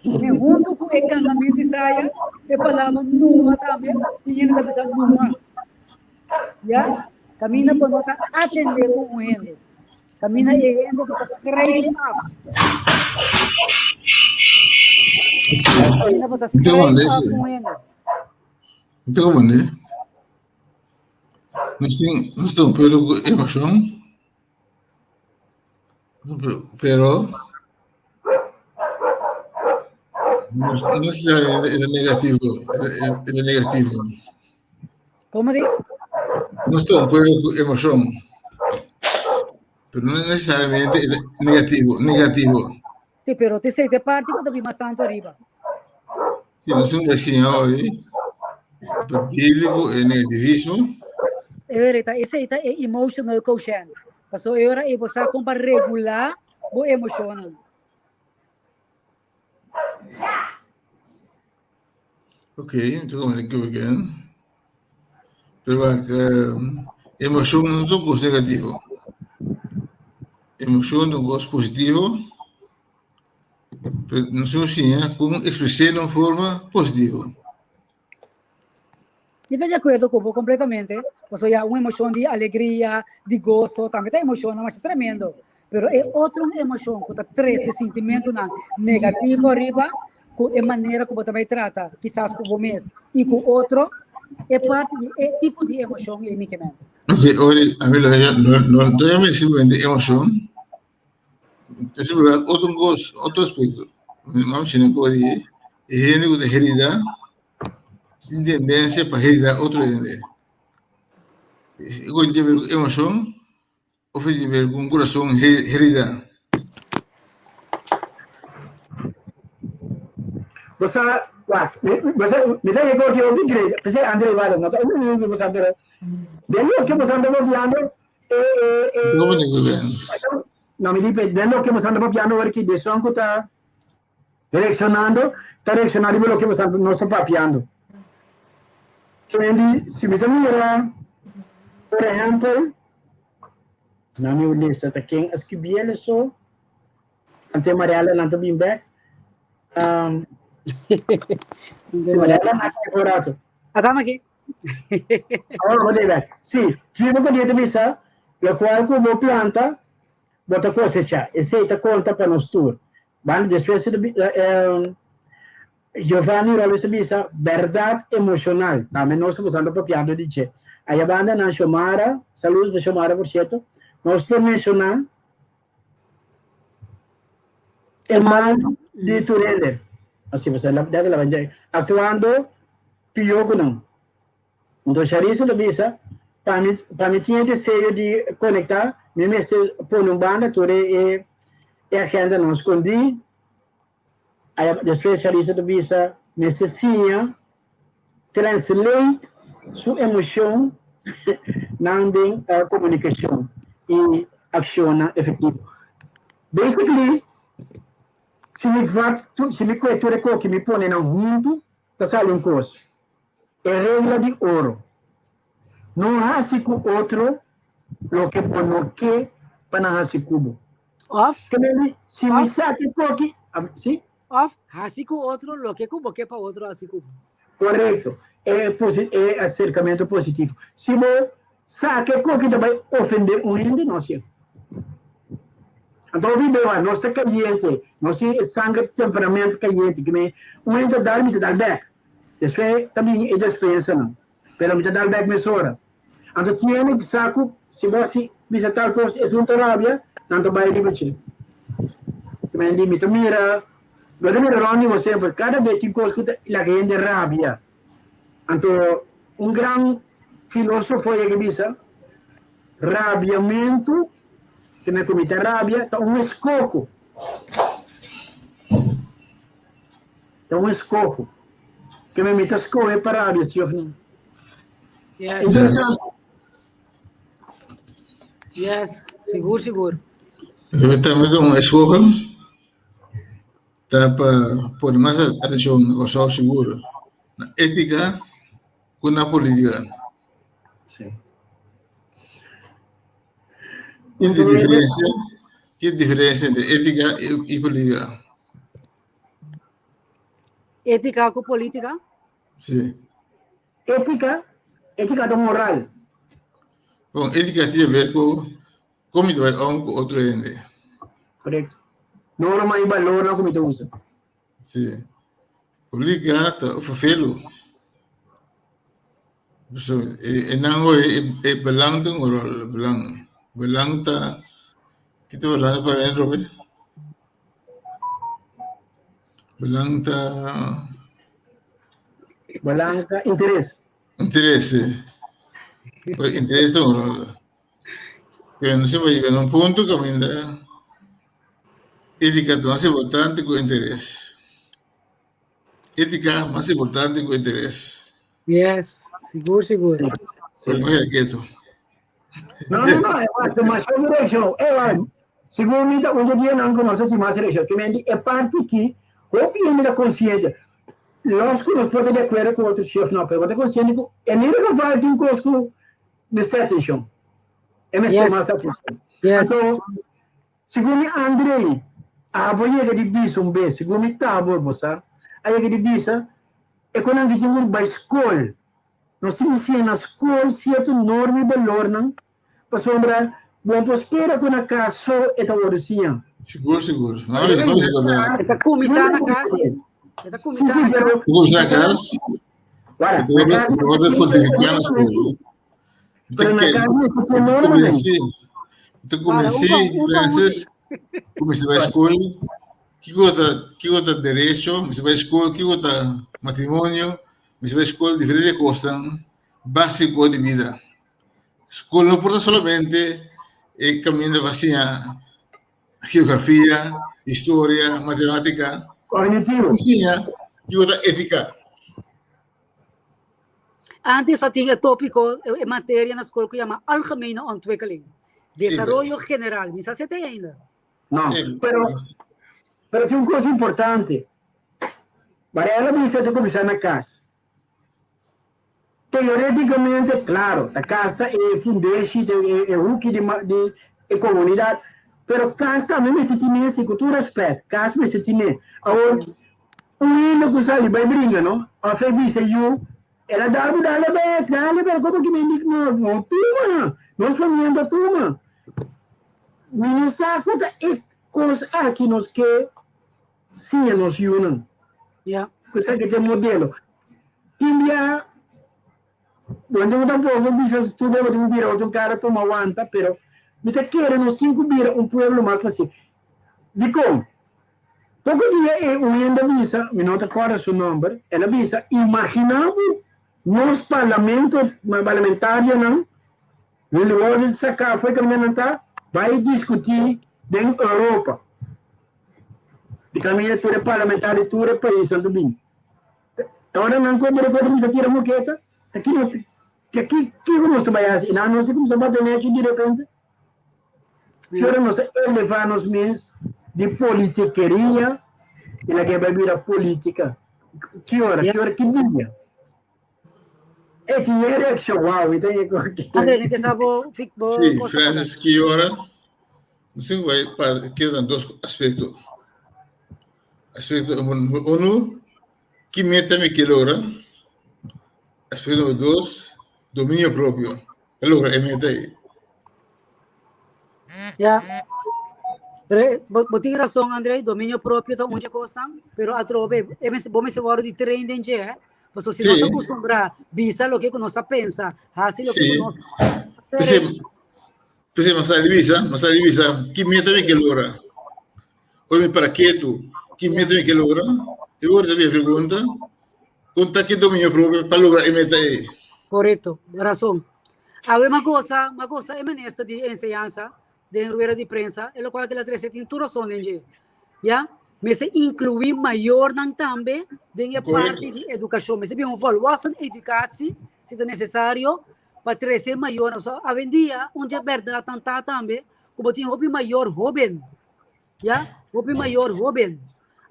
A: Mi huntu ku e kantamento Isaiah, e palabra nua tambe, tin hende ta bisa nua. Ya, kaminda bo no ta atendé ku un hende. Kaminda e hende bo ta schrijf af. Kaminda bo ta schrijf af un hende.
C: Então, como né? Nós tem, nós temos pelo emoção, pero no necesariamente es negativo, es negativo.
A: Como di?
C: Nos ta un pueblo cu emocion, pero no necesariamente es negativo, negativo.
A: Sí, pero te sei de parte cu ta bin mas tanto ariba.
C: Sí, nos un vecino hoy, pa deal cu e negativismo.
A: E ora esei ta e emotional quotient. Paso e ora ei bo sa con pa regula bo emocionnan.
C: Ok, enton como go again. Pero wak, emocion no ta un cos negativo. Emocion ta un cos positivo. Pero nos tin cu siña con expres'é na un forma positivo.
A: Mi ta di akuerdo ku bo kompletamente, pasobra ya un emoshon di alegria, di goso, tambe ta emoshonnan masha tremendo. Pero e otro emoshon ku ta trese sintimentunan negativo ariba, ku e manera ku bo ta bai trata kisas ku bo mes i ku otro, e parti di e tipo di emoshon ei mi ke men.
C: Ok, ori, ami lo no no no ta simplemente emoshon, simplemente otro kos, otro aspekto. Mi mama china ku di e hende ku ta herida Tin tendensia pa herida otro hende. E ku tin ku emoshon òf e tin ku un kurason herida.
B: Bo sa, wak, bo sa, mi ta yega oki hopi great, p'esei Andre wak, no ta uni bo sa pero den loke bo sa anda papiando e e e no mi di den loke bo sa anda papiando awor ki deson ku ta Reaccionando ta reacciona riba loke nos ta papiando. Kendi, si mi ta mira, por ehempel, na mi lista ta ken a skibiel eso, ante Mariela nan ta bin bek. Um, Mariela nan ta por rato.
A: Atama aki.
B: Ahora bo bek. Si, kibo ku dia ta bisa, lokual ku bo planta, bo ta kosecha. Esei ta konta pa nos tur. Banda despues Giovanni Robles ta bisa bèrdat emoshonal. Tambe nos ta usando papiando di dje. Aya banda nan Xiomara, saludos pa Xiomara por sierto, nos por menshoná e mal di tur hende. Asi pasobra la la la aktuando pió ku nan. Nto Charissa ta bisa, Pa mi, pa mi tin e deseo di konektá, mi mester pone un banda tur e e agendanan skondí. Aya despues Charissa ta bisa, Mester siña translate su emoshon nan den komunikashon. I. akshonnan efektivo. Basically, si mi vat, si mi kue tur e koki mi pone nan huntu, ta sali un kos. E regla di oro, No hasi ku otro loke bo no ke pa nan hasi ku bo.
A: Of,
B: Ke men di, si mi
A: of,
B: sa ke koki, si?
A: Of, hasi ku otro loke ku bo ke pa otro hasi ku bo.
B: Korekto. E posi, e aserkamentu positivo. Si bo sa ke koki ta bai ofendé un hende, no hasié. Anto hopi beba, nos ta kayente, nos tin e sanger temperamento kayente, ke men un hende ta dal, mi ta dal bèk. Despues ta bin e despensanan, pero mi ta dal bèk mesora. Anto tiene sa ku si bo hasi bisa tal kos esun ta rabia, nan ta bai riba dje. Men di mi ta mira, bo ta mira rònt di bo semper, kada bes tin kos ku ta laga hende rabia. Anto un gran filosofo yega bisa, rabiamentu, ke men ku mi ta rabia, ta un eskoho. Ta un eskoho. Ke men mi ta skohe pa rabia si of no.
A: Yes.
B: Interesante.
A: Yes, sigur, sigur.
C: Debe tambe ta un eskoho ta pa pone mas atenshon na Kòrsou sigur na étika ku na polítika.
B: Sí.
C: Ki diferensia, ki diferensia entre étika i polítika?
A: Étika ku polítika?
C: Sí.
B: Étika, étika ta moral.
C: Bon, étika tin haber ku kon mi ta bai om ku otro hende.
B: Korekto. Norma i balornan ku mi ta usa.
C: Sí. Polítika ta ferfelu. So, e nan hoor e belang ta un rol, belang. Belang ta, ki ta belang pa men, Robbie? Belang ta...
B: Belang ta interes.
C: Interes, sí. Interes ta un rol. Pero no se puede llegar a un punto que ainda ética ta mas importante ku interes. Ética mas importante ku interes.
A: Yes, sigur, sigur.
C: Pero no es keto.
B: No, no, no, e ta mas direction. E wa, sigur mi ta un dia nan konoce ti mas direction. Ke men di e parti ki, hopi hende ta consciente. Los ku nos por ta di acuerdo ku otro chef no, pero bo ta consciente ku en ieder geval tin kos ku mester atencion. E mester
A: Yes.
B: mas atencion.
A: Yes.
B: Anto, Segun mi Andrei, abo yega di bisa un bes, segun mi Tabor, bo sa, a yega di bisa, e ku nan ki tin ku bai skol. Nos tin ku siña na skol sierto norma i balornan, pasobra bo no por spera ku na kas so e ta wòrdu siña.
C: Sigur, sigur. No, no, no, sigur, no.
A: E ta kuminsá na kas, sí. E ta kuminsá na kas.
C: Kuminsá na kas.
B: Wara,
C: E ta wòrdu, e ta wòrdu fortifiká na skol.
B: Pero na casa mi ta norma.
C: Te comencé, Francis, comencé bij school. Kiko ta, kiko ta derecho, mi bij school, kiko ta matrimonio, mi bij school, diferente cosnan básico de vida. School no por ta solamente e caminda pa siña geografia, historia, matemática.
B: Cognitivo.
C: Siña kiko ta ética.
A: Antes a tin e tópiko, e materia na skol ku yama algemene ontwikkeling. Desaroyo general. Mi sa si e ta ainda.
B: No, pero, pero tin un kos importante. Varela bisa ta kuminsá na kas. Teorétikamente, klaro, ta kas ta e fundeshi, ta e huki di, di e komunidat, pero kas tambe mester tine, si ku tur rèspèt, kas mester tine. Awor, Un hende ku sali bai bringa no, òf e bisa yu, el a dal bo dale bek, dale bek, komo ki mi no, no tuma, nos famia no ta tuma. Mi no sa ku ta e kos aki nos ke siña nos yunan.
A: Ya.
B: Ku esaki ta e modelo. Tin bia, bo no tampoko bisa tur bo tin ku bira otro kara tuma wanta, pero mi ta kere nos tin ku bira un pueblo mas fásil. Dikon? Poko dia e un hende a bisa, mi no ta kòrda su nòmber, el a bisa, Imaginá bo nos parlamento, parlamentarionan, lo wòrdu saká for kaminda nan ta, bai diskutí den Europa. Di kaminda tur e parlamentario di tur e paisnan ta bini. Ora nan kombe di kota kuminsá tira moketa, ta ki nos, ta ki, kiko nos ta bai hasi? I nan nos a kuminsá papia nèchi di repente. Ki ora nos ta elevá nos mes di politikeria i laga bai bira polítika? Ki ora? Ki ora? Ki dia? E tin e reakshon, wow, mi ta
A: André, mi ke sa bo, bo
C: Sí, Francis, ki ora? Nos tin ku bai pa keda dos aspekto. Aspekto número uno, ki meta mi ke logra? Aspekto número dos, dominio propio. Pa logra e meta ei.
A: Ja. Pero bo tin rason, André, dominio propio ta un dje kosnan, pero atrobe, e mester, bo mester wòrdu di train den dje, eh. Pasobra si nos akustumbrá bisa loke ku nos ta pensa, hasi loke ku nos
C: P'esei, p'esei mi a sa di bisa, mi a sa di bisa, ki meta mi ke logra? Ora mi para ketu, ki meta mi ke logra? E ora ta bin e pregunta, kon ta ki dominio propio pa logra e meta ei?
A: Korekto, rason. Awe mi a gosa, mi a gosa e minister di enseñansa den rueda di prensa, e lokual ke el a trese tin tur rason den dje. Ya, mester inkluí mayornan tambe den e parti di edukashon. Mester bin un volwassen educatie, si ta nesesario, pa trese mayornan. So, awendia, un dje bèrdatnan ta tambe ku bo tin hopi mayor hóben, ya, hopi mayor hóben.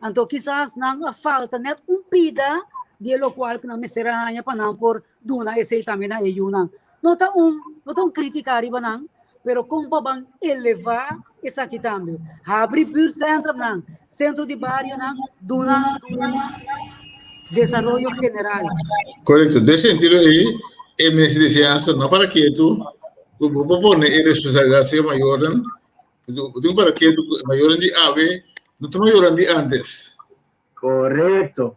A: Anto kisas nan a falta nèt un pida di e lokual ku nan mester a haña pa nan por duna esei tambe na e yunan. No ta un, no ta un krítika riba nan, pero kon pa ban elevá esaki tambe. Habri buurtcentrumnan, sentro di barionan, duna desaroyo general.
C: Korekto. Den sentido ei, e minister di enseñansa no para ketu ku bo por pone e responsabilidat riba mayornan, bo tin ku para ketu ku e mayornan di awe no ta mayornan di antes.
B: Korekto.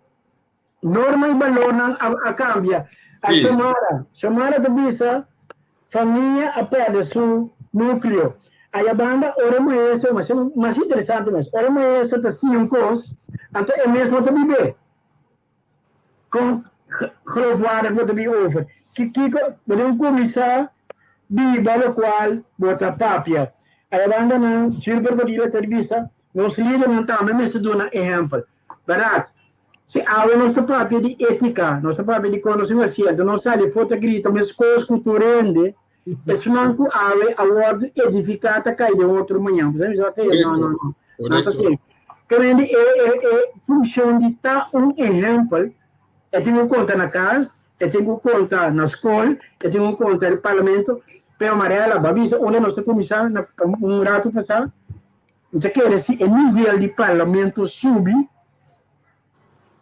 B: Norma i balornan a kambia. A Xiomara, Xiomara ta bisa, Famia a pèrdè su núkleo. Aya banda ora e maestro, mas mas interesante mes, ora e maestro ta siña un kos, anto e mes no ta bib'é. Kon geloofwaardig bo ta bin over? Kiko bo tin kuminsá biba lokual bo ta papia. Aya banda nan, Gilbert Godilla ta bisa, nos lidernan tambe mester duna ehèmpel. Bèrdat, si awe nos ta papia di étika, nos ta papia di kon nos tin hasi, anto nos sali for ta grita meskos ku tur hende, esunnan ku awe a wòrdu edifiká ta kai den otro mañan. Bo sa bisa oke, no, no, no, no ta asina. Kende e e e funshon di ta un ehèmpel, e tin ku konta na kas, e tin ku konta na skol, e tin ku konta den parlamento, pero Mariela, bo a bisa unda nos ta kuminsá na un ratu pasá? Mi ta kere si e nivel di parlamento subi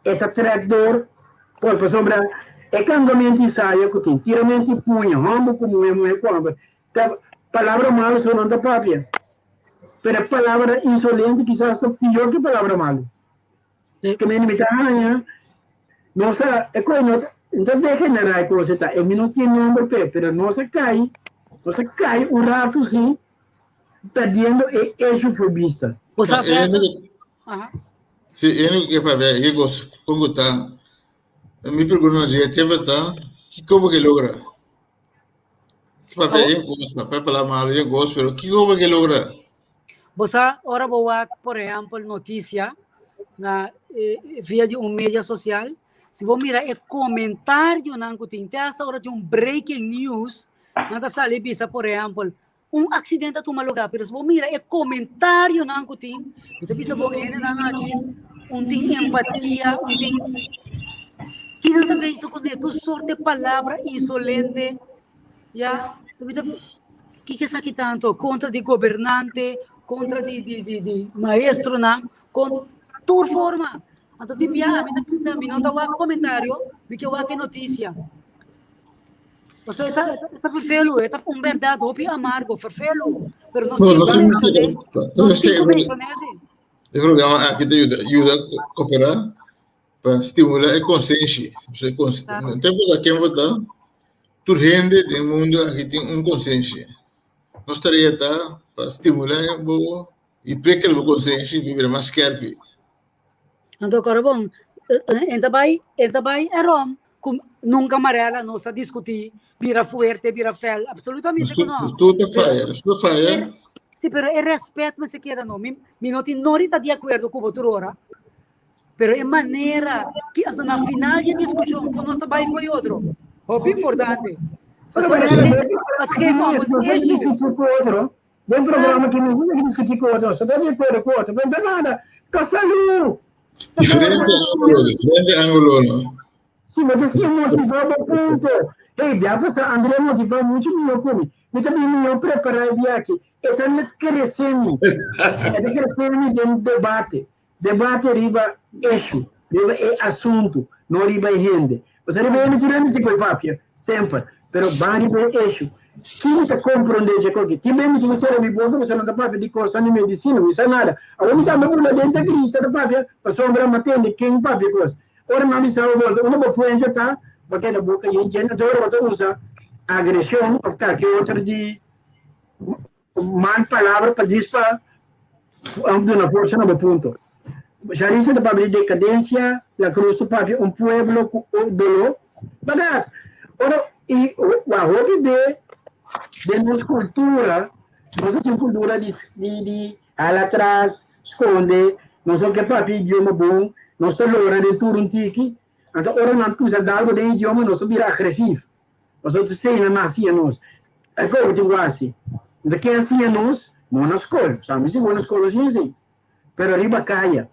B: e ta trek door kos pasobra e kangamento i saya ku tin tiramento i puña homber ku muhe muhe ku homber ta palabra malo so nan ta papia pero e palabra insolente kisas ta pior ke palabra malo ke mi mi ta haña nos ta e kos no ta no ta degenerá e kos e ta e mi no tin nomber p'e pero nos a kai nos a kai un rato si Perdiendo e eixo foi bista.
A: Bo sa
C: Francis? Si, e único que papia que gosto con gusta. Mi pregunta na dje siempre ta, kiko bo ke logra? Papia e gosto, papia palabra malo e gosto, pero kiko bo ke logra?
A: Bo sa, ora bo wak, por ehempel, noticia na eh, via di un media social, si bo mira e comentarionan ku tin, te hasta ora tin un breaking news, nan ta sali bisa, por ehempel, Un aksidente a tuma lugá, pero si bo mira e komentarionan ku tin, mi ta bisa bo hendenan aki un tin empatia, un tin kinan ta bezig kuné tur sort di palabra insolente, ya. Mi ta kiko esaki tanto kontra di gobernante, kontra di di di di maestronan, kon tur forma. Anto tin bia mi ta kita, mi no ta wak komentario, mi ke wak e notisia. Pasobra e ta, e ta vervelu, e ta un bèrdat hopi amargo, vervelu. Pero nos
C: No,
A: tin
C: no
A: ku
C: sé,
A: menshoné,
C: no
A: nos
C: sé,
A: tin ku menshoné si.
C: E programa aki ta yuda, yuda kooperá pa stimulá e konsenshi. Pasobra e kons-
A: Claro.
C: no ta importá ken bo ta, tur hende den mundu aki tin un konsenshi. Nos tarea ta pa stimulá bo i prikkel bo konsenshi pa bira mas skèrpi.
A: Anto kòrda bon, e ta bai, e ta bai erom ku nunka Marella nos a diskutí bira fuerte, bira fel, absolutamente ku no.
C: Nos tur ta faya, nos tur ta faya.
A: Sí, pero e rèspèt mester keda no. Mi, mi no tin nori ta di akuerdo ku bo tur ora, pero e manera ki, anto na final di e diskushon ku nos ta bai for e otro, hopi importante. Pasobra het geeft om een issue.
B: Den programa ki ningun ke diskutí ku otro, nos ta di akuerdo ku otro, pero no ta nada. Ta salú!
C: Diferente ángulo, diferente ángulo, no?
B: Si, bo ta siña motivá bo punto. Hey, bia pasá André a motivá muchu mihó ku mi. Mi ta bin mihó prepará e bia aki. E ta net krese mi. E ta krese mi den debate. Debate riba eshu, riba e asuntu, no riba e hende. Pasobra riba e hende tur hende tin por papia, semper. Pero ban riba e eshu. Ki mi ta komprondé dje koki? Tin bes mi tin ku sera mi boka pasobra nan ta papia di kosnan di medisina, mi sa nada. Awor mi tambe bula den ta grita ta papia pasobra mi a tende ken papia kos. Ora nan bisa bo bolta, unda bo fuente ta, bo keda boka yen yen. Anto ora bo ta usa agreshon òf kalke otro di mal palabra pa djis pa duna forsa na bo punto. Charissa ta papia di decadencia, La Cruz ta papia un pueblo cu dolor. Berdad. Ora y wak hopi be den nos cultura, nos ta tin cultura di di di hala atras, sconde, nos no ke papia idioma bon, nos ta lora den tur un tiki. Anto ora nan usa algo den idioma nos ta bira agresivo. Pasobra ta siña nan a siña nos. E kobo tin ku hasi. Enton ken a siña nos? No na skol. Sa mi sigur na skol no siña así. Pero riba kaya.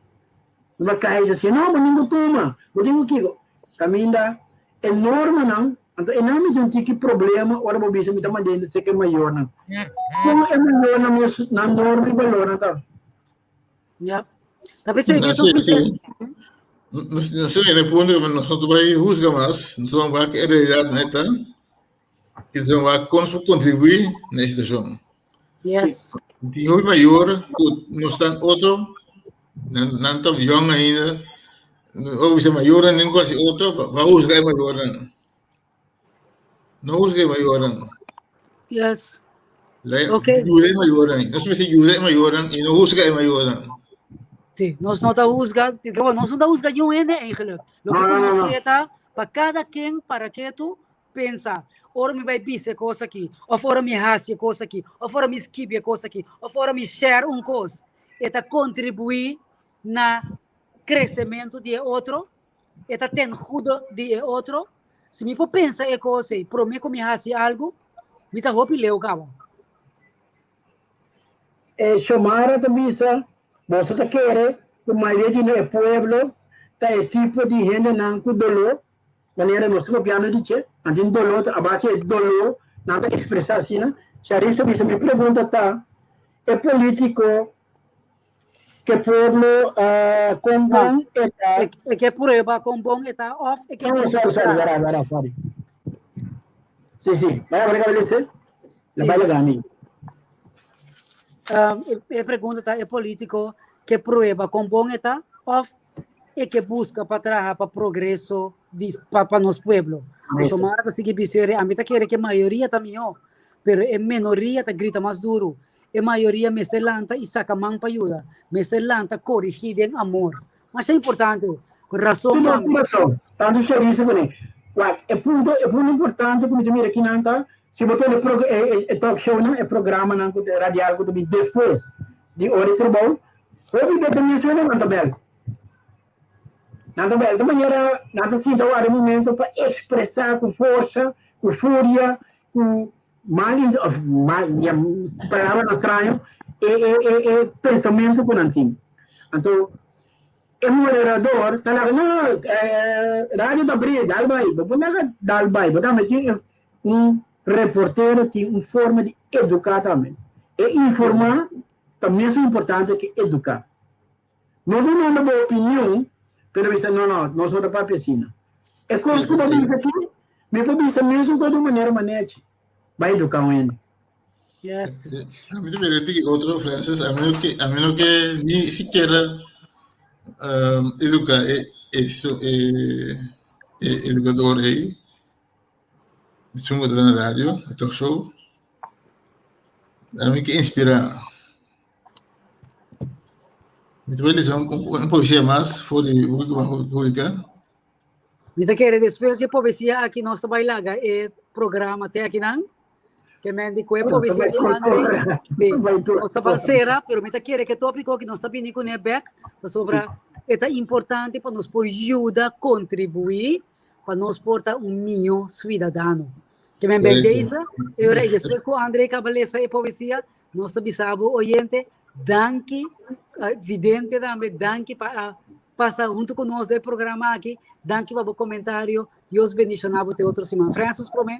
B: Riba kaya ta siña, no, bo tin ku tuma, bo tin ku kiko. Kaminda e normanan, anto e nan mi tin un tiki problema ora bo bisa mi ta mand'e seka e mayornan. Kon e mayornan mes nan norma i balornan ta?
A: Ja. Ta pensei que eso
C: Sí, No sé, en el punto que nosotros vamos a juzgar más, nosotros vamos a ver realidad neta, y nosotros vamos a cómo contribuir en la situación.
A: Yes.
C: Tin hopi mayor ku no stan otro, nan nan ta yong ainda, o bisa mayornan nin ku hasi otro, ba husga e mayornan. No husga e mayornan.
A: Yes.
C: Le, okay. Yuda e mayornan. Nos mester yuda e mayornan i no husga e mayornan.
A: Sí, nos no ta husga, nos no ta husga niun hende eigenlijk. Lo que no, no, no. ta pa cada quien para que tu pensa, ora mi bai bisa e kos aki, of ora mi hasi e kos aki, of ora mi skibi e kos aki, of ora mi share un kos, e ta kontribuí na kresementu di e otro, e ta ten goede di e otro. Si mi por pensa e kos ei promé ku mi hasi algu, mi ta hopi leu kaba.
B: E Xiomara ta bisa, Boso ta kere ku mayoria di e pueblo ta e tipo di hendenan ku doló Manera nos ta papiando di dje, nan tin doló, ta a base e doló nan ta ekspresá asina. Sharif ta bisa, mi pregunta ta, e polítiko ke pueblo kon bon e ta?
A: E ke prueba kon bon e ta òf e ke
B: No, sorry, sorry, wara, wara, sorry. Sí, sí, bai abra kabelese, la bai laga mi.
A: E pregunta ta, e polítiko ke prueba kon bon e ta òf e ke buska pa traha pa progreso di pa, pa nos pueblo. Xiomara ta sigui bisa eri, ami ta kere ke mayoria ta mihó, pero e menoria ta grita mas duru. E mayoria mester lanta i saka man pa yuda, mester lanta korigí den amor. Masha importante, ku rason
B: tambe. Ku rason, tantu Sharisa kuné. Wak, e punto, e punto importante ku mi ta mira kinan ta, si bo tene pro, e, e talk shownan, e programanan ku ta radial ku ta bin despues di ora di trabou, Hopi be ta menciona nan ta bel. Nan ta bel. Ta manera nan ta sinta wak e momento pa expresa cu forsa, cu furia, cu mal of mal, ya, palabra no straño, e, e, e, e pensamento cu nan tin. Anto, e moderador ta laga, no, eh, radio ta brie, dal bai. Bo por laga dal bai. Bo tambe tin un reportero tin un forma di educa tambe. E informa Ta mesun importante ke eduká. No dunando bo opinion, pero bisa, no, no, nos no ta papia asina. E kos ku bo bisa aki, mi por bisa mesun kos di un manera manechi. Bai eduká un hende.
A: Yes.
C: A mi ta mira tiki otro, Francis, a mi no ke, a mi no ke ni sikiera um, eduká e, e, e, e edukador ei. Esun ku ta na radio, e talk show. A mi ke inspirá. Mi ta bai lesa un, un poesia mas for di buki ku mi publiká.
A: Mi ta kere despues di e poesia aki nos ta bai laga e programa te akinan. Ke men di ku e poesia di Andre, sí, nos ta ban sera, pero mi ta kere ke tópiko aki nos ta bini kuné bèk, pasobra e ta importante pa nos por yuda kontribuí pa nos por ta un mihó suidadano. Ke men bij deze, e ora i despues ku André kaba lesa e poesia, nos ta bisa bo oyente, danki, vidente tambe, danki pa a pasa huntu ku nos den e programa aki, danki pa bo komentario, Dios bendishoná bo te otro siman. Francis promé.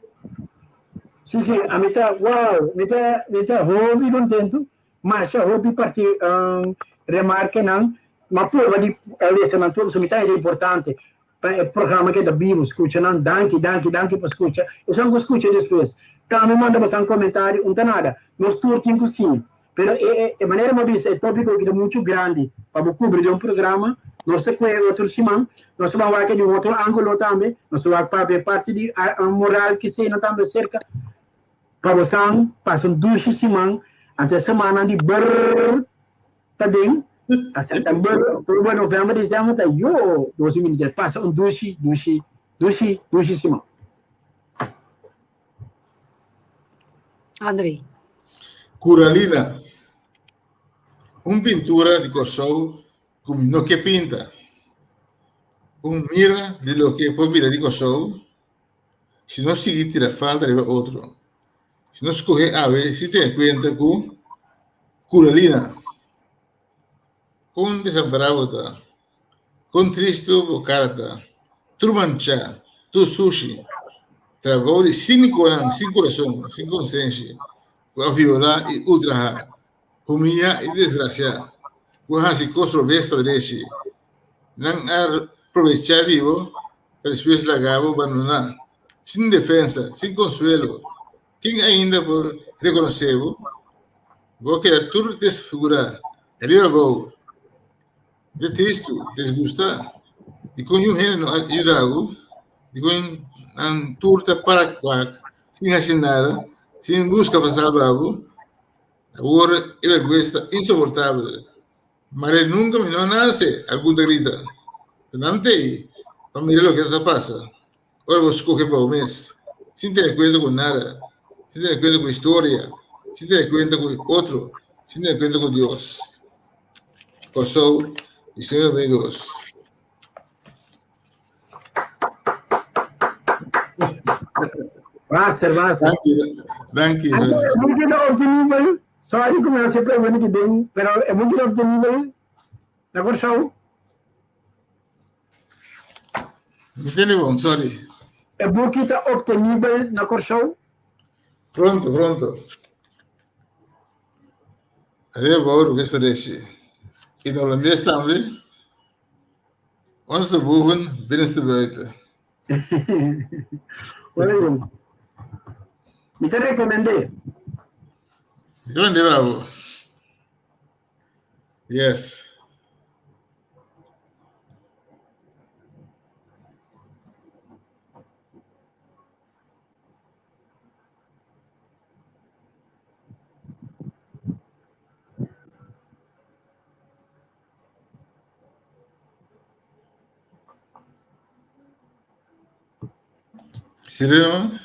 B: Sí, sí, a mi ta, wow, mi ta, mi ta hopi kontentu, masha hopi parti um, remarkenan, ma purba di lesa nan tur, so mi ta haya importante. Pa e programa keda bibu skucha nan danki danki danki pa skucha esun ku skucha despues tambe manda bosan komentario un ta nada nos tur tin ku siña pero e e manera mi a bisa e topiko aki ta muchu grandi pa bo kubri den un programa nos ta kue otro siman nos ta ban wak di un otro angulo tambe nos ta wak papia parti di moral kisena tambe serka pa bosan pasa un dushi siman anto e semanan di brrr Ta den a september, oktober, november, december ta yo 2023 pasa un dushi, dushi, dushi, dushi siman.
A: André.
C: Curalina, un pintura di Kòrsou ku mi no ke pinta. Un mira di loke por bira di Kòrsou si nos sigui tira falta riba otro. Si nos skohe awe sin tene kuenta ku Curalina, kon desampará bo ta, kon tristu bo kara ta, tur manchá, tur sushi, trabou di sínikonan sin kurason, sin konsenshi, ku a violá i ultrahá, humiyá i desgrasiá, ku a hasi kos robes pa drechi. Nan a probechá di bo pa despues laga bo bandoná. Sin defensa, sin konsuelo, ken ainda por rekonosé bo? Bo a keda tur desfigurá, riba abou, de tristu, desgustá. Dikon niun hende no a yuda bo? Dikon nan tur ta para wak sin hasi nada, sin buska pa salba bo? Awor e bèrgwens ta insoportabel. Mare nunka mi no a nase, algun ta grita. Pero nan t'ei pa mira loke ta pasa. Ora bo skohe pa bo mes, sin tene kuenta ku nada, sin tene kuenta ku historia, sin tene kuenta ku otro, sin tene kuenta ku Dios. Kòrsou, 19 92.
B: Basta, basta.
C: Danki, danki.
B: E buki ta obtenibel, sorry ku mi hasi e pregunta ki den, pero e buki ta obtenibel na Kòrsou?
C: Mi tende bon, sorry.
B: E buki ta obtenibel na Kòrsou?
C: Pronto, pronto. Arriba Bauru ku esta desi. In holandes tambe. Onderste boven, binnenste buiten.
B: Bueno, mi ta recomendé.
C: Mi ta mende babo. Yes. Sirve, no?